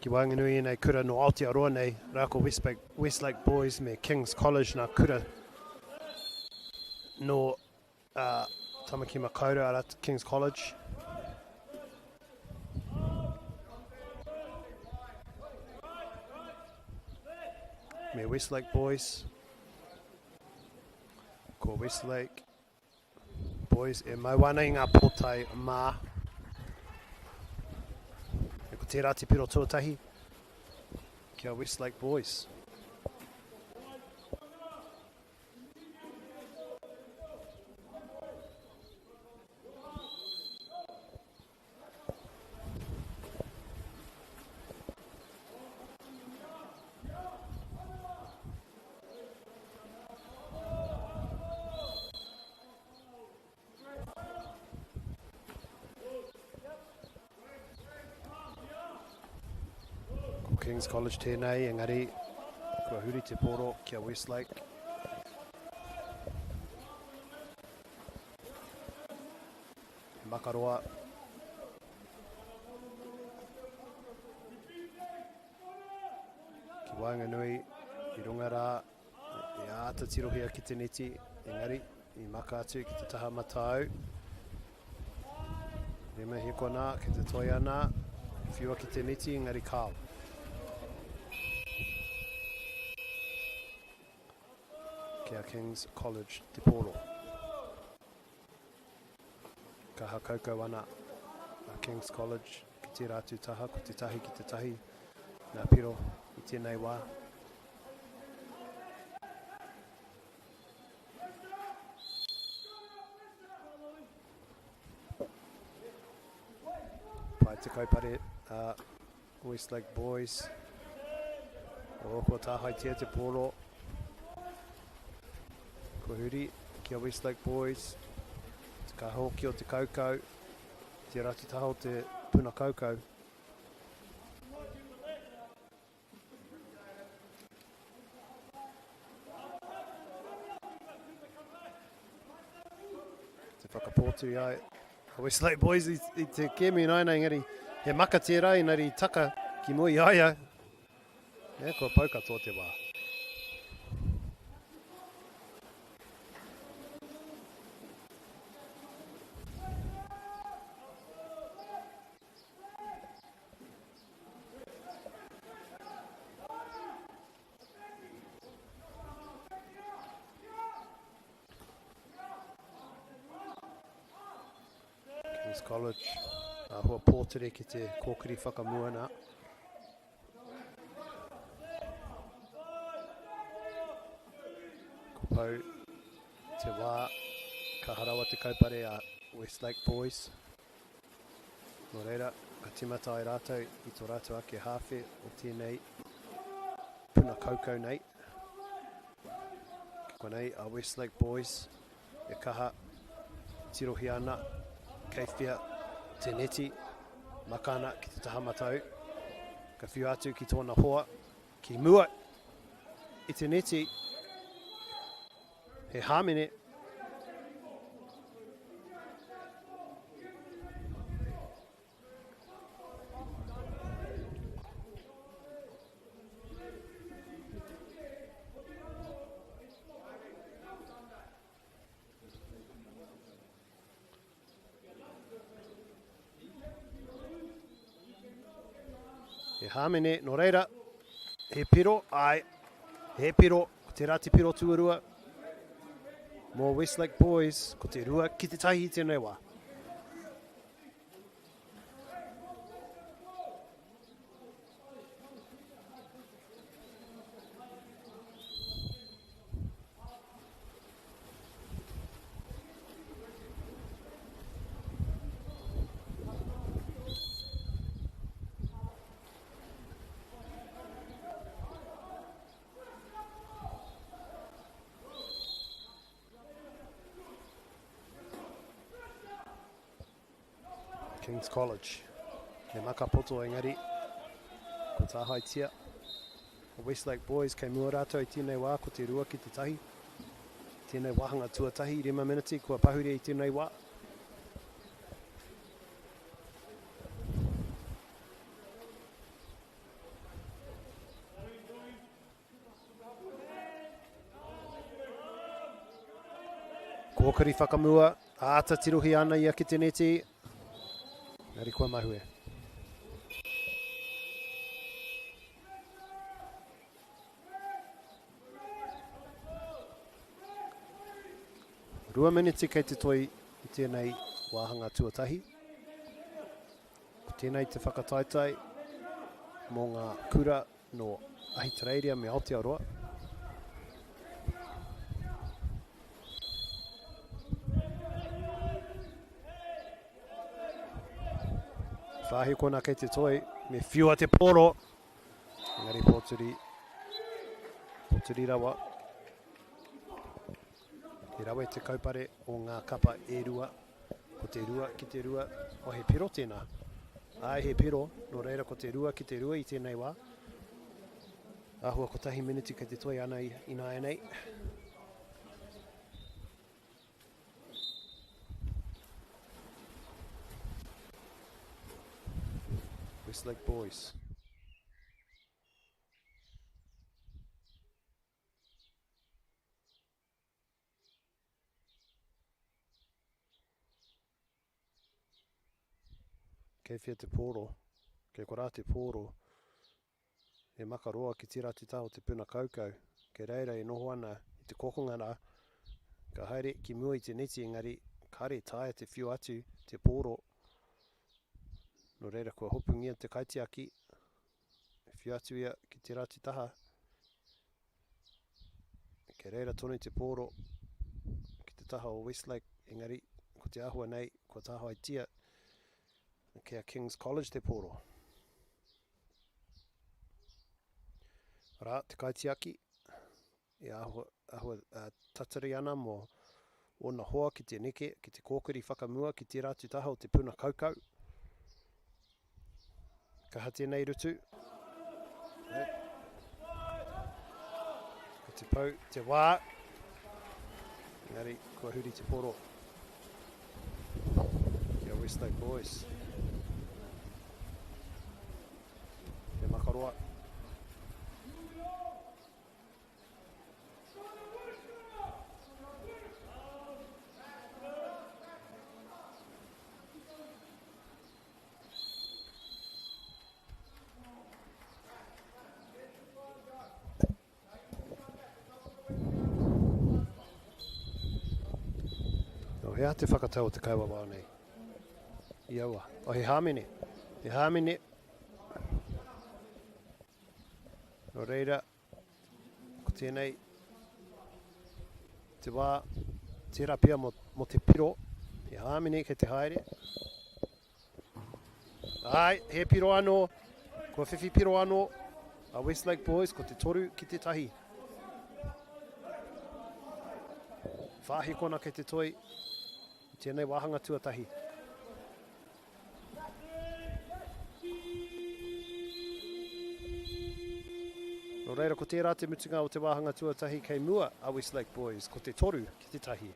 ki waenganui i ēnei kura nō Aotearoa nei, rā ko Westbank, Westlake Boys me King's College nā kura nō uh, Tamaki Makaurau, arā King's College. Me Westlake Boys. Ko Westlake Boys e mau ana i ngā pōtae mā. E ko tērā te piro tuatahi ki a Westlake Boys. Ko King's College tēnei, engari kua huri te poro ki a Westlake. He makaroa. Ki waenganui, i runga rā, i āta tirohia ki te neti, engari, i maka atu ki te taha matau. Rima hikona, ki te toi ana, whiua ki te neti, engari kāo. Kia King's College te pōro. Kaha kaukau ana a King's College ki tērā atu taha, ko te tahi ki te tahi ngā piro i tēnei wā. Pai te kaupare a Westlake Boys. O, kua tāhaetia te pōro. Kua huri ki a Westlake Boys. Te kaha hoki o te kaukau. Te ratu taha o te puna kaukau. Te whakapōturi ai a Westlake Boys i, i te kēmu ināianei, engari he maka tērā, engari i taka ki mua i a ia. E, kua pau katoa te wā. King's College, āhua pōtere ki te kōkiri whakamua nā. Ko pau te wā, kaha rawa te kaupare a Westlake Boys. Nō reira, ka tīmata ai rātou i tō rātou ake hāwhe o tēnei puna kaukau nei. Ki konei a Westlake Boys e kaha tirohia ana kei whea te neti, maka ana ki te taha matau, ka whiua atu ki tōna hoa, ki mua i te neti, he hāmene. He hāmene, nō reira, he piro, āe, he piro, ko tērā te piro tuarua mō Westlake Boys, ko te 2-1 i tēnei wā. King's College. He maka poto engari, ko tāhaetia. Ko Westlake Boys kei mua rātou i tēnei wā, ko te 2-1. Tēnei wāhanga tuatahi, 5 miniti kua pahure i tēnei wā. Kōkiri whakamua, āta tirohia ana ia ki te neti. Engari kua mahue. Rua meneti kei te toi i tēnei wāhanga tuatahi. Ko tēnei te whakataetae mō ngā kura nō Ahitereiria me Aotearoa. Whāhikona kei te toi, me whiua te pōro. Engari pōturi, pōturi rawa. He rawe te kaupare o ngā kapa e rua. Ko te rua ki te rua, oh he piro tēnā. Āe he piro, nō reira ko te rua ki te rua i tēnei wā. Āhua kotahi miniti kei te toi ana ināianei. Westlake Boys. Kei whea te pōro, kei korā te pōro, e makaroa ki tērā te taha o te puna kaukau, kei reira e noho ana i te kokonga rā, ka haere ki mua i te neti engari kāre taea te whiu atu te pōro, nō reira kua hopungia te kaitiaki, e whiu atu ia ki tērā te taha, Kei reira tonu te pōro ki te taha o Westlake, engari ko te āhua nei kua tāhaetia kia King's College te pōro. Arā, te kaitiaki e āhua, āhua uh, tatari ana mō ōna hoa ki te neke, ki te kōkiri whakamua ki tērā atu taha o te puna kaukau. Kaha tēnei rutu. Ko te pau, te wā. Engari, kua huri te poro. Kia Westlake Boys. Te Makaroa. No, he aha te whakatau o te kaiwawao nei? I aua. Oh, he hāmene. He hāmene. No reira, Ko tēnei te wā, tērā pea mō, mō te piro, he hāmene kei te haere. Ai, he piro anō, kua whiwhi piro anō a Westlake Boys, ko te toru ki te tahi. Whāhikona kei te toi i tēnei wāhanga tuatahi. Nō reira, ko tērā te mutunga o te wāhanga tuatahi kei mua a Westlake Boys, ko te toru ki te tahi.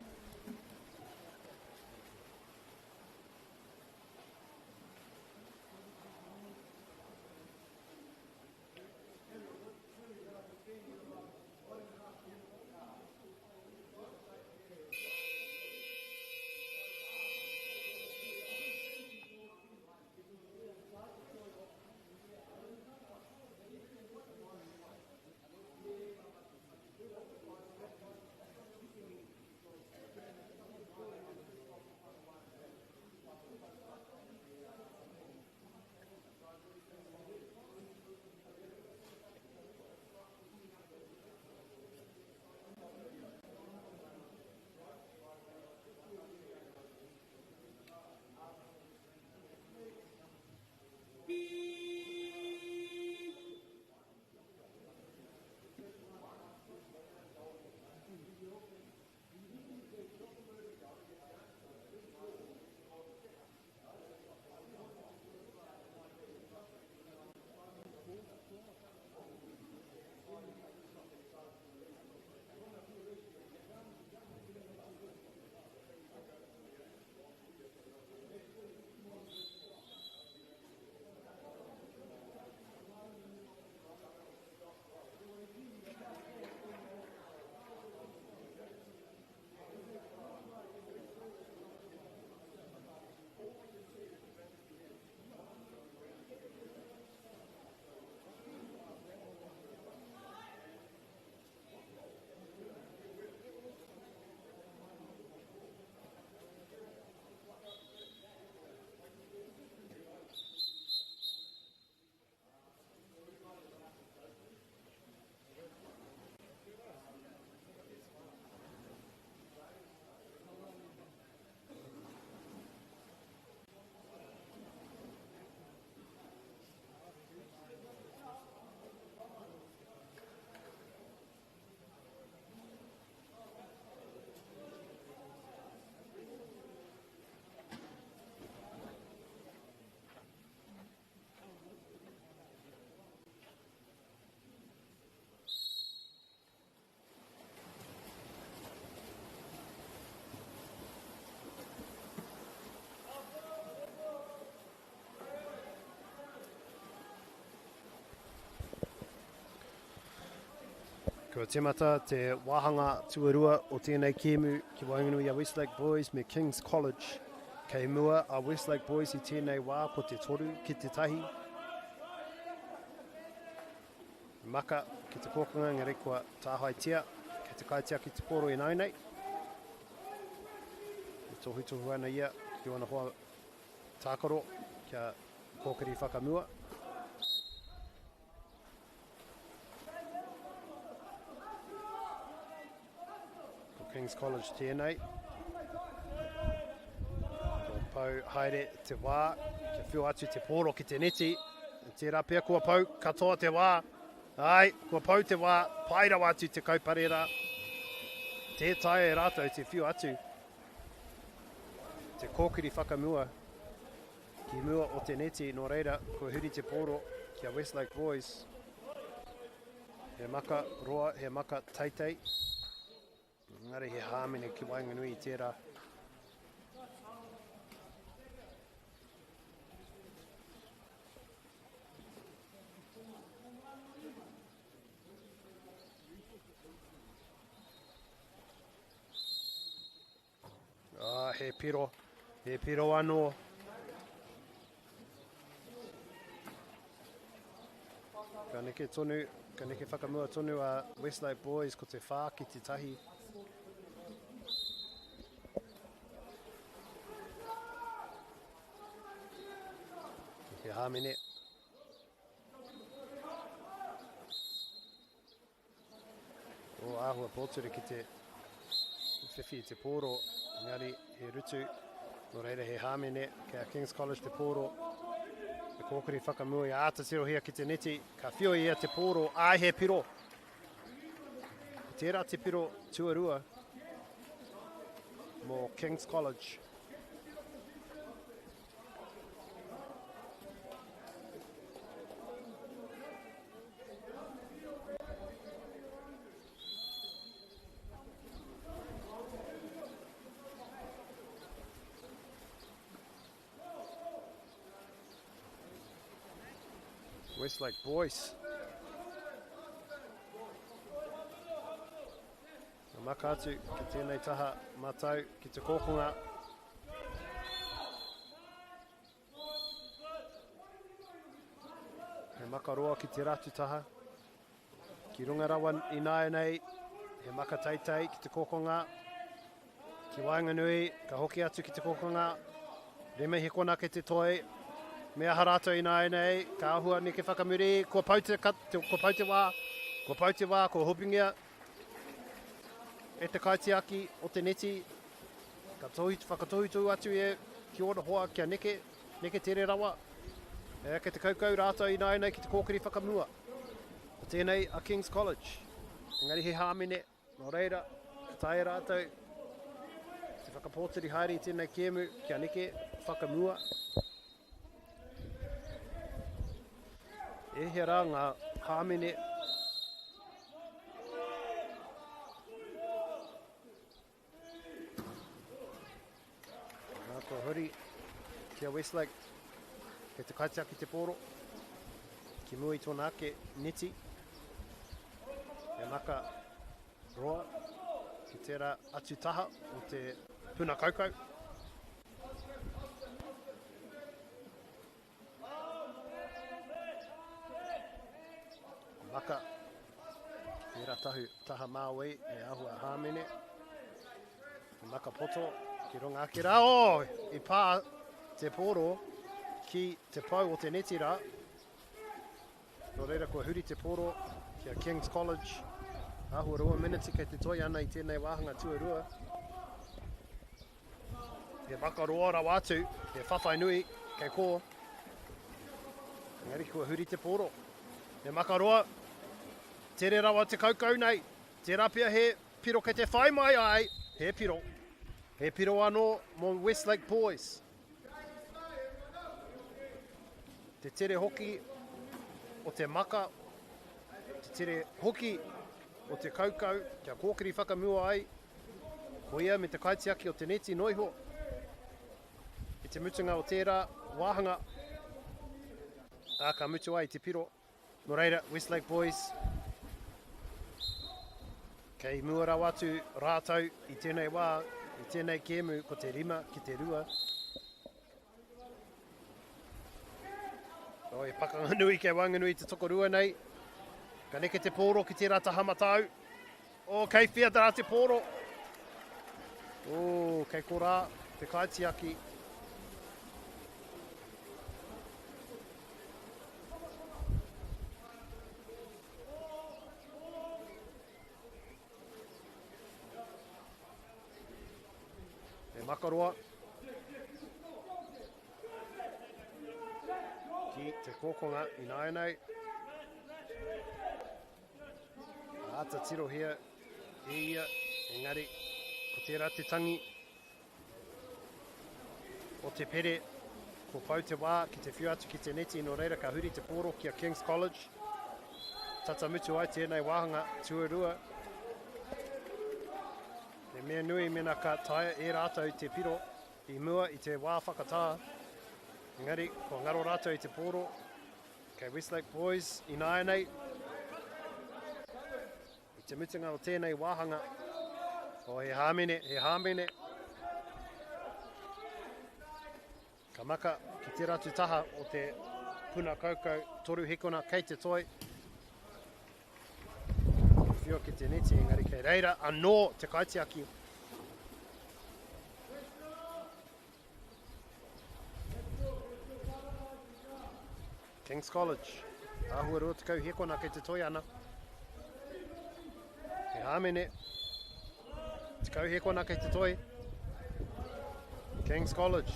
Kua tīmata te wāhanga tuarua o tēnei kēmu ki waenganui i a Westlake Boys me King's College. Kei mua a Westlake Boys i tēnei wā ko te 3 ki te 1. Maka ki te kōkanga engari kua tāhaetia kei te kaitiaki te pōro ināianei. E tohutohu ana ia ki ōna hoa tākaro kia kōkiri whakamua. Ko King's College tēnei. Kua pau haere te wā, kia whio atu te pōro ki te neti. Tērā pea kua pau katoa te wā. Ai, kua pau te wā, pai rawa atu te kaupare rā. Tē taea e rātou te whio atu. Te kōkiri whakamua. Ki mua o te neti, nō reira, kua huri te pōro ki a Westlake Boys. He maka roa, he maka teitei. Engari he hāmene ki waenganui i tērā. Ah, he piro. He piro anō. Ka neke tonu, ka neke whakamua tonu a Westlake Boys ko te whā ki te tahi. He hāmene. O āhua pōturi ki te whiwhi i te pōro, engari he rutu, nō reira he hāmene kei a King's College te pōro. Te kōkiri whakamua i āta tirohia ki te neti, ka whio ia te pōro, āe he piro! Ko tērā te piro tuarua mō King's College. Westlake Boys. Ka maka atu ki tēnei taha matau ki te kōkunga. He maka roa ki te ratu taha. Ki runga rawa ināianei, he maka teitei ki te kokonga. Ki waenganui, ka hoki atu ki te kokonga. Reme hikona ke te toi. Me aha rātou ināianei, ka ahua neke whakamuri, kua pau te, kua pau te wā, kua pau te wā, kua hopingia e te kaitiaki o te neti. Ka tohu, whakatohutohu atu ia ki ōna hoa kia neke, neke tere rawa. E, kei te kaukau rātou ināianei ki te kōkiri whakamua. Ko tēnei a King's College. Engari he hāmene, nō reira, ka taea rātou te whakapōturi haere i tēnei kēmu kia neke whakamua. E hea rā ngā hāmene Nā, kua huri ki a Westlake. Kei te kaitiaki te pōro. Ki mua i tōna ake neti. He maka roa ki tērā atu taha o te puna kaukau. Maka, tērā tahu, taha māui, he āhua hāmene. Maka poto, ki runga ake rā. Oh, i pā te pōro ki te pou o te neti rā. Nō reira kua huri te pōro ki a King's College. Āhua roa miniti kei te toi ana i tēnei wāhanga tuarua. He waka roa rawa atu, he whawhai nui kei kō. Engari kua huri te pōro. He maka roa, tere rawa te kaukau nei. Tērā pea he piro kei te whai mai ai, he piro. He piro anō mō Westlake Boys. Te tere hoki o te maka, te tere hoki o te kaukau kia kōkiri whakamua ai Ko ia me te kaitiaki o te neti noa iho. I te mutunga o tērā wāhanga, ā, ka mutu ai te piro. Nō reira, Westlake Boys, Kei mua rawa atu rātou i tēnei wā, i tēnei kēmu ko te 5 ki te 2. Oh, he pakanga nui kei waenganui i te tokorua nei. Ka neke te pōro ki tērā taha matau. Oh, kei whia rā te pōro. Oh, kei korā te kaitiaki. He makaroa ki te kōkonga ināianei. Āta tirohia e ia, engari ko tērā te tangi o te pere, ko pau te wā ki te whiu atu ki te neti, nō reira ka huri te pōro ki a King's College. Tata mutu ai tēnei wāhanga tuarua. He mea nui mena ka taea e rātou te piro i mua i te wā whakatā. Engari, kua ngaro rātou i te pōro. Kei Westlake Boys ināianei. I te mutunga o tēnei wāhanga, oh, he hāmene, he hāmene. Ka maka ki tērā atu taha o te puna kaukau, toru hekona kei te toi. Whio ki te neti, engari kei reira anō te kaitiaki. King's College. Āhua 20 hekona kei te toi ana. He hāmene. 10 hekona kei te toi. King's College.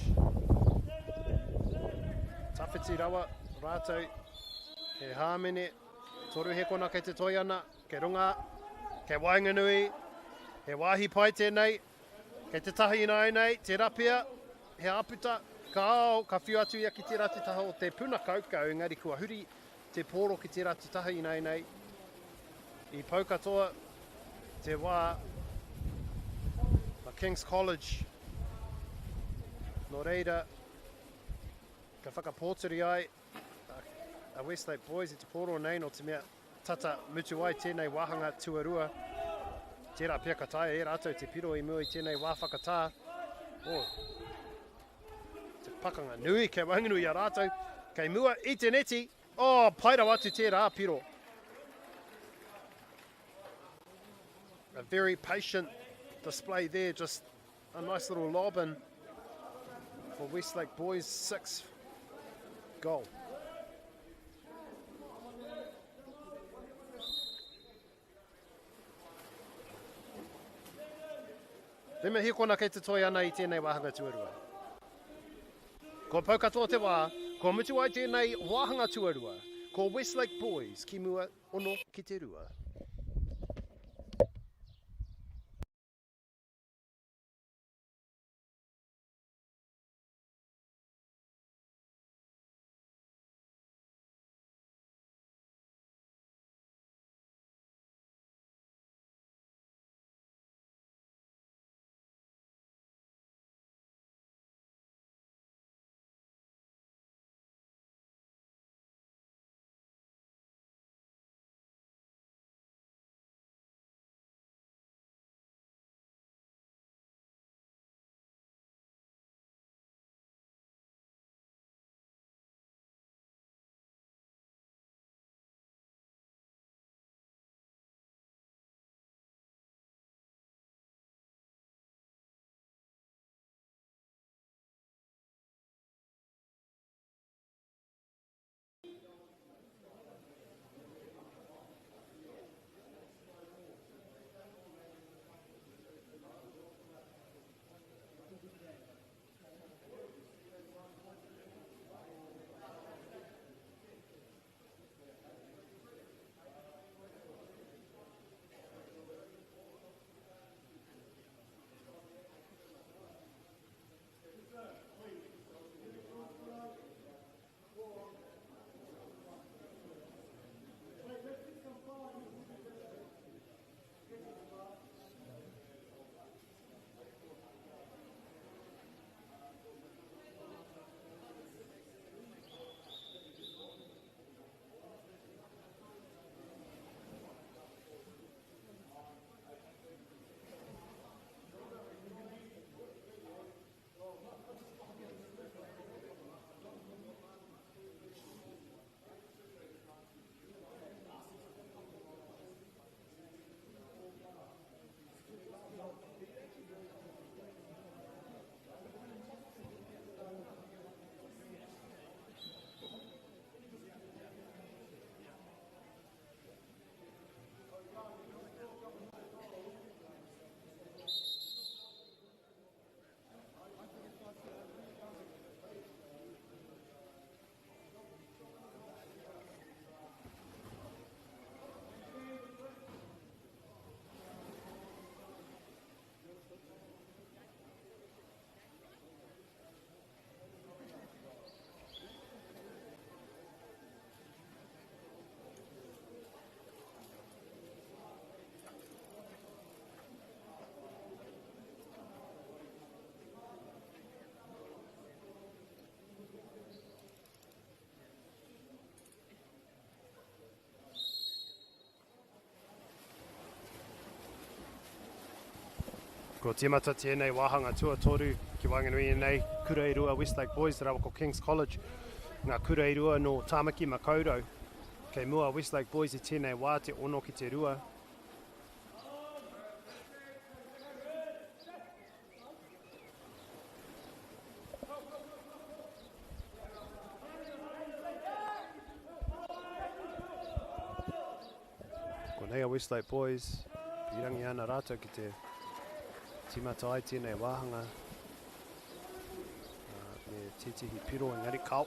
Tawhiti rawa rātou. He hāmene. Toru hekona kei te toi ana. Kei runga. Kei waenganui. He wāhi pai tēnei. Kei te taha ināianei, tērā pea, he āputa, ka ao, ka whiu atu ia ki tērā atu taha o te puna kaukau, engari kua huri te pōro ki tērā atu taha ināianei. I pau katoa te wā a King's College, nō reira, ka whakapōturi ai a Westlake Boys i te pōro nei, nō te mea, Tata mutu ai tēnei wāhanga tuarua. Tērā pea ka taea e rātou te piro i mua i tēnei wā whakatā. Oh. Te pakanga nui kei waenganui i a rātou. Kei mua i te neti. Oh, pai rawa atu tērā piro. A very patient display there, just a nice little lob in for Westlake Boys, 6 goal. Rima hikona kei te toi ana i tēnei wāhanga tuarua. Kua pau katoa te wā, kua mutu ai tēnei wāhanga tuarua. Ko Westlake Boys ki mua ono ki te rua. Kua tīmata tēnei wāhanga tuatoru ki waenganui i ēnei kura e rua Westlake Boys rāua ko King's College. Ngā kura e rua nō Tāmaki Makaurau. Kei mua a Westlake Boys i tēnei wā te ono ki te rua. Konei a Westlake Boys, pīrangi ana rātou ki te tīmata ai tēnei wāhanga me tētehi piro engari kao.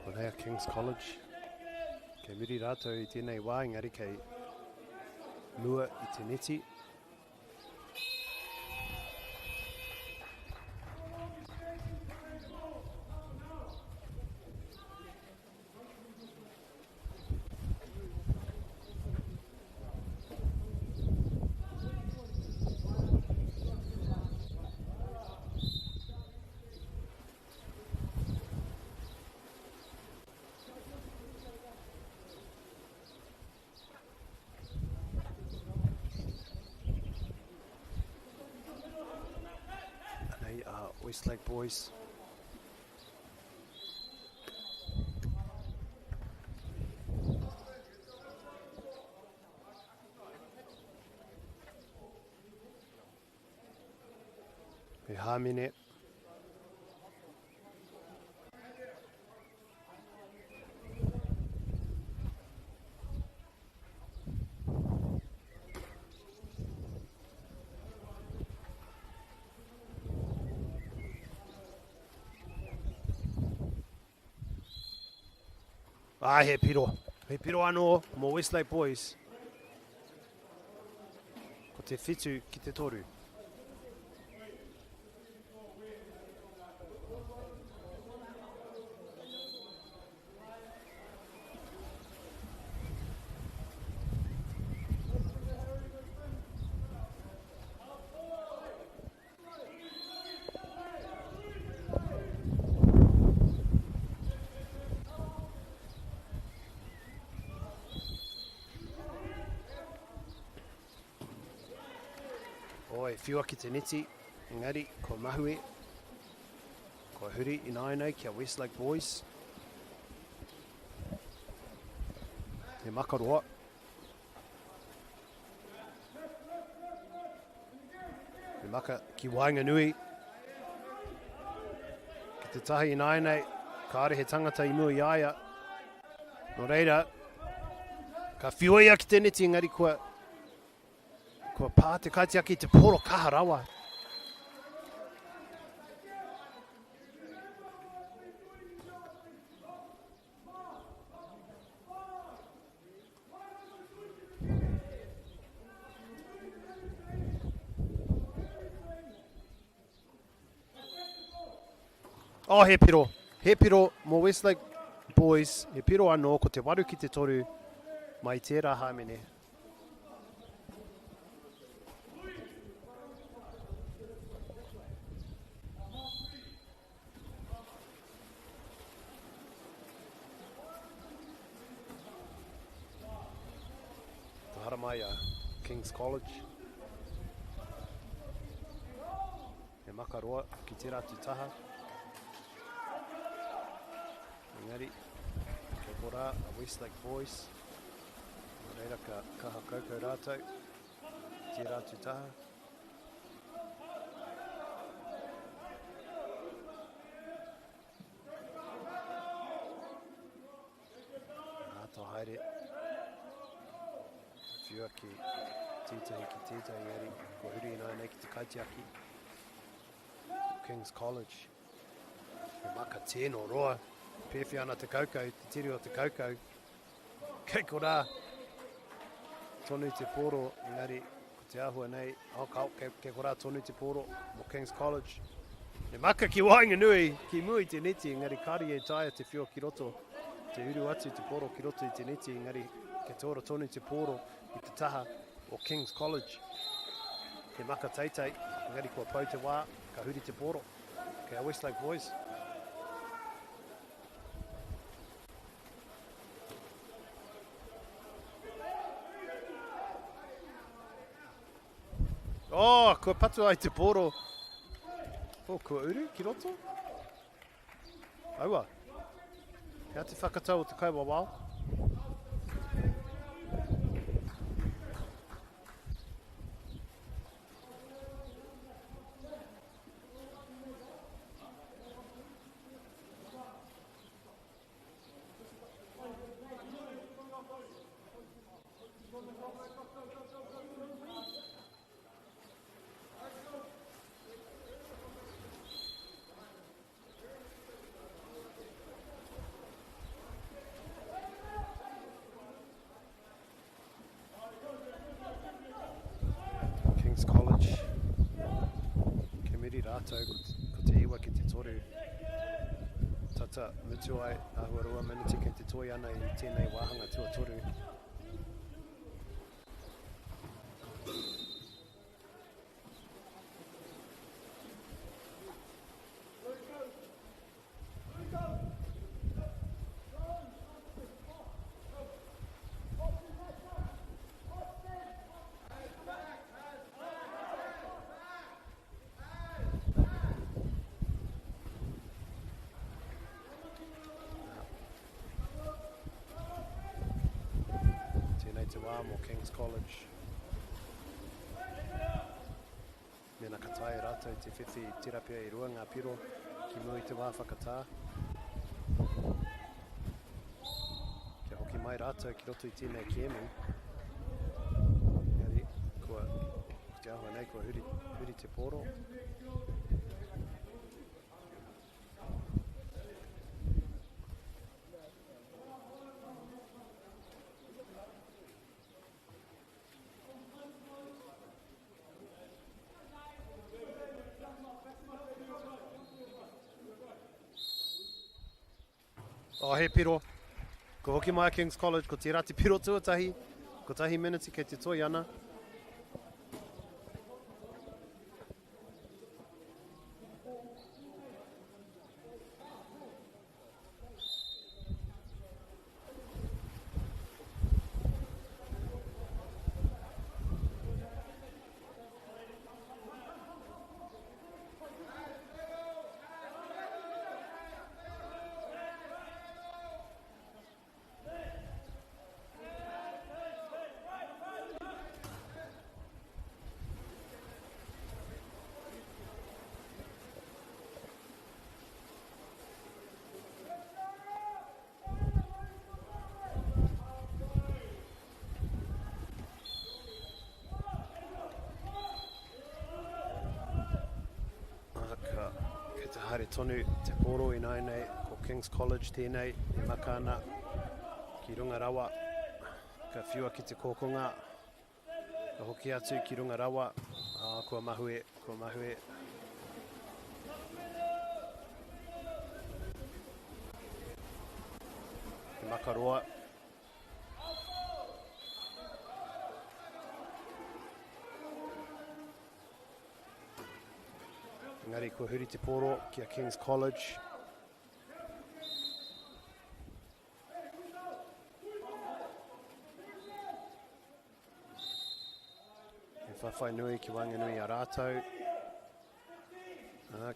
Konei a King's College. Kei muri rātou i tēnei wā, engari kei mua i te neti. Anei a Westlake Boys. He hāmene. Ah, he piro. He piro anō mō Westlake Boys. Ko te whitu ki te toru. Oi, whiua ki te neti, engari, kua mahue, kua huri ināianei ki a Westlake Boys. He makaroa. He maka ki waenganui. Ki te tahi ināianei, kāre he tangata i mua i a ia. Nō reira, ka whiua ia ki te neti, engari kua, kua pā te kaitiaki i te poro kaha rawa. Oh, he piro. He piro mō Westlake Boys. He piro anō, ko te waru ki te toru mai tērā hāmene. Ka haramai a King's College. He makaroa ki tērā atu taha. Engari, kei korā a Westlake Boys. Nō reira ka kaha kaukau rātou ki tērā atu taha. Āta haere. Whiua ki tētahi ki tētahi engari kua huri ināianei ki te kaitiaki. King's College. He maka tēno roa. Pēwhea ana te kaukau, te tiri o te kaukau. Kei korā tonu te pōro, engari ko te āhua nei, oh, kao, kei, kei korā tonu te pōro mō King's College. He maka ki waenganui, ki mua i te neti, engari kāre e taea te whio ki roto. Te uru atu te pōro ki roto i te neti, engari kei te ora tonu te pōro i te taha o King's College. He maka teitei, engari kua pau te wā, ka huri te pōro. Kei a Westlake Boys. Oh, kua patua ai te pōro. Oh, kua uru ki roto? Aua. He aha te whakatau o te kaiwawao? King's College, Kei muri rātou ko te iwa ki te toru. Tata mutu ai, āhua roa miniti kei te toi ana i tēnei wāhanga tuatoru. Tēnei te wā mō King's College. Mēnā ka taea e rātou te whiwhi terapia e rua ngā piro ki mua i te wā whakatā. Kia hoki mai rātou ki roto i tēnei kēmu. Engari, kua, ko te āhua nei, kua huri, huri te pōro. Oh, he piro. Ko hoki mai a King's College, ko tērā te piro tuatahi. Kotahi miniti kei te toi ana. Ka, kei te haere tonu te pōro ināianei, ko King's College tēnei e maka ana ki runga rawa, ka whiua ki te kōkonga, Ka hoki atu ki runga rawa, ā, kua mahue, kua mahue. He makaroa. Engari kua huri te pōro ki a King's College. He whawhai nui ki waenganui i a rātou.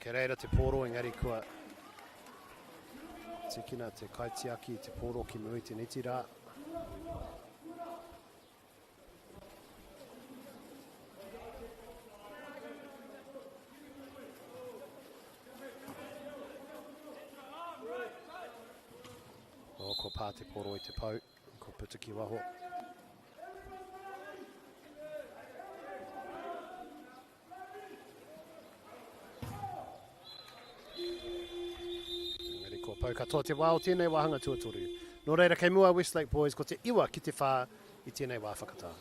Kei reira te pōro, engari kua tīkina te kaitiaki i te pōro ki mua i te neti rā. Oh, kua pā te poro i te pau, kua puta ki waho. Engari kua pau katoa te wā o tēnei wāhanga tuatoru. Nō reira, kei mua Westlake Boys ko te iwa ki te whā i tēnei wā whakatā.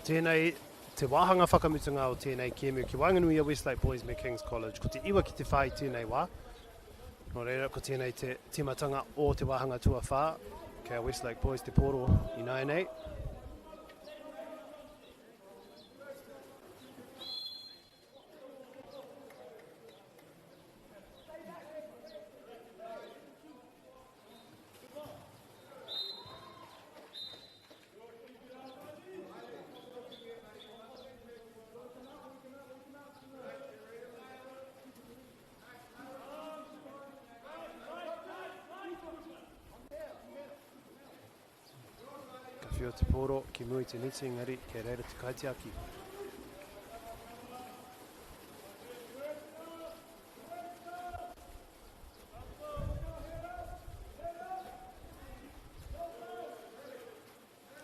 tēnei te wāhanga whakamutunga o tēnei kēmu ki waenganui i a Westlake Boys me King's College. Ko te 9 ki te 4 i tēnei wā. Nō reira, ko tēnei te tīmatanga o te wāhanga tuawhā kei a Westlake Boys te pōro ināianei. Ka whiua te pōro ki mua i te neti engari kei reira te kaitiaki.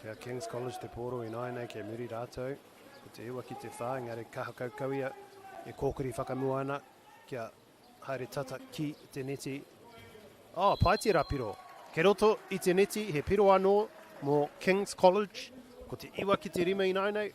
Kei a King's College te pōro ināianei kei muri rātou ko te iwa ki te whā engari kaha kaukau ia e kōkiri whakamua ana kia haere tata ki te neti. Oh, pai tērā piro. Kei roto i te neti he piro anō mō King's College ko te iwa ki te rima ināianei.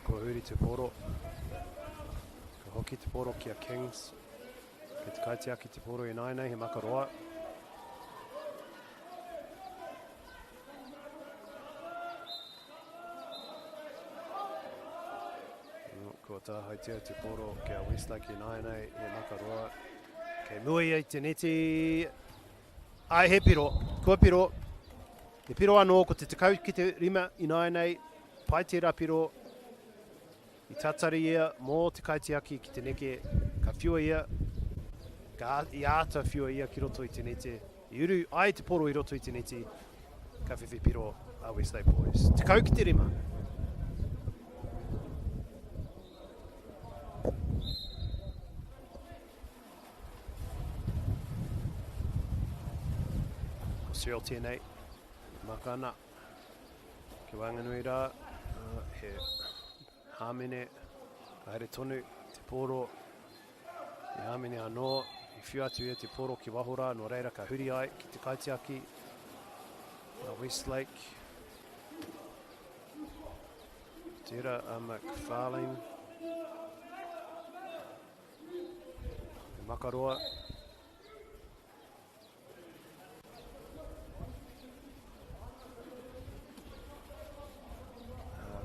Kua huri te poro. Ka hoki te poro ki a Kings. Kei te kaitiaki te poro ināianei, he makaroa. Kua tāhaetia te poro ki a Westlake ināianei, he makaroa. Kei mua ia i te neti. Ai, he piro. Kua piro. He piro anō, ko te 10 ki te 5 ināianei. Pai tērā piro. I tatari ia mō te kaitiaki ki te neke, ka whiua ia, ka, i āta whiua ia ki roto i te neti. I uru ai te poro i roto i te neti, ka whiwhi piro a Westlake Boys. 10 ki te 5. Ko Cyril tēnei, maka ana. Ki waenganui rā, he hāmene, ka haere tonu te pōro, he hāmene anō, i whiu atu ia te pōro ki waho rā, nō reira ka huri ai ki te kaitiaki, a Westlake. Tērā a McFarlane. He makaroa.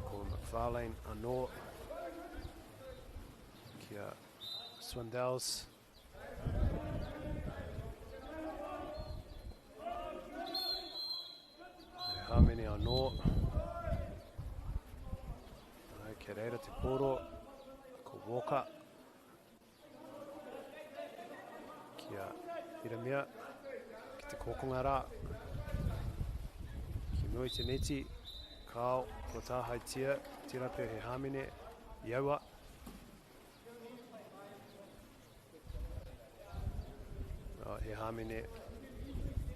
Ko McFarlane anō ki a Swindells. He hāmene anō. Kei reira te pōro, ko Walker. Ki a Iramia, ki te kōkonga rā. Ki mua i te neti, kāo, kua tāhaetia, tērā pea he hāmene i aua. Oh, he hāmene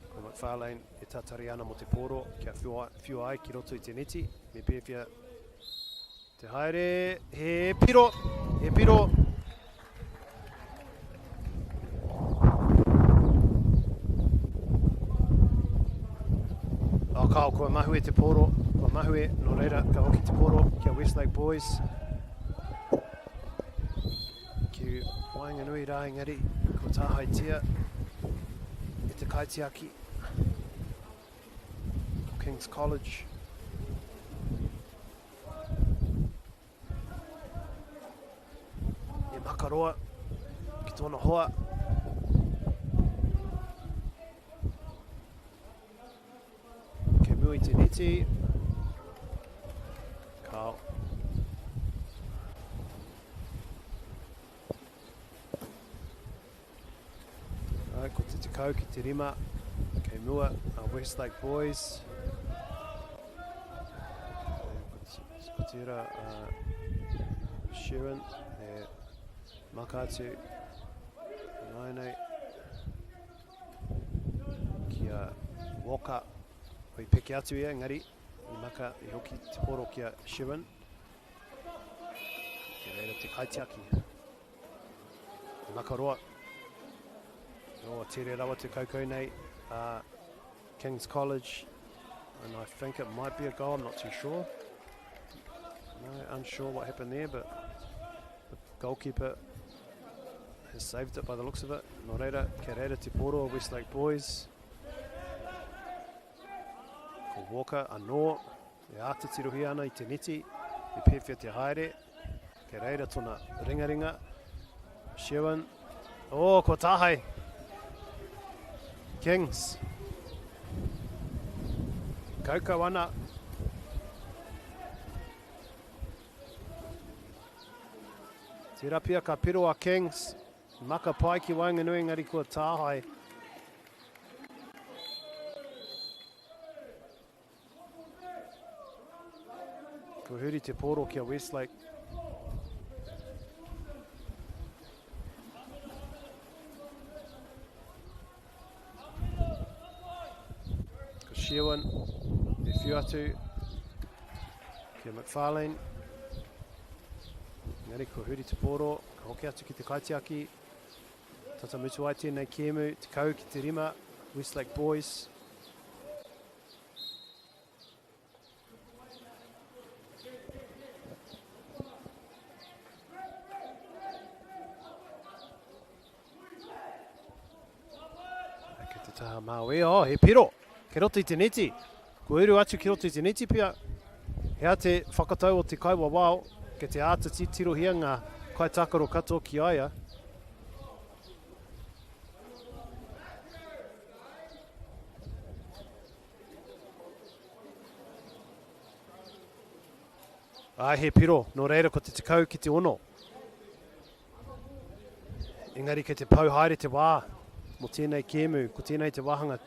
ko McFarlane e tatari ana mō te pōro kia whiua ai ki roto i te neti. Me pēwhea Te haere, he piro, he piro. Oh, kao, kua mahue te pōro, kua mahue, nō reira, ka hoki te pōro ki a Westlake Boys. Ki waenganui rā engari, kua tāhaetia e te kaitiaki. King's College. E Makaroa ki tōna hoa. Kei mua i te neti. Kao. Ai, ko te 10 ki te 5. Kei mua a Westlake Boys. Tērā a Sheeran e maka atu ināianei ki a Walker. I peke atu ia, engari i maka i hoki te poro ki a Sheeran. Ki reira te kaitiaki. Makaroa. Oh, tere rawa te kaukau nei. King's College. And I think it might be a goal, I'm not too sure. No, unsure what happened there, but the goalkeeper has saved it by the looks of it. Nō reira, kia reira te poro o Westlake Boys. Ko Walker anō, e āta tirohia ana i te neti, e pēwhea te haere. Kei reira tona ringaringa. Sherwin. Oh, ko tāhae. Kings. Kaukau ana. Tērā pia ka piro a Kings. Maka pai ki waenganui engari kua tāhae. Ko huri te pōro ki a Westlake. Ko Sherwin e whiu atu ki a McFarlane. Engari ko huri te pōro, ka hoki atu ki te kaitiaki. Tata mutu ai tēnei kēmu, 10 ki te 5, Westlake Boys. Kei te taha māui. Oh, he piro! Kei roto i te neti. Kua uru atu ki roto i te neti pia. He aha te whakatau o te kaiwawao, kei te āta tirohia ngā kaitākaro katoa ki a ia. Ā, he piro, nō reira ko te 10 ki te 6. Engari kei te pau haere te wā mō tēnei kēmu, ko tēnei te wāhanga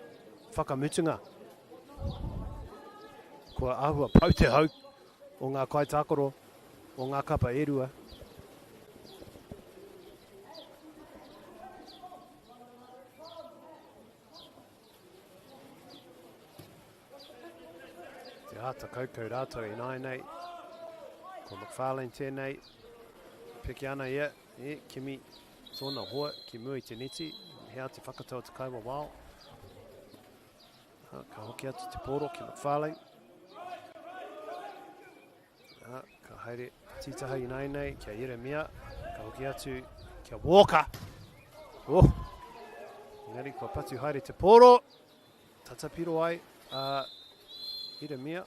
whakamutunga. Kua āhua pau te hau o ngā kaitākaro o ngā kapa e rua. Te āta kaukau rātou ināianei. Ko McFarlane tēnei. Peke ana ia, e, kimi tōna hoa ki mua i te neti. Hea te whakatau o te kaiwawao. Ha, ka hoki atu te pōro ki McFarlane. Ha, ka haere tītaha ināianei ki a Ieremia. Ka hoki atu ki a Walker. Oh! Engari kua patu haere te pōro. Tata piro ai a Ieremia.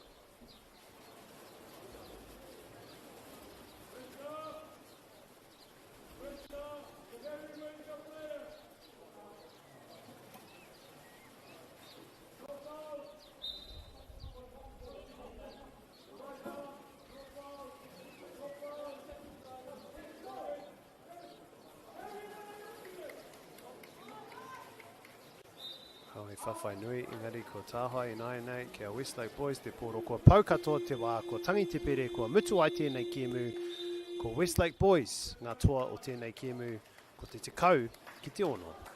Hau he whawhai nui, engari ko tāhae ināianei ki a Westlake Boys te pōro. Kua pau katoa te wā, kua tangi te pere, kua mutu ai tēnei kēmu. Ko Westlake Boys ngā toa o tēnei kēmu, ko te 10 ki te 6.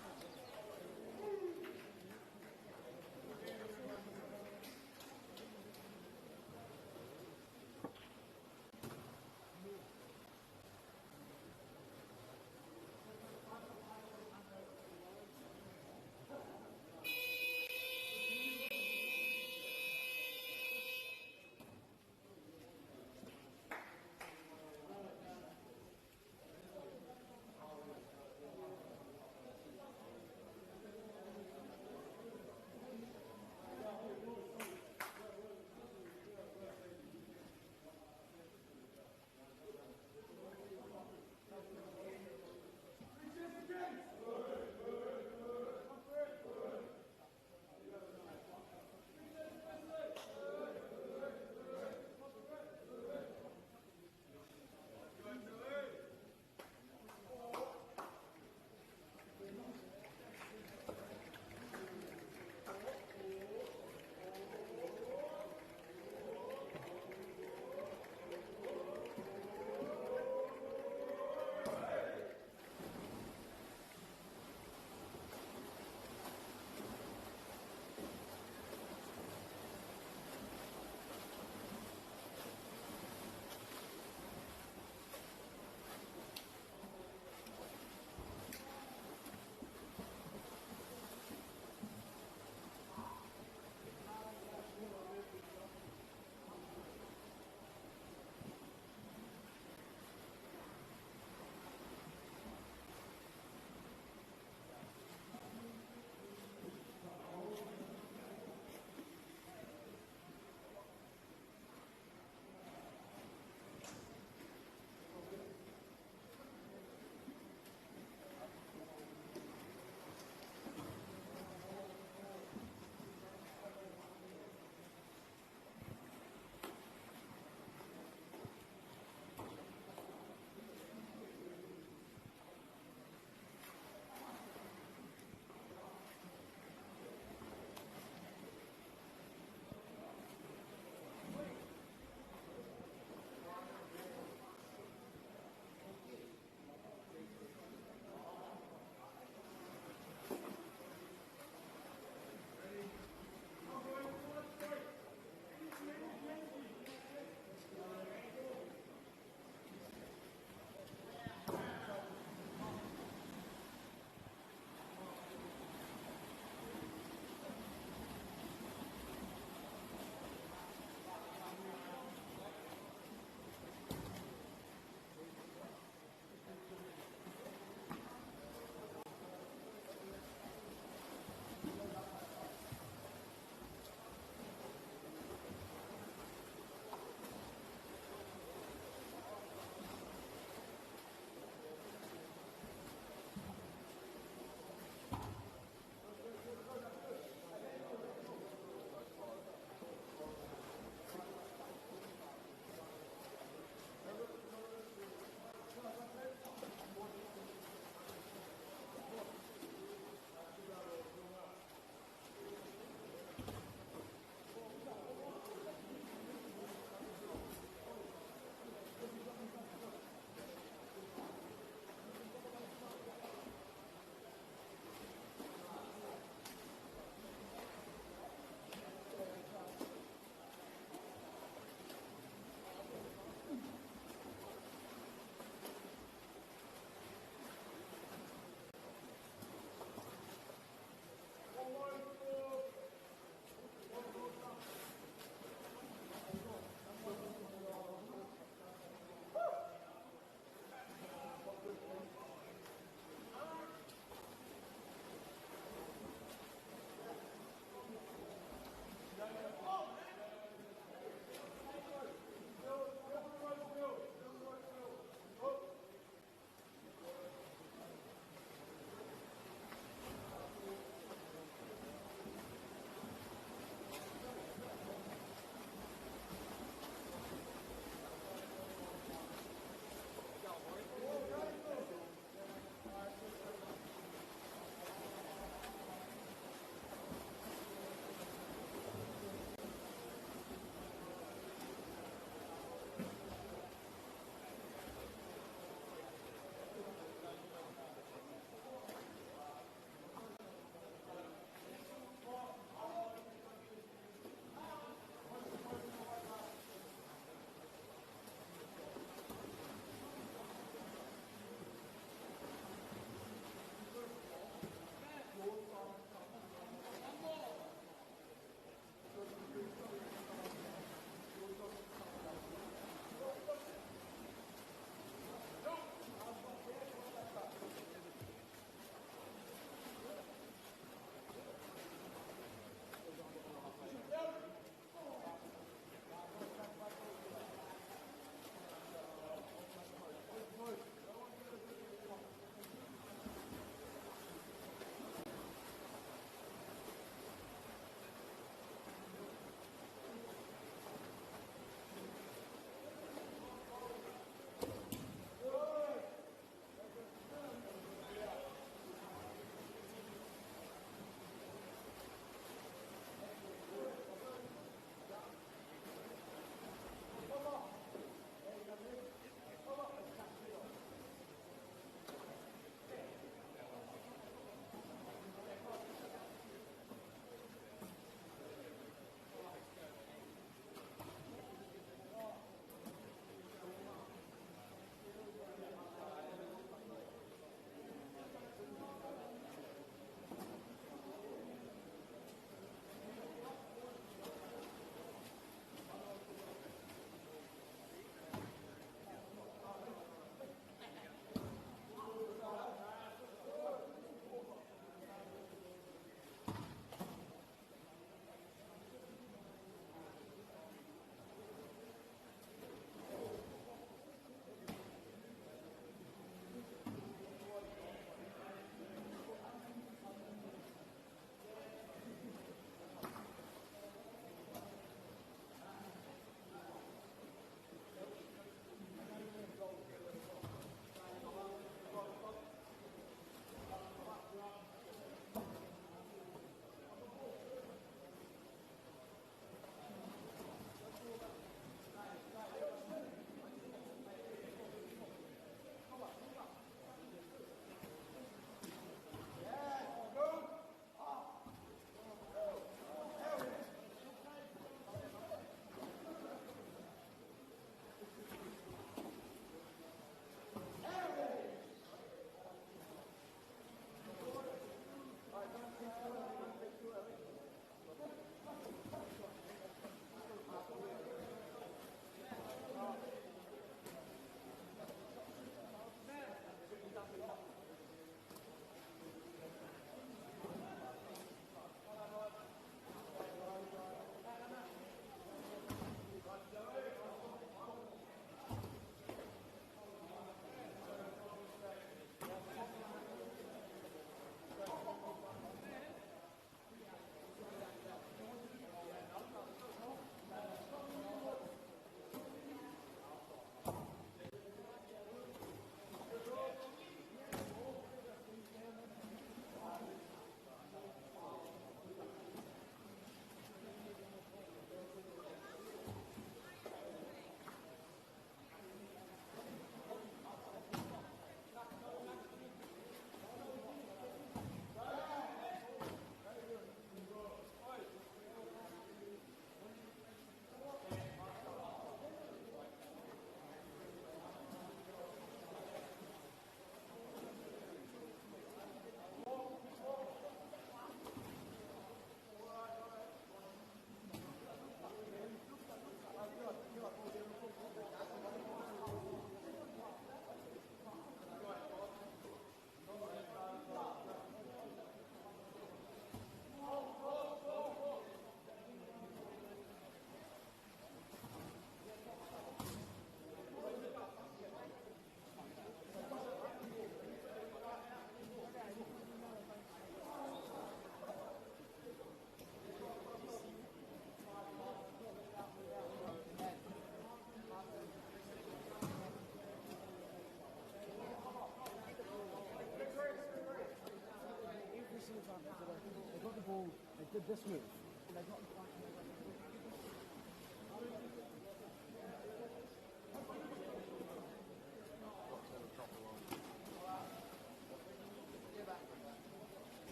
They got the ball, they did this move, and they got in front and they got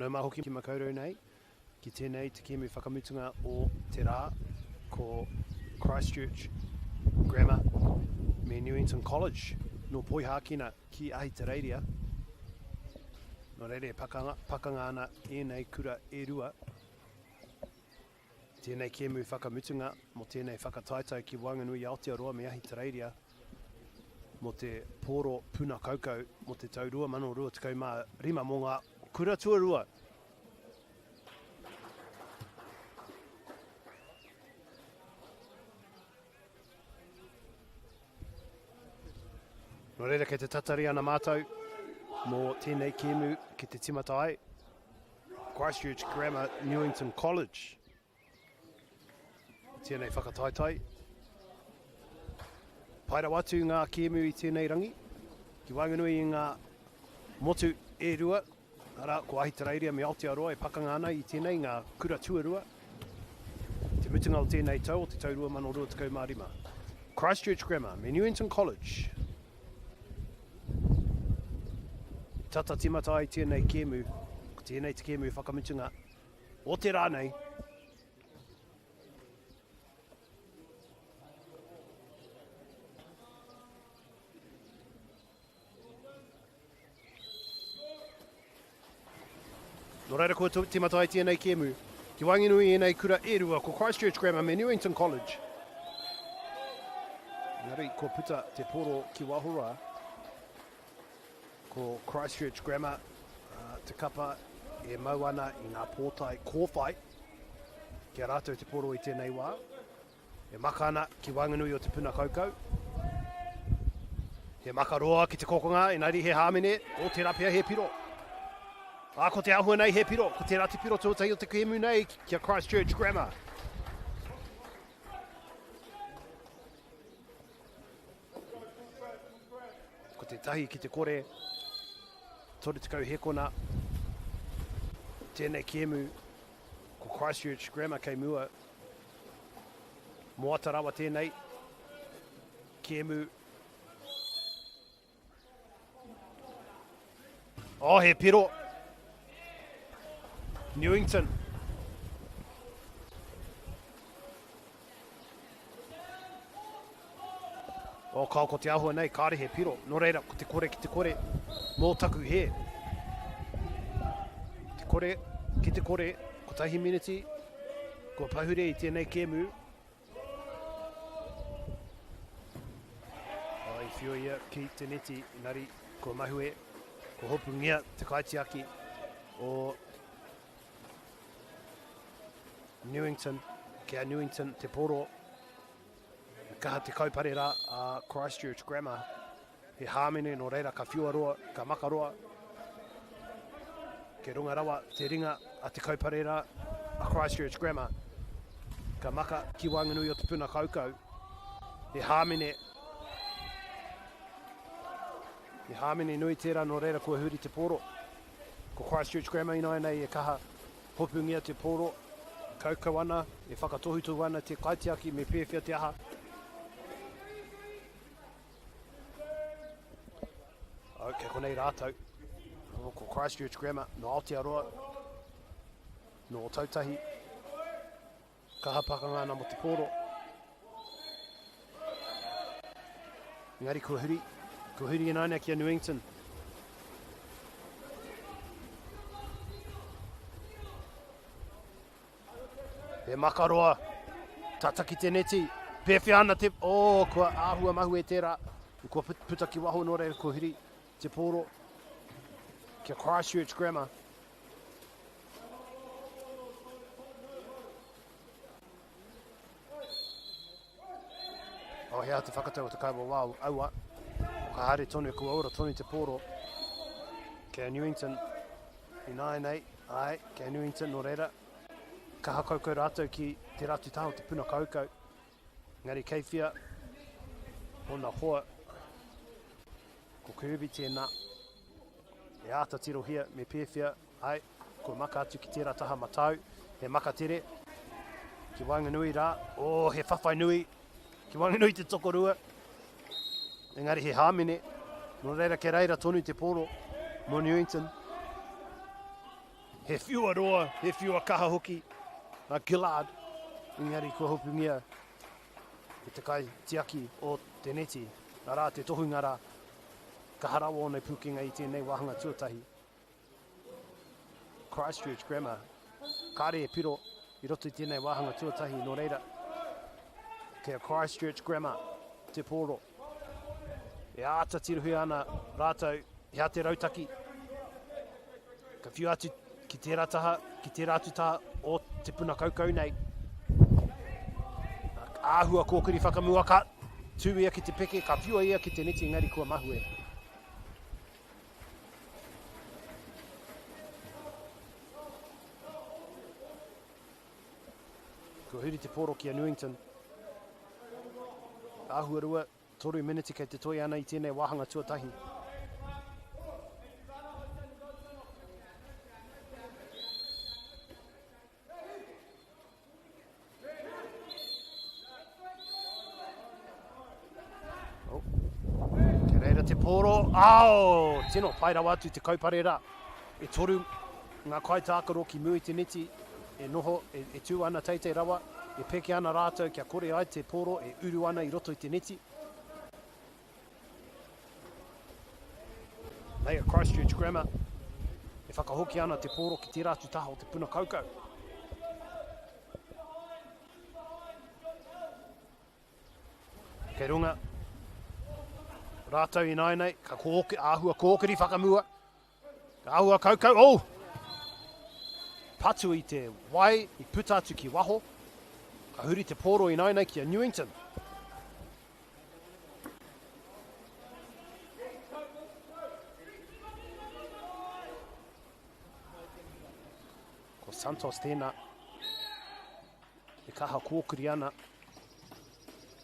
Nau mai hoki ki Makaurau nei, ki tēnei te kēmu whakamutunga o te rā, ko Christchurch Grammar me Newington College nō Poihākena ki Ahitereiria. Nō reira e pakanga, pakanga ana ēnei kura e rua. Tēnei kēmu whakamutunga mō tēnei whakataetae ki waenganui i Aotearoa me Ahitereiria. mō te pōro puna kaukau mō te tau 2025 mō ngā kura tuarua. Nō reira kei te tatari ana mātou mō tēnei kēmu ki te timata ai. Christchurch Grammar Newington College. Tēnei whakataetae. Pai rawa atu ngā kēmu i tēnei rangi. Ki waenganui i ngā motu e rua, arā, ko Ahitereiria me Aotearoa e pakanga ana i tēnei ngā kura tuarua. Te mutunga o tēnei tau o te tau 2025. Christchurch Grammar me Newington College. Tata timata ai tēnei kēmu, ko tēnei te kēmu whakamutunga o te rā nei. Nō reira kua tīmata ai tēnei kēmu. Ki waenganui i ēnei kura e rua, ko Christchurch Grammar me Newington College. Engari kua puta te poro ki waho rā. Ko Christchurch Grammar te kapa e mau ana i ngā pōtae kōwhai ki a rātou te poro i tēnei wā. E maka ana ki waenganui o te puna kaukau. He maka roa ki te kokonga, engari he hāmene, o tērā pea he piro. Ā, ko te āhua nei he piro, ko tērā te piro tuatahi o te kēmu nei ki a Christchurch Grammar. Ko te tahi ki te kore, 30 hekona, tēnei kēmu, ko Christchurch Grammar kei mua. Moata rawa tēnei kēmu. Oh, he piro. Newington. Oh, kao ko te ahua nei, kāre he piro. Nō reira, ko te kore ki te kore, mō taku hē. Te kore ki te kore, kotahi miniti, kua pahure i tēnei kēmu. Oh, i whio ia ki te neti, engari kua mahue, kua hopungia te kaitiaki o Newington, ki a Newington te poro. I kaha te kaupare rā a Christchurch Grammar. He hāmene nō reira ka whiua roa, ka maka roa. Kei runga rawa te ringa a te kaupare rā a Christchurch Grammar. Ka maka ki waenganui o te puna kaukau. He hāmene. He hāmene nui tērā nō reira kua huri te pōro. Ko Christchurch Grammar ināianei e kaha Hopungia te pōro, kaukau ana, e whakatohutohu ana te kaitiaki me pēwhea te aha. Oh, kei konei rātou. Oh, ko Christchurch Grammar, no Aotearoa, no Ōtautahi. Kaha pakanga ana mo te pōro. Engari kua huri, kua huri ināina ki a Newington. He makaroa, tata ki te neti, pēwhea ana te, oh, kua āhua mahue tērā, kua puta ki waho nō reira kua huri te pōro ki a Christchurch Grammar. Oh, he aha te whakatau o te kaiwawao, aua. Ka haere tonu, kua ora tonu te pōro. Kei a Newington, ināianei, āe, kei a Newington, nō reira, kaha kaukau rātou ki te rātu taha o te puna kaukau. Engari kei whia ōna hoa, ko Kirby tēnā, e āta tirohia me pēwhea, Ae, kua maka atu ki tērā taha matau, he maka tere, ki waenganui rā, oh, he whawhai nui, ki waenganui te tokorua, engari he hāmene, nō reira kei reira tonu te pōro mō Newington. He whiua roa, he whiua kaha hoki a Gillard, engari kua hopungia e te kaitiaki o te neti, arā te tohunga rā, kaha rawa ōna pūkenga i tēnei wāhanga tuatahi. Christchurch Grammar. Kāre e piro i roto i tēnei wāhanga tuatahi, nō reira, kei a Christchurch Grammar te pōro. E āta tirohia ana rātou he aha te rautaki. Ka whiu atu ki tērā taha, ki tērā atu taha o te puna kaukau nei. Āhua kōkiri whakamua ka tū ia ki te peke, ka whiua ia ki te neti engari kua mahue. Kua huri te pōro ki a Newington. Āhua rua, Toru meneti kei te toe ana i tēnei wāhanga tuatahi. Oh. Kei reira te pōro. Ao! Tino pai rawa atu te kaupare rā. E toru ngā kaitākaro ki mua i te neti e noho, e, e tū ana teitei rawa, e peke ana rātou kia kore ai te pōro e uru ana i roto i te neti. Nei a Christchurch Grammar e whakahoki ana te pōro ki tērā atu taha o te puna kaukau. Kei runga rātou ināianei, ka kōke, āhua kōkiri whakamua. Ka āhua kaukau, oh! Patu i te wai, i puta atu ki waho. Ka huri te pōro ināianei ki a Newington. Ko Santos tēnā. E kaha kōkiri ana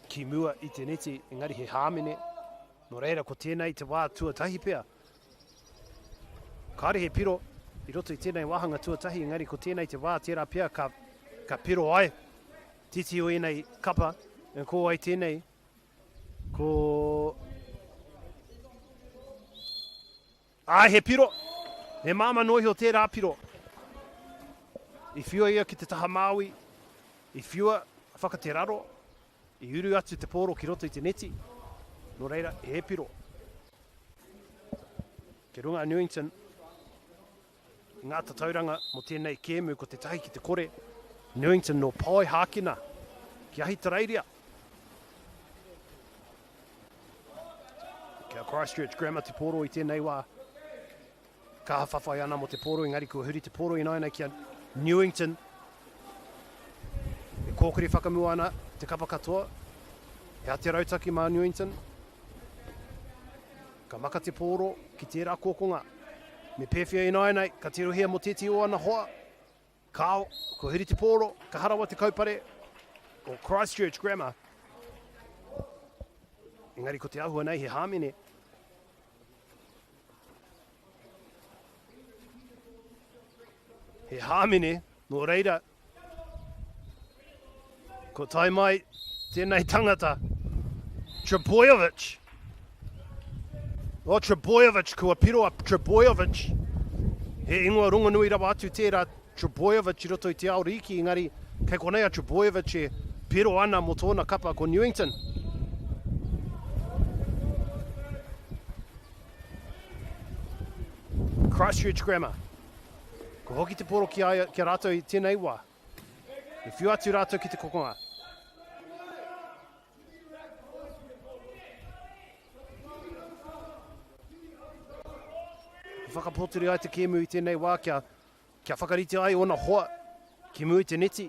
ki mua i te neti, engari he hāmene. Nō reira, ko tēnei te wā tuatahi pea. Kāre he piro i roto i tēnei wāhanga tuatahi, engari ko tēnei te wā tērā pea ka, ka piro ai titi o ēnei kapa, e ko ai tēnei, ko... Āe, he piro. He māmā noa iho tērā piro. I whiua ia ki te taha māui, i whiua whakateraro, i uru atu te pōro ki roto i te neti. Nō reira, he piro. Kei runga a Newington i ngā tatauranga mō tēnei kēmu ko te tahi ki te kore. Newington nō Poihākena ki Ahitereiria. Kia Christchurch Grammar te pōro i tēnei wā. Kaha whawhai ana mō te pōro, engari kua huri te pōro ināianei ki a Newington. E kōkiri whakamua ana te kapa katoa. He aha te rautaki mā Newington? Ka maka te pōro ki tērā kōkonga. Me pēwhea ināianei, ka tirohia mō tētehi o ana hoa. Kāo, kua huri te pōro, kaha rawa te kaupare o Christchurch Grammar. Engari ko te āhua nei he hāmene. He hāmene, nō reira, ko tae mai tēnei tangata, Trebojevic. O Trebojevic, kua piro a Trebojevic. He ingoa rongonui rawa atu tērā Trebojevic i roto i te ao rīki, engari kei konei a Trebojevic e piro ana mō tōna kapa ko Newington. Christchurch Grammar. Kua hoki te poro ki a, ia, ki a rātou i tēnei wā. E whiu atu rātou ki te kokonga. I whakapōturi ai te kēmu i tēnei wā kia, kia whakarite ai ōna hoa ki mua i te neti.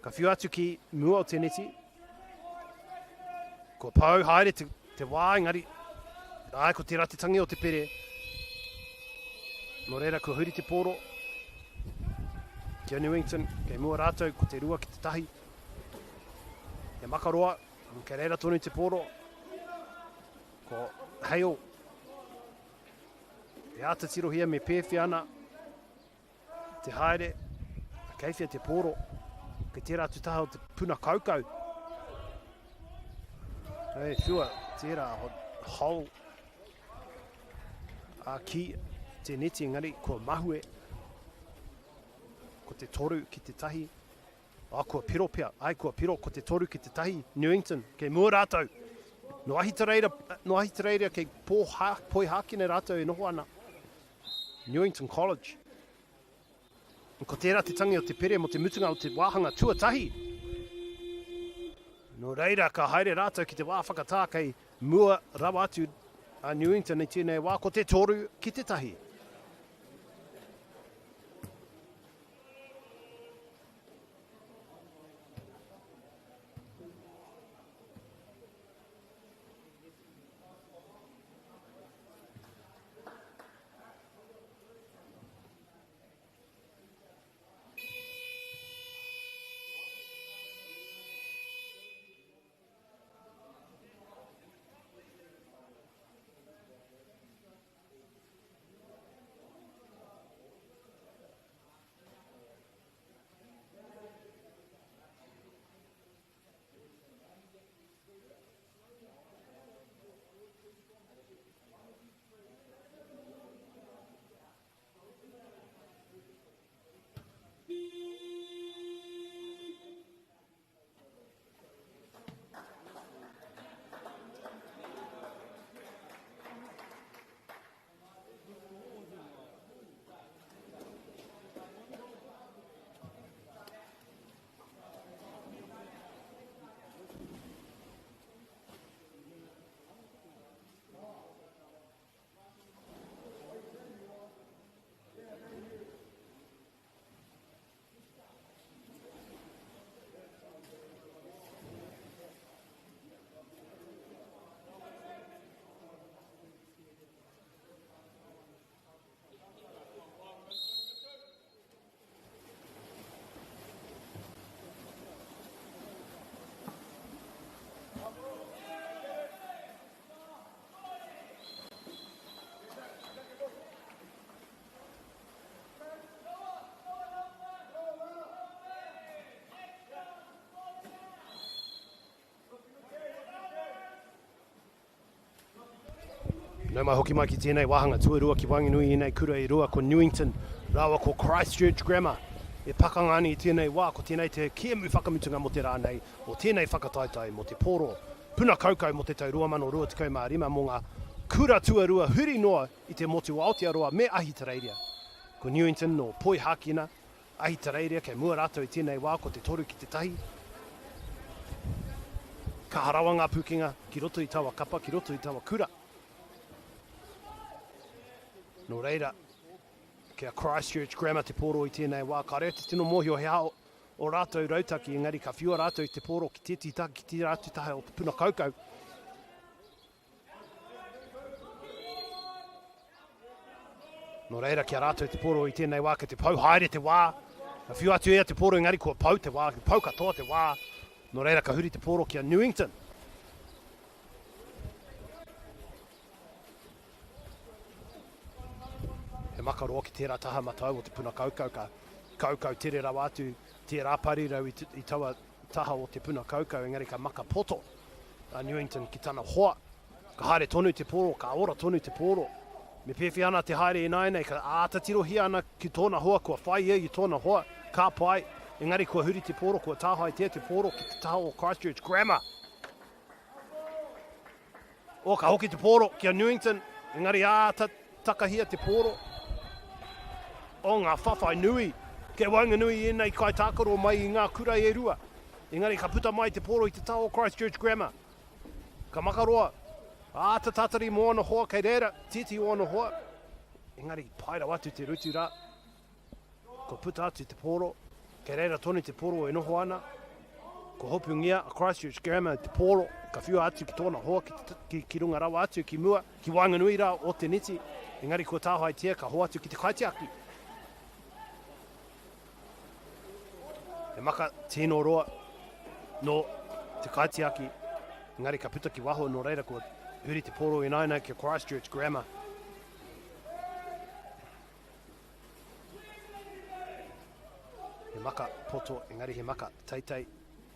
Ka whiu atu ki mua o te neti. Kua pau haere te, te wā, engari, āe, ko tērā te tangi o te pere. Nō reira, kua huri te pōro ki a Newington, kei mua rātou, ko te 2 ki te tahi. He makaroa, kei reira tonu te pōro. Ko Hale. E āta tirohia me pēwhea ana te haere, kei whea te pōro, kei tērā atu taha o te puna kaukau. Hei, whiua, tērā, hole, a ki te neti, engari kua mahue, ko te toru ki te tahi, a kua piro pea, ai kua piro ko te toru ki te tahi, Newington, kei mua rātou. No Ahitereira, no Ahitereiria kei Poihākena rātou e noho ana. Newington College. Ko tērā te tangi o te pere mō te mutunga o te wāhanga tuatahi. Nō reira, ka haere rātou ki te wā whakatā kei. Mua rawa atu a Newington i tēnei wā, ko te 3-1. Nau mai hoki mai ki tēnei wāhanga tuarua ki waenganui i ēnei kura e rua ko Newington rāua ko Christchurch Grammar e pakanga ana i tēnei wā. Ko tēnei te kēmu whakamutunga mō te rā nei o tēnei whakataetae mō te pōro puna kaukau mō te tau 2025 mō ngā kura tuarua huri noa i te motu o Aotearoa me Ahitereiria. Ko Newington nō Poihākena, Ahitereiria kei mua rātou i tēnei wā ko te 3 ki te 1. Kaha rawa ngā pūkenga ki roto i taua kapa, ki roto i taua kura. Nō reira, ki a Christchurch Grammar te pōro i tēnei wā, kāore au te tino mōhio he aha o rātou rautaki, engari ka whiua rātou i te pōro ki tētehi taha, ki tērā atu taha o te puna kaukau. Nō reira, ki a rātou te pōro i tēnei wā, kei te pau haere te wā. Ka whiu atu ia te pōro engari kua pau te wā, pau katoa te wā. Nō reira, ka huri te pōro ki a Newington. He makaroa ki tērā taha matau o te puna kaukau, ka kaukau tere rawa atu tērā parirau i, i taua taha o te puna kaukau, engari ka maka poto a Newington ki tana hoa. Ka haere tonu te pōro, ka ora tonu te pōro. Me pēwhea ana te haere ināianei, ka āta tirohia ana ki tōna hoa, kua whai ia i tōna hoa, ka pai, engari kua huri te pōro, kua tāhaetia te pōro ki te taha o Christchurch Grammar. Oh, ka hoki te pōro ki a Newington, engari āta takahia te pōro. Oh, ngā whawhai nui kei waenganui i ēnei kaitākaro mai i ngā kura e rua. Engari ka puta mai te pōro i te taha o Christchurch Grammar. Ka makaroa, āta tātari mō ana hoa kei reira, tētehi o ana hoa. Engari pai rawa atu te rutu rā. Kua puta atu te pōro, kei reira tonu te pōro e noho ana. Kua hopungia a Christchurch Grammar te pōro, ka whiua atu ki tōna hoa ki, ki, ki runga rawa atu ki mua, ki waenganui rā o te neti, engari kua tāhaetia ka hoatu ki te kaitiaki. He maka tino roa nō te kaitiaki, engari ka puta ki waho nō reira kua huri te pōro ināianei ki Christchurch Grammar. He maka poto, engari he maka teitei.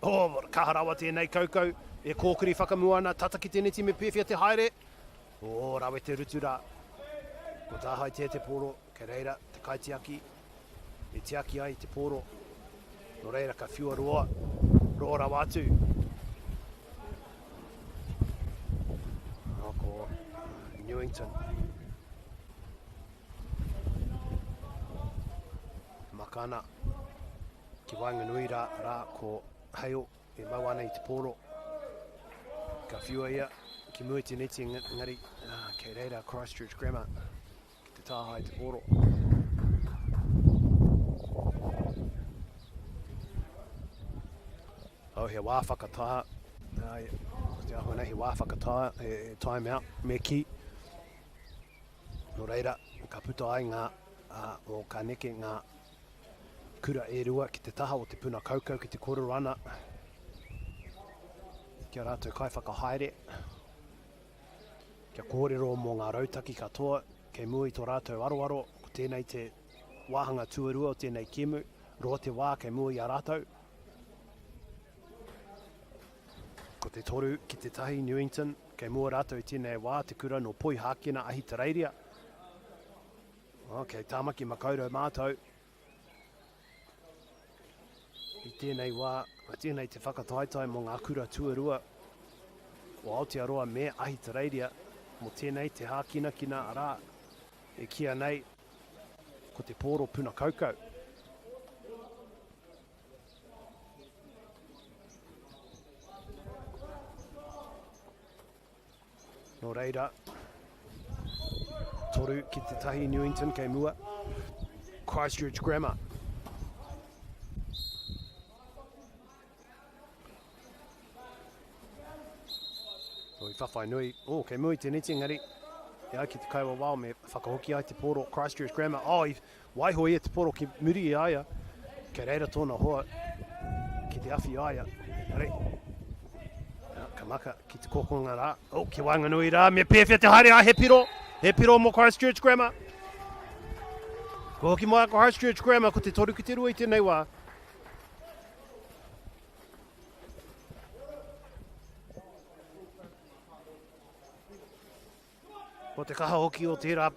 Oh, kaha rawa tēnei kaukau e kōkiri whakamua ana, tata ki te neti me pēwhea te haere. Oh, rawe te rutu rā. Ko tāhaetia te pōro, kei reira te kaitiaki e tiaki ai te pōro. Nō reira ka whiua roa, roa rawa atu. Oh, ko Newington. Makana ki waenganui rā, rā ko Hale e mau ana i te pōro. Ka whiua ia ki Ki mua i te neti engari kei reira Christchurch Grammar ki te tāhae te pōro. Oh, he wā whakatā. Ai, ko te āhua nei, he wā whakatā, he, he time out, me kī. Nō reira, ka puta ai ngā, uh, o ka neke ngā kura e rua ki te taha o te puna kaukau ki te kōrero ana ki a rātou kaiwhakahaere, kia kōrero mō ngā rautaki katoa kei mua i tō rātou aroaro, ko tēnei te wāhanga tuarua o tēnei kēmu, roa te wā kei mua i a rātou. Ko te toru ki te tahi, Newington, kei mua rātou i tēnei wā, te kura nō Poihākena, Ahitereiria. Oh, kei Tāmaki Makaurau mātou. I tēnei wā, tēnei te whakataetae mō ngā kura tuarua o Aotearoa me Ahitereiria mō tēnei te hākinakina arā, e kīia nei ko te pōro puna kaukau. Nō reira, toru ki te tahi Newington kei mua. Christchurch Grammar. O i whawhai nui. Oh, kei mua i te neti engari. E ai ki te kaiwawao me whakahoki ai te pōro Christchurch Grammar. Oh, i Waiho ia te poro ki muri i a ia, kei reira tōna hoa ki te awhi i a ia. Engari, ka maka ki te kokonga rā. Oh, ki waenganui rā, me pēwhea te haere, a he piro, he piro mō Christchurch Grammar. Ko hoki mai a Christchurch Grammar, ko te toru ki te rua i tēnei wā. Ko te kaha hoki o tērā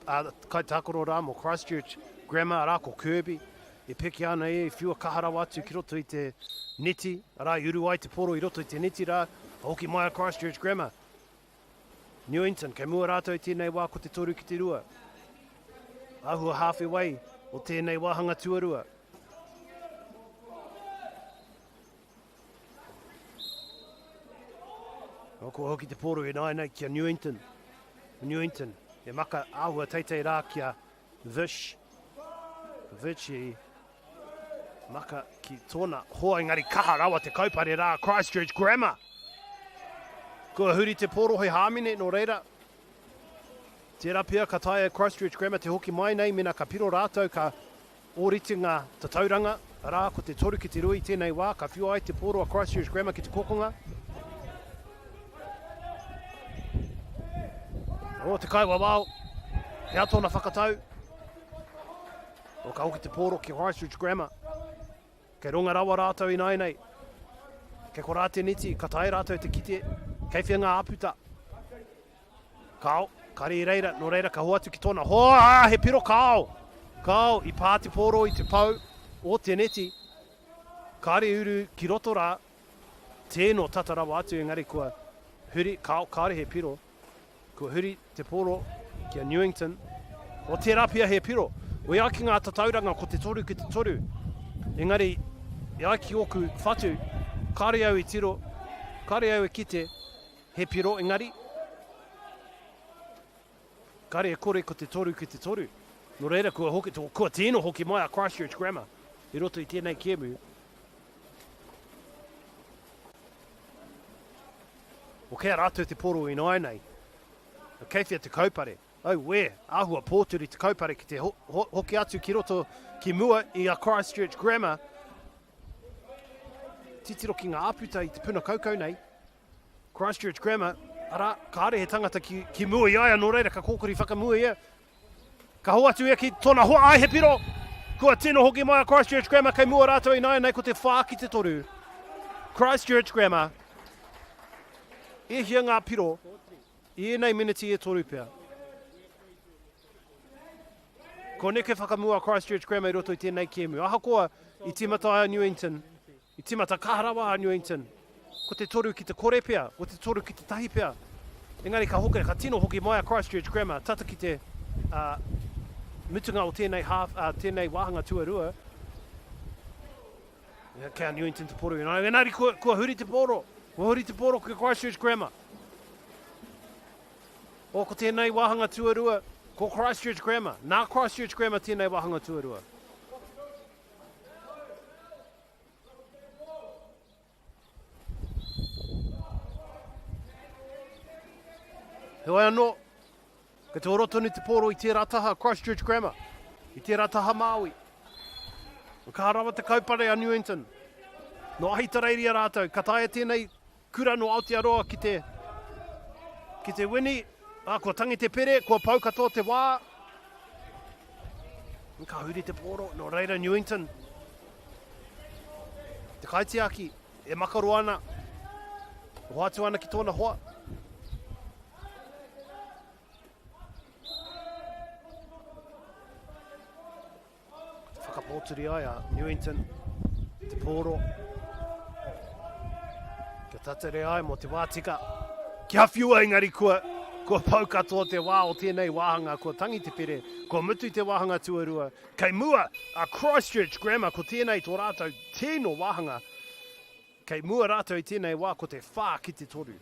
kaitākaro rā mō Christchurch Grammar, arā ko Kirby, e peke ana ia i whiua kaha rawa atu ki roto i te neti, arā i uru ai te poro i roto i te neti rā, ka hoki mai a Christchurch Grammar. Newington, kei mua rātou i tēnei wā ko te toru ki te rua. Āhua hāwhe wai o tēnei wāhanga tuarua. Oh, kua hoki te pōro ināianei ki a Newington. Newington, e maka āhua teitei rā ki a Vish. Vish i maka ki tōna hoa, engari kaha rawa te kaupare rā, Christchurch Grammar. Kua huri te pōro he hāmene, nō reira, tērā pea ka taea Christchurch Grammar te hoki mai nei, mena ka piro rātou, ka Ōrite ngā tatauranga, arā, ko te toru ki te rua i tēnei wā, ka whiua ai te pōro a Christchurch Grammar ki te kokonga. O te kaiwawao, he aha tōna whakatau? O ka hoki te pōro ki Christchurch Grammar. Kei runga rawa rātou ināianei. Kei korā te neti, ka taea rātou te kite, kei whea ngā āputa. Kāo, kare i reira, nō reira ka hoatu ki tōna hoa, ā, he piro kāo! Kāo, i pā te pōro i te pou o te neti, kāre i uru ki roto rā, tēnō tata rawa atu engari kua huri, kāo, kāre he piro, kua huri te pōro ki a Newington, o tērā pea he piro. E ai ki ngā tatauranga ko te toru ki te toru, engari e ai ki ōku whatu, kāre au i tiro, kāre au e kite, He piro engari, kare e kore ko te toru ki te toru. Nō reira kua hoki, kua tino hoki mai a Christchurch Grammar i roto i tēnei kēmu. O kei a rātou te poro ināianei. Kei whea te kaupare? Auē, āhua pōturi te kaupare ki te ho, ho, hoki atu ki roto ki mua i a Christchurch Grammar. Titiro ki ngā āputa i te puna kaukau nei. Christchurch Grammar, arā, kāre he tangata ki, ki mua i a ia, nō reira ka kōkiri whakamua ia. Ka hoatu ia ki tōna hoa, ai he piro! Kua tino hoki mai a Christchurch Grammar kei mua rātou ināianei ko te whā ki te toru. Christchurch Grammar. E hia ngā piro i ēnei miniti e toru pea. Kua neke whakamua a Christchurch Grammar i roto i tēnei kēmu. Ahakoa i tīmata ai a Newington, I tīmata kaha rawa a Newington. Ko te toru ki te kore pea, ko te toru ki te tahi pea. Engari ka hoki, ka tino hoki mai a Christchurch Grammar, tata ki te uh, mutunga o tēnei, half, uh, tēnei wāhanga tuarua. Kei a Newington te poro. Engari kua, kua huri te poro. Kua huri te poro ki Christchurch Grammar. O, ko tēnei wāhanga tuarua, ko Christchurch Grammar. Nā Christchurch Grammar tēnei wāhanga tuarua. Heoi anō, kei te oro tonu te pōro i tērā taha Christchurch Grammar, i tērā taha Māui. Ka rawa te kaupare a Newington. Nō Ahitereiria rātou, ka taea tēnei Kura nō Aotearoa ki te ki te wini, ā, kua tangi te pere, kua pau katoa te wā. Ka huri te pōro, nō reira Newington. Te kaitiaki, e makaro ana, hoatu ana ki tōna hoa. Whakapōturi ai a Newington te pōro. Kia tatere ai mō te wā tika. Kia whiua engari kua, kua pau katoa te wā o tēnei wāhanga, kua tangi te pere, kua mutu te wāhanga tuarua. Kei mua a Christchurch Grammar, ko tēnei tō rātou tino wāhanga. Kei mua rātou i tēnei wā ko te 4-3.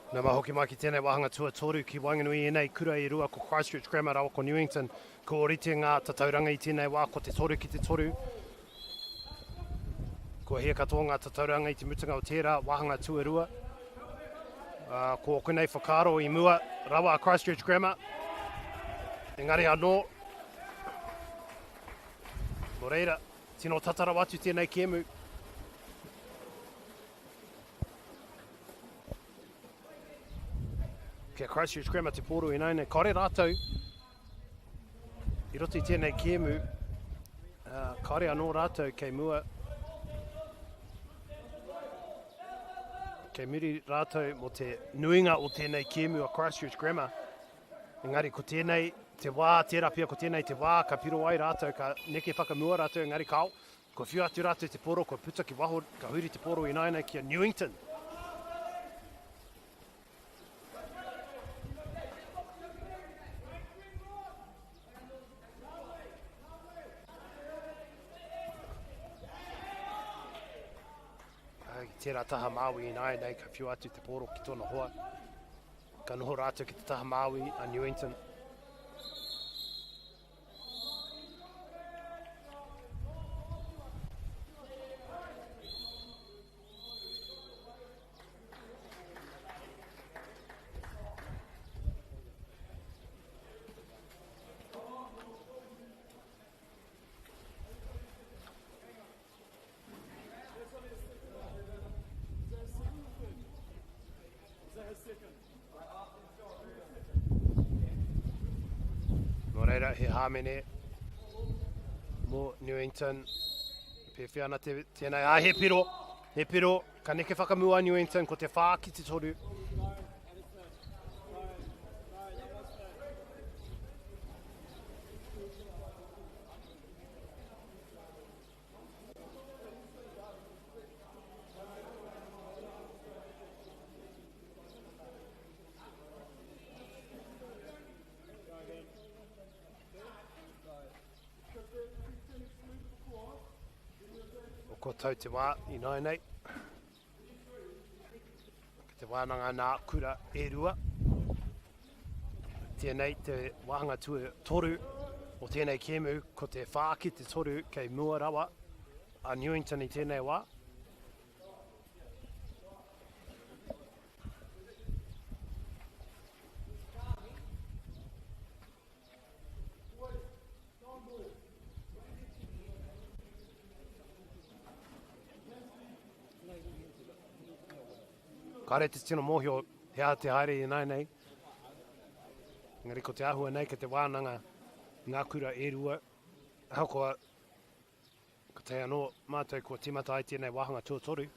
Nā mai hoki mai ki tēnei wāhanga tuatoru ki waenganui i ēnei kura e rua ko Christchurch Grammar rawa ko Newington. Ko ōrite ngā tatauranga i tēnei wā ko te 3 ki te 3. Kua hia katoa ngā tatauranga i te mutunga o tērā wāhanga tuarua. Ko ōku nei whakaaro i mua rawa a Christchurch Grammar. Engari anō, nō reira, tino tata rawa atu tēnei kēmu. Kia Christchurch Grammar te pōro ināianei, kāore rātou i roto i tēnei kēmu, kāore anō rātou kei mua, kei muri rātou mō te nuinga o tēnei kēmu a Christchurch Grammar. Engari ko tēnei te wā, tērā pea ko tēnei te wā ka piro ai rātou, ka neke whakamua rātou, engari kāo, Kua whiu atu rātou i te pōro, kua puta ki waho, ka huri te pōro ināianei ki a Newington. tērā taha Māui ināianei, ka whiu atu te pōro ki tōna hoa. Ka noho rātou ki te taha Māui a Newington. Nō reira, he hāmene mō Newington. Pēwhea ana te, tēnei. Ah, he piro, he piro. Ka neke whakamua Newington, ko te whā ki te toru. Ko tau te wā ināianei. Ki te wānanga nā kura e rua. Tēnei te wāhanga tuatoru o tēnei kēmu, ko te whā ki te toru kei mua rawa a Newington i tēnei wā. Kāre te tino mōhio he aha te haere ināianei. Engari ko te āhua nei kei te wānanga ngā kura e rua. Ahakoa ko te anō mātou kua tīmata ai tēnei wāhanga tuatoru.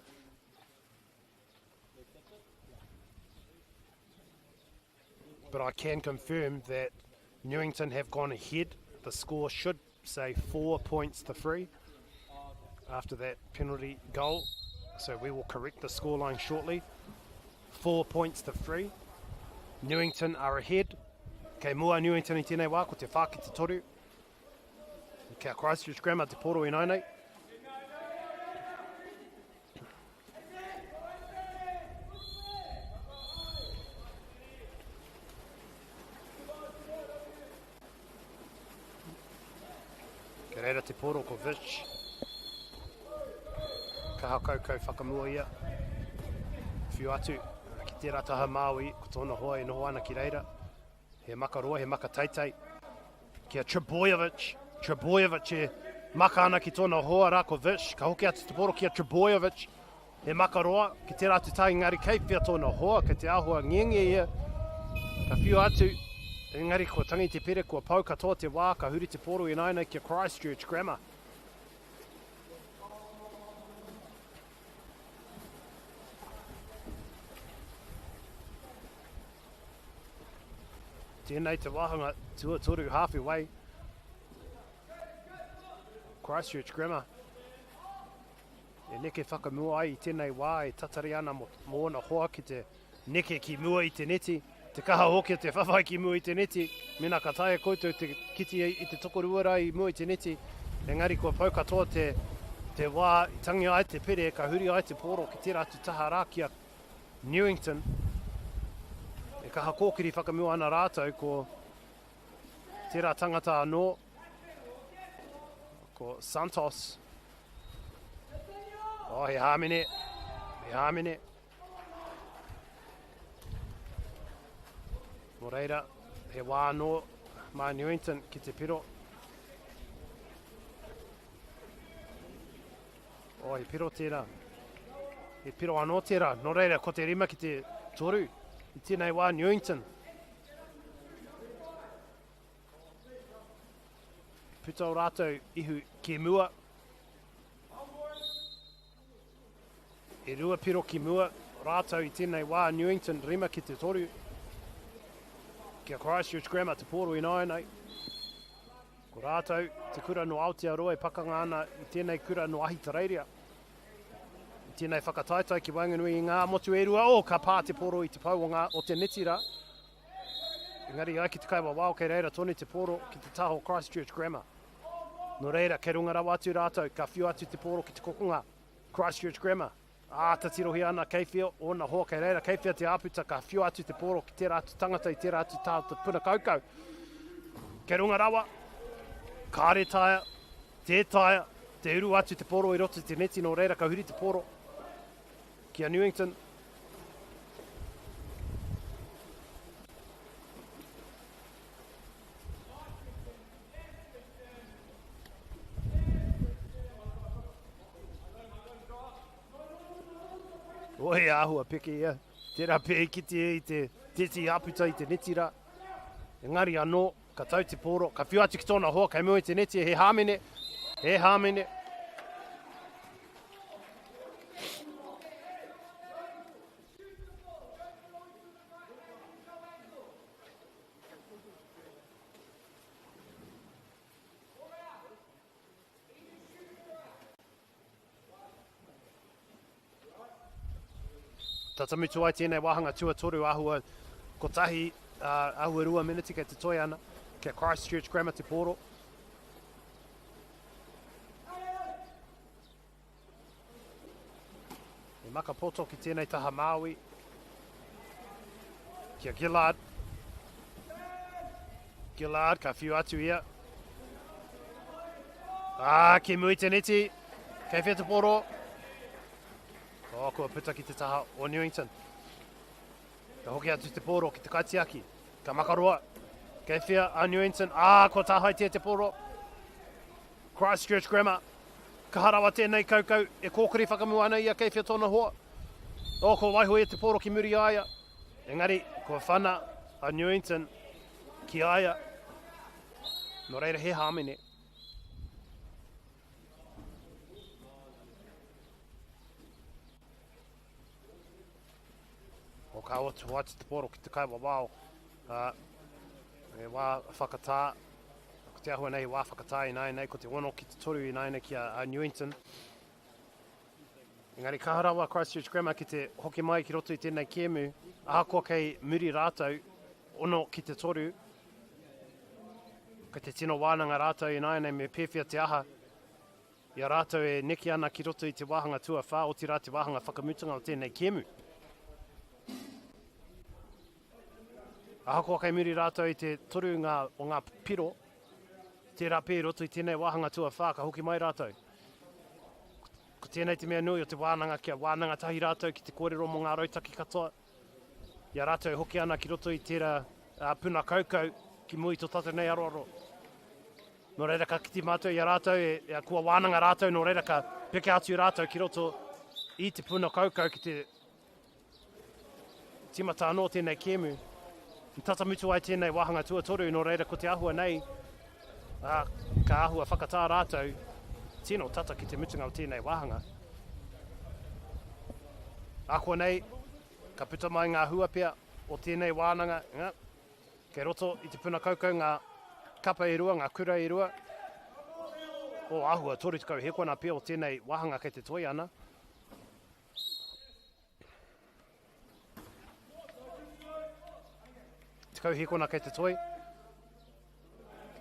But I can confirm that Newington have gone ahead. The score should say 4 points to 3 after that penalty goal. So we will correct the scoreline shortly. 4 points to 3. Newington are ahead. Kei mua Newington i tēnei wā, ko te whā ki te toru. Kia Christchurch Grammar te poro i nāinei. Kei reira te poro ko Vich. Kaha kaukau whakamua ia. Whiu atu ki tērā taha Māui, ko tōna hoa e noho ana ki reira. He maka roa, he maka teitei. Ki a Trebojevic. Trebojevic e maka ana ki tōna hoa rā ko Vish. Ka hoki atu te poro ki a Trebojevic. He maka roa ki tērā atu taha engari kei whea tōna hoa, kei te āhua ngenge ia. Ka whiua atu, engari kua tangi te pere, kua pau katoa te wā, ka huri te poro ināianei ki a Christchurch Grammar. Tēnei te wāhanga tuatoru halfway. Christchurch Grammar e neke whakamua ai i tēnei wā e tatari ana mō ōna hoa ki te neke ki mua i te neti, te kaha hoki o te whawhai ki mua i te neti, mēnā ka taea koutou te kite i te tokorua rā i mua i te neti, engari kua pau katoa te, te wā i tangi ai te pere, ka huri ai te pōro ki tērā atu taha rā ki a Newington, e kaha kōkiri whakamua ana rātou ko tērā tangata anō, ko Santos. Oh, he hāmene, he hāmene. Nō reira, he wā anō mā Newington ki te piro. Oh, he piro tērā. He piro anō tērā. Nō reira, ko te rima ki te toru. I tēnei wā, Newington. Puta o rātou ihu ki mua. E rua piro ki mua rātou i tēnei wā, Newington, rima ki te toru. Kia Christchurch Grammar te pōro ināianei. Ko rātou te kura no Aotearoa e pakanga ana i tēnei kura no Ahitereiria. I tēnei whakataetae ki waenganui i ngā motu e rua, oh, ka pā te pōro i te pau o, ngā, o te neti rā. Engari ai ki te kaiwawao kei reira tonu te pōro ki te taha o Christchurch Grammar. Nō reira, kei runga rawa atu rātou, ka whiu atu te pōro ki te kokonga. Christchurch Grammar. Āta tirohia ana kei whea ōna hoa kei reira, kei whea te āputa ka whiua atu te pōro ki tērā atu tangata i tērā atu taha o te puna kaukau. Kei runga rawa, kāre taea, tē taea, te uru atu te pōro i roto i te neti nō reira ka huri te pōro ki a Newington. Oi, āhua peke ia. Tērā pea i kite i te tētehi āputa i te neti rā. Engari anō, ka tau te pōro, ka whiu atu ki tōna hoa, kei mua i te neti, he hāmene, he hāmene. Tata mutu ai tēnei wāhanga tuatoru āhua kotahi, āhua 2 miniti kei te toe ana, kia Christchurch Grammar te pōro. He maka poto ki tēnei taha Māui. Kia Gillard. Gillard, ka whiu atu ia. Ah, ki mui te neti. Kei whea te poro. Oh, kua puta ki te taha o Newington. Ka hoki atu te poro ki te kaitiaki. Ka makaroa. Kei whea a Newington. Ah, kua tāhaetia te poro. Christchurch Grammar. Kaha rawa tēnei kaukau e kōkiri whakamua ana ia kei whea tōna hoa. Oh, kua waiho ia te pōro ki muri i a ia. Engari, kua whana a Newington ki a ia. Nō reira he hāmene. O ka oti hoatu te pōro ki te kaiwawao. He wā whakatā, ko te āhua nei he wā whakatā ināianei, ko te 6 ki te 3 ināianei ki a Newington. Engari kaha rawa Christchurch Grammar ki te hoki mai ki roto i tēnei kēmu, ahakoa kei muri rātou, 6 ki te 3, kei te tino wānanga rātou ināianei me pēwhea te aha. I a rātou e neke ana ki roto i te wāhanga tuawhā, otirā te wāhanga whakamutunga o tēnei kēmu. Ahakoa kei muri rātou i te toru ngā, o ngā piro, tērā pea i roto i tēnei wāhanga tuawhā ka hoki mai rātou. Ko tēnei te mea nui o te wānanga kia wānanga tahi rātou ki te kōrero mō ngā rautaki katoa. I a rātou e hoki ana ki roto i tērā puna kaukau ki mua i tō tātou nei aroaro. Nō reira ka kite mātou i a rātou, e, kua wānanga rātou, nō reira ka peke atu rātou ki roto i te puna kaukau ki te tīmata anō tēnei kēmu. I tata mutu ai tēnei wāhanga tuatoru, nō reira ko te āhua nei, ā, ka āhua whakatā rātou, tino tata ki te mutunga o tēnei wāhanga. Ākuanei, ka puta mai ngā hua pea o tēnei wānanga, Kei roto i te puna kaukau ngā kapa e rua, ngā kura e rua. O āhua 30 hēkona pea o tēnei wāhanga kei te toi ana. Tekau hēkona kei te toi.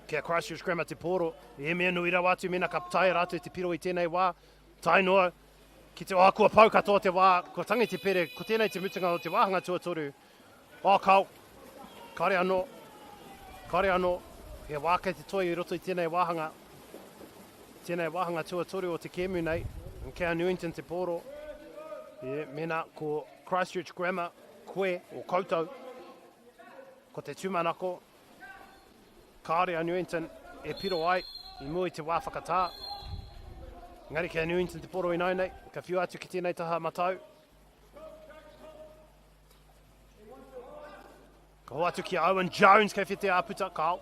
Kia Christchurch Grammar te pōro. E mea nui rawa atu mena ka taea rātou te piro i tēnei wā. Tae noa ki te, oh, kua pau katoa te wā, kua tangi te pere, ko tēnei te mutunga o te wāhanga tuatoru. Oh, kao, kare anō, kare anō, he wā kei te toi i roto i tēnei wāhanga, tēnei wāhanga tuatoru o te kēmu nei, kia Newington te pōro, e, mēnā ko Christchurch Grammar, koe, o koutou, ko te tūmanako, Kāore a Newington e piro ai i mua i te wā whakatā. Engari kei a Newington te poro ināianei, ka whiua atu ki tēnei taha matau. Ka hoatu ki a Owen Jones, kei white āputa, kao.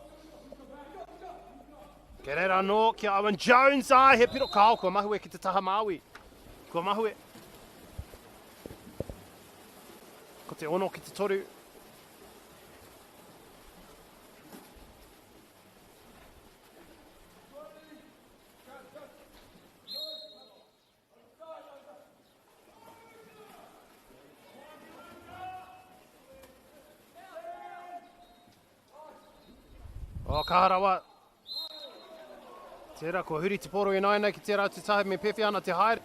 Kei reira anō ki a Owen Jones, ā, he piro, kao, kua mahue ki te taha Māui. Kua mahue. Ko te 6 ki te 3. Oh, kaha rawa. Tērā, kua huri te poro ināianei ki tērā atu taha me pēwhea ana te haere.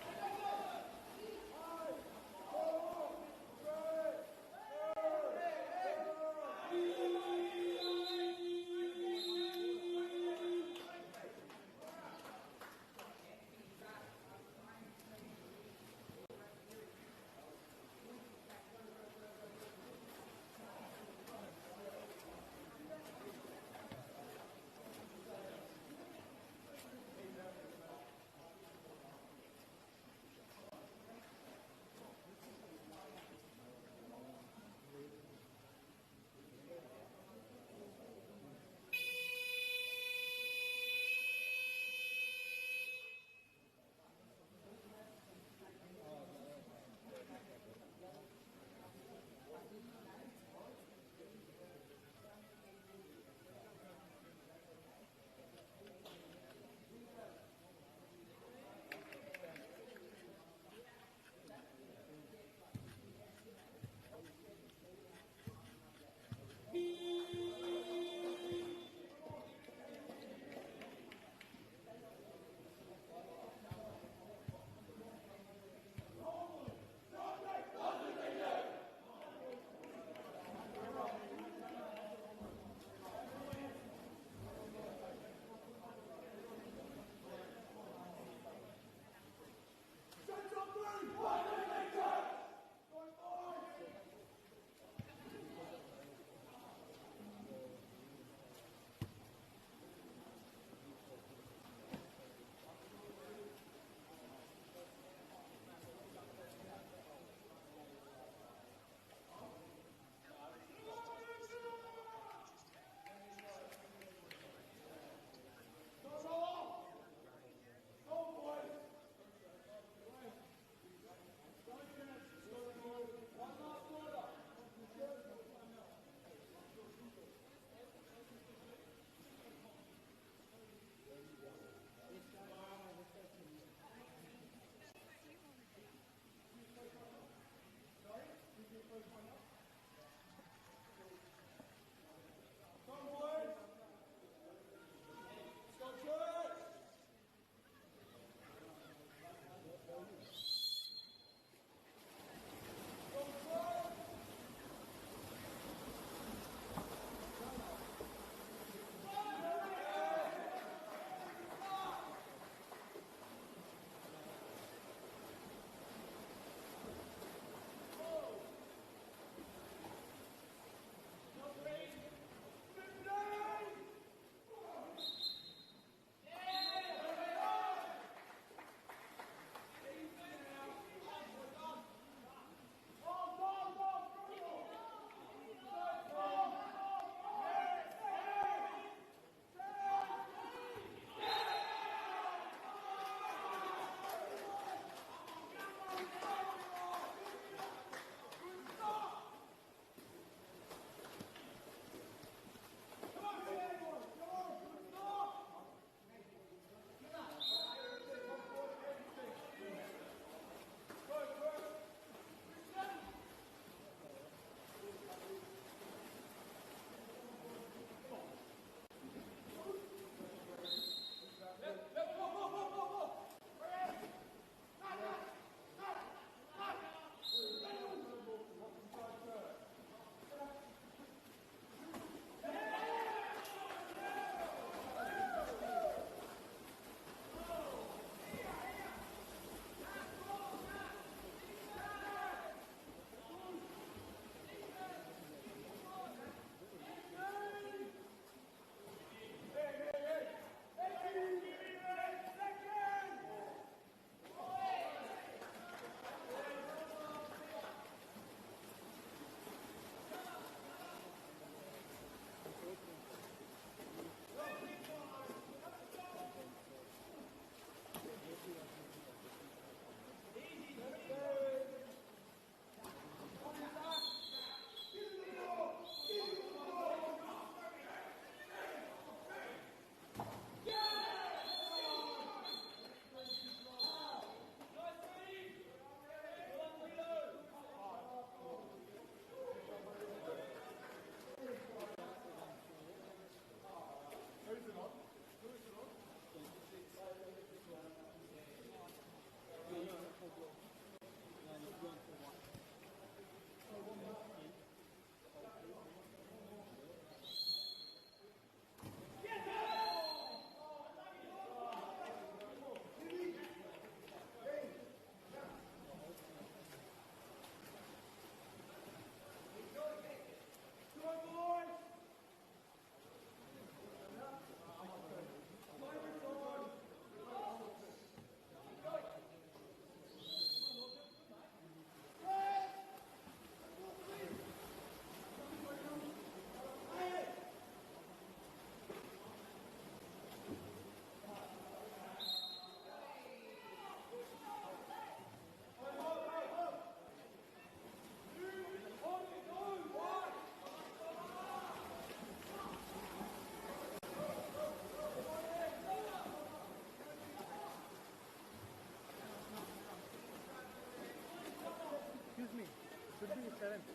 7.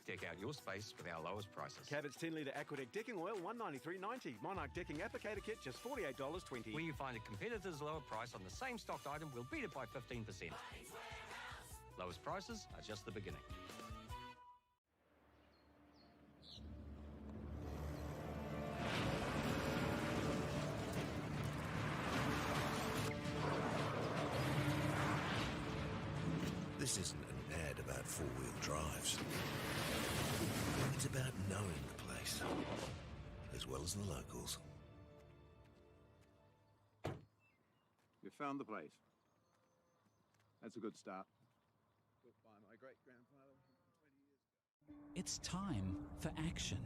Deck out your space with our lowest prices. Cabot's 10 litre Aquadec decking oil, $193.90. Monarch decking applicator kit, just $48.20. Where you find a competitor's lower price on the same stocked item, we'll beat it by 15%. Lowest prices are just the beginning. This isn't an ad about four-wheel drives. It's about knowing the place, as well as the locals. You found the place. That's a good start. Built by my great-grandfather 120 years ago. It's time for action.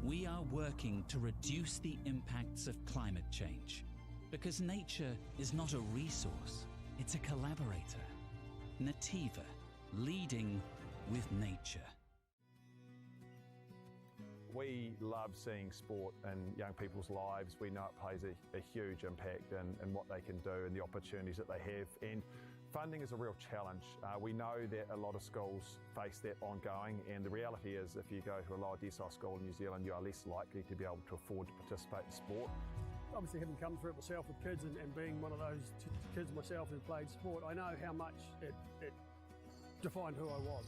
We are working to reduce the impacts of climate change because nature is not a resource, it's a collaborator. Nativa, leading with nature. We love seeing sport in young people's lives. We know it plays a huge impact in what they can do and the opportunities that they have. And funding is a real challenge. We know that a lot of schools face that ongoing, and the reality is if you go to a lower decile school in New Zealand, you are less likely to be able to afford to participate in sport. Obviously, having come through it myself with kids and being one of those kids myself who played sport, I know how much it defined who I was.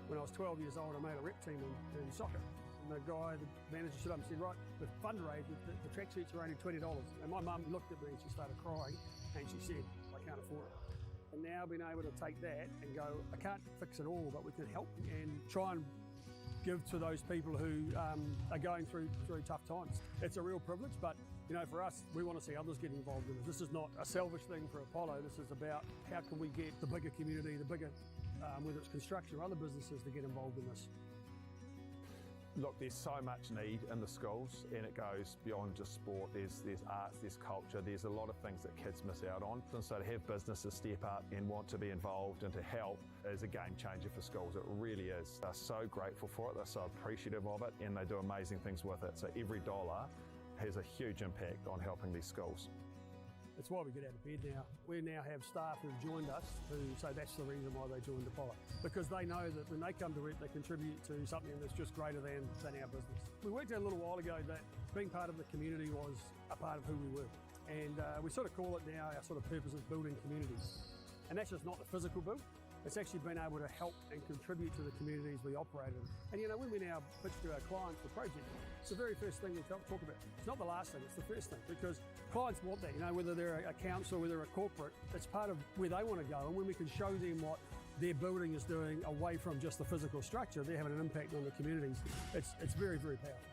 When I was 12 years old, I made a rep team in soccer. And the guy, the manager stood up and said, right, the fundraiser, the tracksuits are only $20. And my mum looked at me and she started crying and she said, I can't afford it. And now being able to take that and go, I can't fix it all, but we can help and try and give to those people who are going through tough times. It's a real privilege, but you know, for us, we want to see others get involved in it. This is not a selfish thing for Apollo. This is about how can we get the bigger community, the bigger, whether it's construction or other businesses, to get involved in this. Look, there's so much need in the schools, and it goes beyond just sport. There's arts, there's culture, there's a lot of things that kids miss out on. And so to have businesses step up and want to be involved and to help is a game changer for schools. It really is. They're so grateful for it, they're so appreciative of it, and they do amazing things with it. So every dollar has a huge impact on helping these schools. It's why we get out of bed now. We now have staff who've joined us who say that's the reason why they joined Apollo, because they know that when they come to work, they contribute to something that's just greater than our business. We worked out a little while ago that being part of the community was a part of who we were. And we sort of call it now our sort of purpose is building communities. And that's just not the physical build. It's actually been able to help and contribute to the communities we operate in. And you know, when we now pitch to our clients the project, it's the very first thing we talk about. It's not the last thing, it's the first thing, because clients want that, you know, whether they're a council, whether they're a corporate, it's part of where they want to go. And when we can show them what their building is doing away from just the physical structure, they're having an impact on the communities. It's very, very powerful.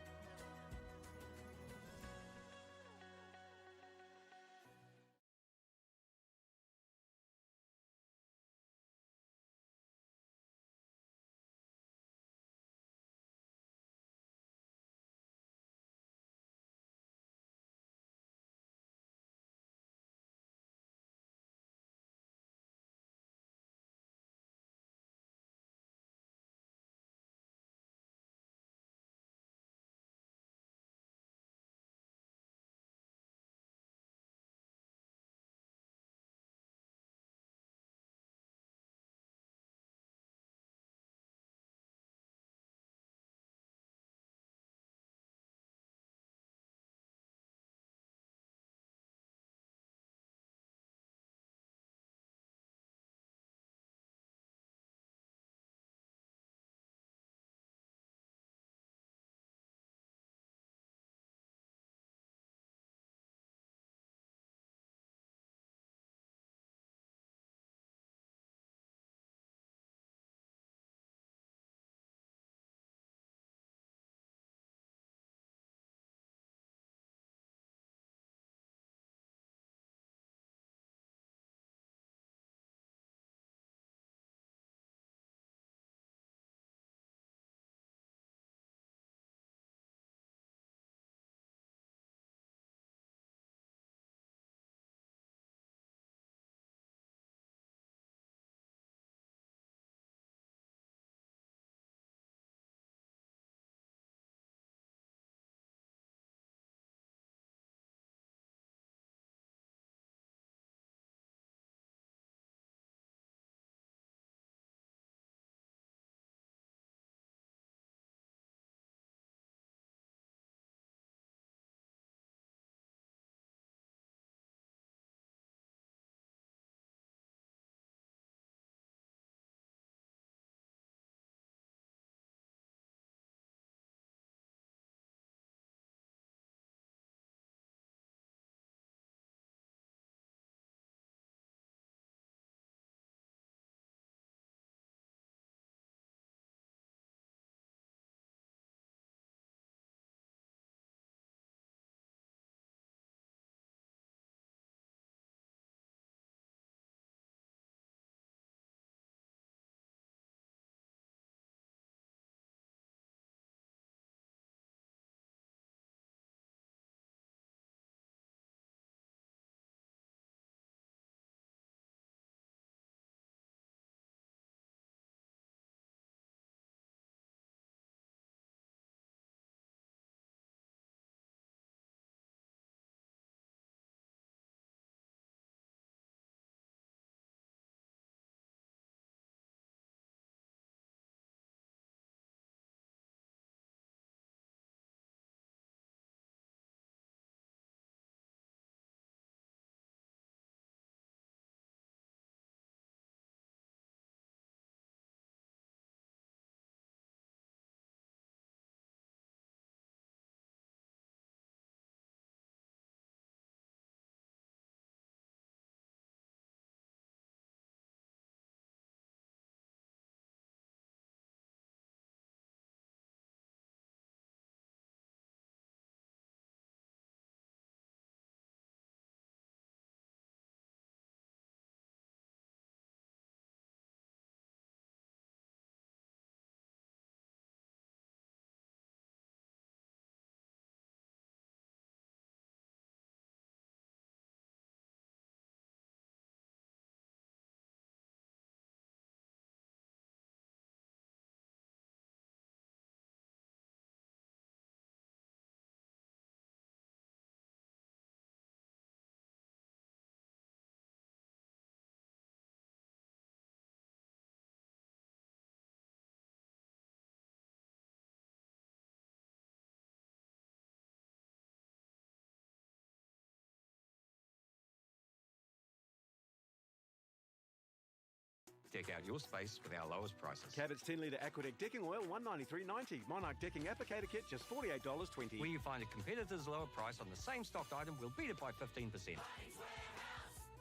Deck out your space with our lowest prices. Cabot's 10 litre Aquadec decking oil, $193.90. Monarch decking applicator kit, just $48.20. Where you find a competitor's lower price on the same stocked item, we'll beat it by 15%.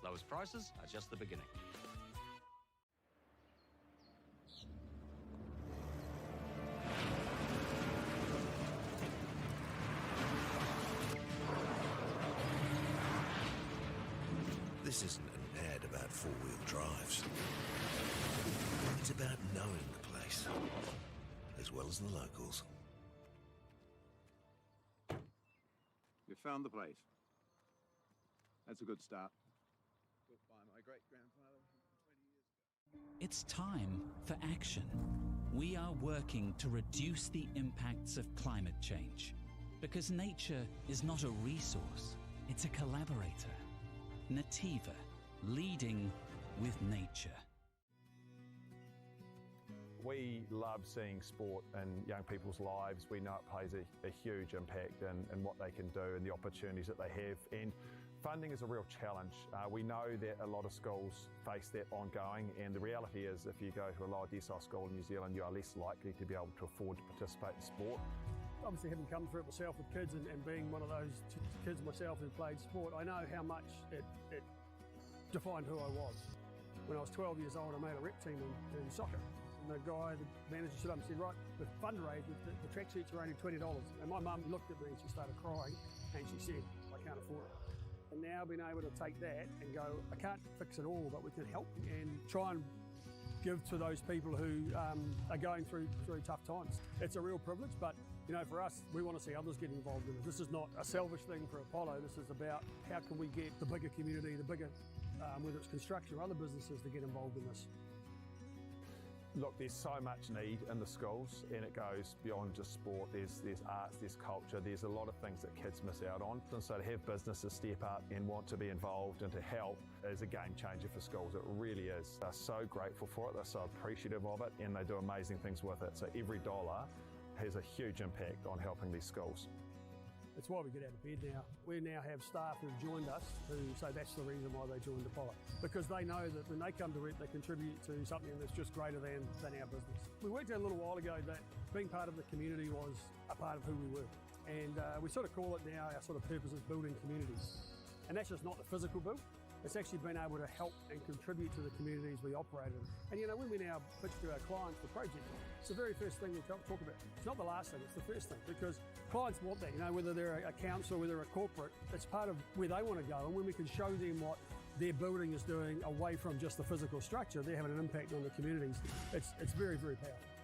Lowest prices are just the beginning. This isn't an ad about four-wheel drives. It's about knowing the place, as well as the locals. You found the place. That's a good start. Built by my great-grandfather 120 years ago. It's time for action. We are working to reduce the impacts of climate change because nature is not a resource, it's a collaborator. Nativa, leading with nature. We love seeing sport in young people's lives. We know it plays a huge impact in what they can do and the opportunities that they have. And funding is a real challenge. We know that a lot of schools face that ongoing, and the reality is if you go to a lower decile school in New Zealand, you are less likely to be able to afford to participate in sport. Obviously, having come through it myself with kids and being one of those kids myself who played sport, I know how much it defined who I was. When I was 12 years old, I made a rep team in soccer. And the manager stood up and said, right, the fundraiser, the tracksuits are only $20. And my mum looked at me and she started crying and she said, I can't afford it. And now being able to take that and go, I can't fix it all, but we can help and try and give to those people who are going through tough times. It's a real privilege, but for us, we want to see others get involved in it. This is not a selfish thing for Apollo. This is about how can we get the bigger community, the bigger, whether it's construction or other businesses, to get involved in this. Look, there's so much need in the schools, and it goes beyond just sport. There's arts, there's culture, there's a lot of things that kids miss out on. And so to have businesses step up and want to be involved and to help is a game changer for schools. It really is. They're so grateful for it, they're so appreciative of it, and they do amazing things with it. So every dollar has a huge impact on helping these schools. It's why we get out of bed now. We now have staff who've joined us who say that's the reason why they joined Apollo, because they know that when they come to work, they contribute to something that's just greater than our business. We worked out a little while ago that being part of the community was a part of who we were. And we sort of call it now, our sort of purpose is building communities. And that's just not the physical build. It's actually been able to help and contribute to the communities we operate in. And when we now pitch to our clients the project, it's the very first thing we talk about. It's not the last thing, it's the first thing, because clients want that, whether they're a council, whether they're a corporate, it's part of where they want to go. And when we can show them what their building is doing away from just the physical structure, they're having an impact on the communities. It's very, very powerful.